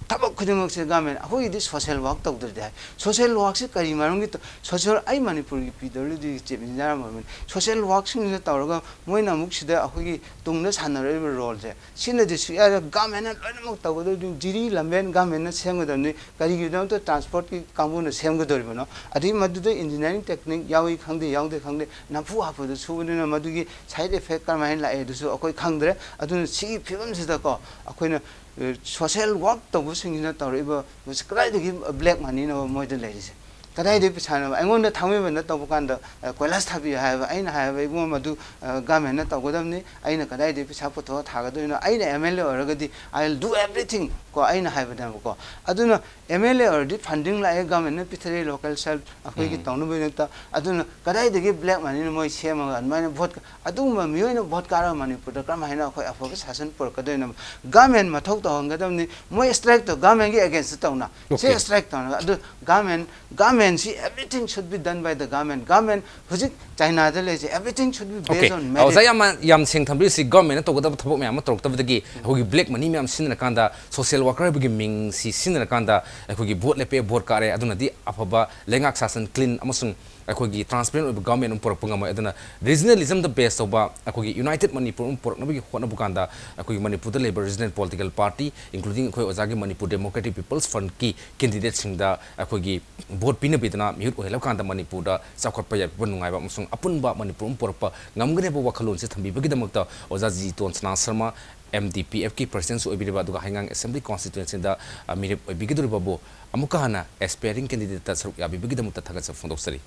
ꯊꯕꯛ ꯈꯨꯗꯤꯡꯃꯛꯁꯦ ꯒꯃꯦꯟ, ꯑꯩꯈꯣꯏꯒꯤꯗꯤ ꯁꯣꯁꯦꯜ ꯋꯥꯛ ꯇꯧꯗ꯭ꯔꯗꯤ ꯍꯥꯏ꯫ ꯁꯣꯁꯦꯜ ꯋꯥꯛꯁꯤ ꯀꯔꯤ ꯃꯔꯝꯒꯤ ꯇꯧ-, ꯁꯣꯁꯦꯜ, ꯑꯩ ꯃꯅꯤꯄꯨꯔꯒꯤ ꯄꯤ ꯗꯕ꯭ꯂꯤꯎ ꯗꯤꯒꯤ ꯆꯤꯞ ꯏꯟꯖꯤꯅꯤꯌꯥꯔ ꯑꯃ ꯑꯣꯏꯕꯅꯤ꯫ ꯁꯣꯁꯦꯜ ꯋꯥꯛꯁꯤꯡꯁꯤꯅ ꯇꯧꯔꯒ ꯃꯣꯏꯅ ꯑꯃꯨꯛ ꯁꯤꯗ ꯑꯩꯈꯣꯏꯒꯤ ꯇꯨꯡꯗ ꯁꯥꯟꯅꯔꯛꯏꯕ ꯔꯣꯜꯁꯦ, ꯁꯤꯅꯗꯤ ꯁꯨꯛꯌꯥ ꯌꯥꯔꯣꯏ꯫ ꯒꯃꯦꯟꯅ ꯂꯣꯏꯅꯃꯛ ꯇꯧꯒꯗꯕꯅꯤ, ꯖꯤꯔꯤ ꯂꯝꯕꯦꯟ ꯒꯃꯦꯟꯅ ꯁꯦꯝꯒꯗꯕꯅꯤ꯫ ꯀꯔꯤꯒꯤꯗꯃꯛꯇ ꯇ꯭ꯔꯥꯟꯁꯄꯣꯔꯠꯀꯤ ꯀꯥꯡꯕꯨꯅ ꯁꯦꯝꯒꯗꯧꯔꯤꯕꯅꯣ? ꯑꯗꯩ ꯃꯗꯨꯗ ꯏꯟꯖꯤꯅꯤꯌꯥꯔꯤꯡ ꯇꯦꯛꯅꯤꯛ ꯌꯥꯎꯏ ꯈꯪꯗꯦ, ꯌꯥꯎꯗꯦ ꯈꯪꯗꯦ, ꯅꯝꯐꯨ ꯍꯥꯐꯨꯗ ꯁꯨꯕꯅꯤꯅ ꯃꯗꯨꯒꯤ ꯁꯥꯏꯠ ꯏꯐꯦꯛ ꯀꯔꯝꯍꯥꯏꯅ ꯂꯥꯛꯑꯦ ꯑꯗꯨꯁꯨ ꯑꯩꯈꯣꯏ ꯈꯪꯗ꯭ꯔꯦ꯫ ꯑꯗꯨꯅ ꯁꯤꯒꯤ ꯐꯤꯕꯝꯁꯤꯗꯀꯣ, ꯑꯩꯈꯣꯏꯅ, ꯑ, ꯁꯣꯁꯦꯜ ꯋꯥꯛ ꯇꯧꯕꯁꯤꯡꯁꯤꯅ ꯇꯧꯔꯛꯏꯕ ꯃꯁꯤ ꯀꯗꯥꯏꯗꯒꯤ ꯕ꯭ꯂꯦꯛ ꯃꯅꯤꯅꯣ ꯃꯣꯏꯗ ꯂꯩꯔꯤꯁꯦ? ꯀꯗꯥꯏꯗꯒꯤ ꯄꯩꯁꯥꯅꯣ? ꯑꯩꯉꯣꯟꯗ ꯊꯥꯡꯃꯩꯕꯟꯗ ꯇꯧꯕ ꯀꯥꯟꯗ, ꯑ, ꯀꯣꯏꯂꯥꯁ ꯊꯥꯕꯤꯌꯨ ꯍꯥꯏꯕ, ꯑꯩꯅ ꯍꯥꯏꯕ, "ꯏꯕꯨꯡꯉꯣ, ꯃꯗꯨ, ꯑ, ꯒꯃꯦꯟꯅ ꯇꯧꯒꯗꯕꯅꯤ, ꯑꯩꯅ ꯀꯗꯥꯏꯗꯒꯤ ꯄꯩꯁꯥ ꯄꯨꯊꯣꯛꯑ ꯊꯥꯒꯗꯣꯏꯅꯣ? ꯑꯩꯅ ꯑꯦꯝ ꯑꯦꯜ ꯑꯦ ꯑꯣꯏꯔꯒꯗꯤ I will do everything" ꯀꯣ, ꯑꯩꯅ ꯍꯥꯏꯕꯅꯦꯕꯀꯣ꯫ ꯑꯗꯨꯅ ꯑꯦꯝ ꯑꯦꯜ ꯑꯦ ꯑꯣꯏꯔꯗꯤ ꯐꯟꯗꯤꯡ ꯂꯥꯛꯑꯦ, ꯒꯃꯦꯟꯅ ꯄꯤꯊꯔꯛꯑꯦ ꯂꯣꯀꯦꯜ ꯁꯦꯜꯐ ꯑꯩꯈꯣꯏꯒꯤ ꯇꯧꯅꯕꯒꯤꯗꯃꯛꯇ꯫ ꯑꯗꯨꯅ ꯀꯗꯥꯏꯗꯒꯤ ꯕ꯭ꯂꯦꯛ ꯃꯅꯤꯅ ꯃꯣꯏ ꯁꯦꯝꯃꯒ ꯑꯗꯨꯃꯥꯏꯅ ꯚꯣꯠ, ꯑꯗꯨꯒꯨꯝꯕ ꯃꯤꯑꯣꯏꯅ ꯚꯣꯠ ꯀꯥꯔꯒ ꯃꯅꯤꯄꯨꯔꯗ ꯀꯔꯝꯍꯥꯏꯅ ꯑꯩꯈꯣꯏ ꯑꯐꯕ ꯁꯥꯁꯟ ꯄꯨꯔꯛꯀꯗꯣꯏꯅꯣ? ꯒꯃꯦꯟ ꯃꯊꯧ ꯇꯧꯍꯟꯒꯗꯕꯅꯤ꯫ ꯃꯣꯏ ꯁ꯭ꯇ꯭ꯔꯥꯏꯛ ꯇꯧ, ꯒꯃꯦꯟꯒꯤ ꯑꯦꯒꯦꯟꯁꯇ ꯇꯧꯅ, ꯁꯤ OK꯫ ꯁ꯭ꯇ꯭ꯔꯥꯏꯛ ꯇꯧꯅ꯫ ꯑꯗꯨ government, ꯒꯃꯦꯟꯁꯤ everything should be done by the government꯫ Government ꯍꯧꯖꯤꯛ ꯆꯥꯏꯅꯥꯗ ꯂꯩꯔꯤꯁꯦ, everything should be OK꯫ Based on merit꯫ ꯑꯣꯖꯥ ꯌꯥꯝ, ꯌꯥꯝ ꯁꯦꯡ ꯊꯝꯕꯤꯔꯤꯁꯤ, ꯒꯃꯦꯟꯅ ꯇꯧꯒꯗꯕ ꯊꯕꯛ ꯃꯌꯥꯝ ꯑꯃ ꯇꯧꯔꯛꯇꯕꯗꯒꯤ ꯑꯩꯈꯣꯏꯒꯤ ꯕ꯭ꯂꯦꯛ ꯃꯅꯤ ꯃꯌꯥꯝ ꯁꯤꯖꯤꯟꯅꯔꯀꯥꯟꯗ, ꯁꯣꯁꯤꯌꯦꯜ ꯋꯥꯀꯔ ꯍꯥꯏꯕꯒꯤ ꯃꯤꯡꯁꯤ ꯁꯤꯖꯤꯟꯅꯔꯀꯥꯟꯗ ꯑꯩꯈꯣꯏꯒꯤ ꯚꯣꯠ ꯂꯦꯞꯄꯦ, ꯚꯣꯠ ꯀꯥꯔꯦ, ꯑꯗꯨꯅꯗꯤ ꯑꯐꯕ ꯂꯩꯉꯥꯛ ꯁꯥꯁꯟ, ꯀ꯭ꯂꯤꯟ ꯑꯃꯁꯨꯡ ꯑꯩꯈꯣꯏꯒꯤ ꯇ꯭ꯔꯥꯟꯁꯄꯦꯔꯦꯟ ꯑꯣꯏꯕ ꯒꯃꯦꯟ ꯑꯃ ꯄꯨꯔꯛꯄ ꯉꯝꯃꯣꯏ꯫ ꯑꯗꯨꯅ ꯔꯤꯖꯅꯦꯂꯤꯖꯝꯗ ꯕꯦꯁ ꯇꯧꯕ ꯑꯩꯈꯣꯏꯒꯤ ꯌꯨꯅꯥꯏꯇꯦꯠ ꯃꯅꯤꯄꯨꯔ ꯑꯃ ꯄꯨꯔꯛꯅꯕꯒꯤ ꯍꯣꯠꯅꯕ ꯀꯥꯟꯗ ꯑꯩꯈꯣꯏꯒꯤ ꯃꯅꯤꯄꯨꯔꯗ ꯂꯩꯕ ꯔꯤꯖꯅꯦꯜ ꯄꯣꯂꯤꯇꯤꯀꯦꯜ ꯄꯥꯔꯇꯤ, including ꯑꯩꯈꯣꯏ ꯑꯣꯖꯥꯒꯤ ꯃꯅꯤꯄꯨꯔ ꯗꯦꯃꯣꯀ꯭ꯔꯦꯇꯤꯛ ꯄꯤꯄꯜꯁ ꯐ꯭ꯔꯟꯠꯀꯤ ꯀꯦꯟꯗꯤꯗꯦꯠꯁꯤꯡꯗ ꯑꯩꯈꯣꯏꯒꯤ ꯚꯣꯠ ꯄꯤꯅꯕꯤꯗꯅ ꯃꯤꯍꯨꯠ ꯑꯣꯏꯍꯜꯂꯀꯥꯟꯗ ꯃꯅꯤꯄꯨꯔꯗ ꯆꯥꯎꯈꯠꯄ ꯌꯥꯏꯐꯕ ꯅꯨꯡꯉꯥꯏꯕ ꯑꯃꯁꯨꯡ ꯑꯄꯨꯟꯕ ꯃꯅꯤꯄꯨꯔ ꯑꯃ ꯄꯨꯔꯛꯄ ꯉꯝꯒꯅꯤ ꯍꯥꯏꯕ ꯋꯥꯈꯜꯂꯣꯟꯁꯦ ꯊꯝꯕꯤꯕꯒꯤꯗꯃꯛꯇ ꯑꯣꯖꯥ ꯖꯤꯇꯣꯟ ꯁꯅꯥ ꯁꯔꯃ, ꯑꯦꯝ ꯗꯤ ꯄꯤ ꯑꯦꯐꯀꯤ ꯄ꯭ꯔꯁꯤꯗꯦꯟꯁꯨ ꯑꯣꯏꯕꯤꯔꯤꯕ, ꯑꯗꯨꯒ ꯍꯩꯉꯥꯡ ꯑꯦꯁꯦꯝꯕ꯭ꯂꯤ ꯀꯣꯟꯁꯇꯤꯇ꯭ꯌꯨꯑꯦꯟꯁꯤꯗ, ꯑ, ꯃꯤꯔꯦꯞ ꯑꯣꯏꯕꯤꯒꯗꯧꯔꯤꯕꯕꯨ ꯑꯃꯨꯛꯀ ꯍꯟꯅ ꯑꯦꯁꯄꯥꯏꯔꯤꯡ ꯀꯦꯟꯗꯤꯗꯦꯠꯇ ꯁꯔꯨꯛ ꯌꯥꯕꯤꯕꯒꯤꯗꯃꯛꯇ ꯊꯥꯒꯠꯆꯕ ꯐꯣꯡꯗꯣꯛꯆꯔꯤ꯫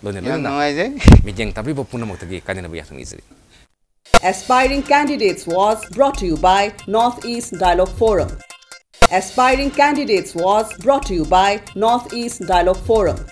ꯂꯣꯏꯅ ꯌꯥꯝ ꯂꯣꯏꯅꯅ ꯅꯨꯡꯉꯥꯏꯖꯩ꯫ ꯃꯤꯠꯌꯦꯡ ꯇꯥꯕꯤꯕ ꯄꯨꯝꯅꯃꯛꯇꯒꯤ ꯀꯥꯏꯅꯅꯕ ꯌꯥꯊꯪ ꯅꯤꯖꯔꯤ꯫ Aspiring Candidates was brought to you by North East Dialogue Forum. Aspiring Candidates was brought to you by Northeast Dialogue Forum.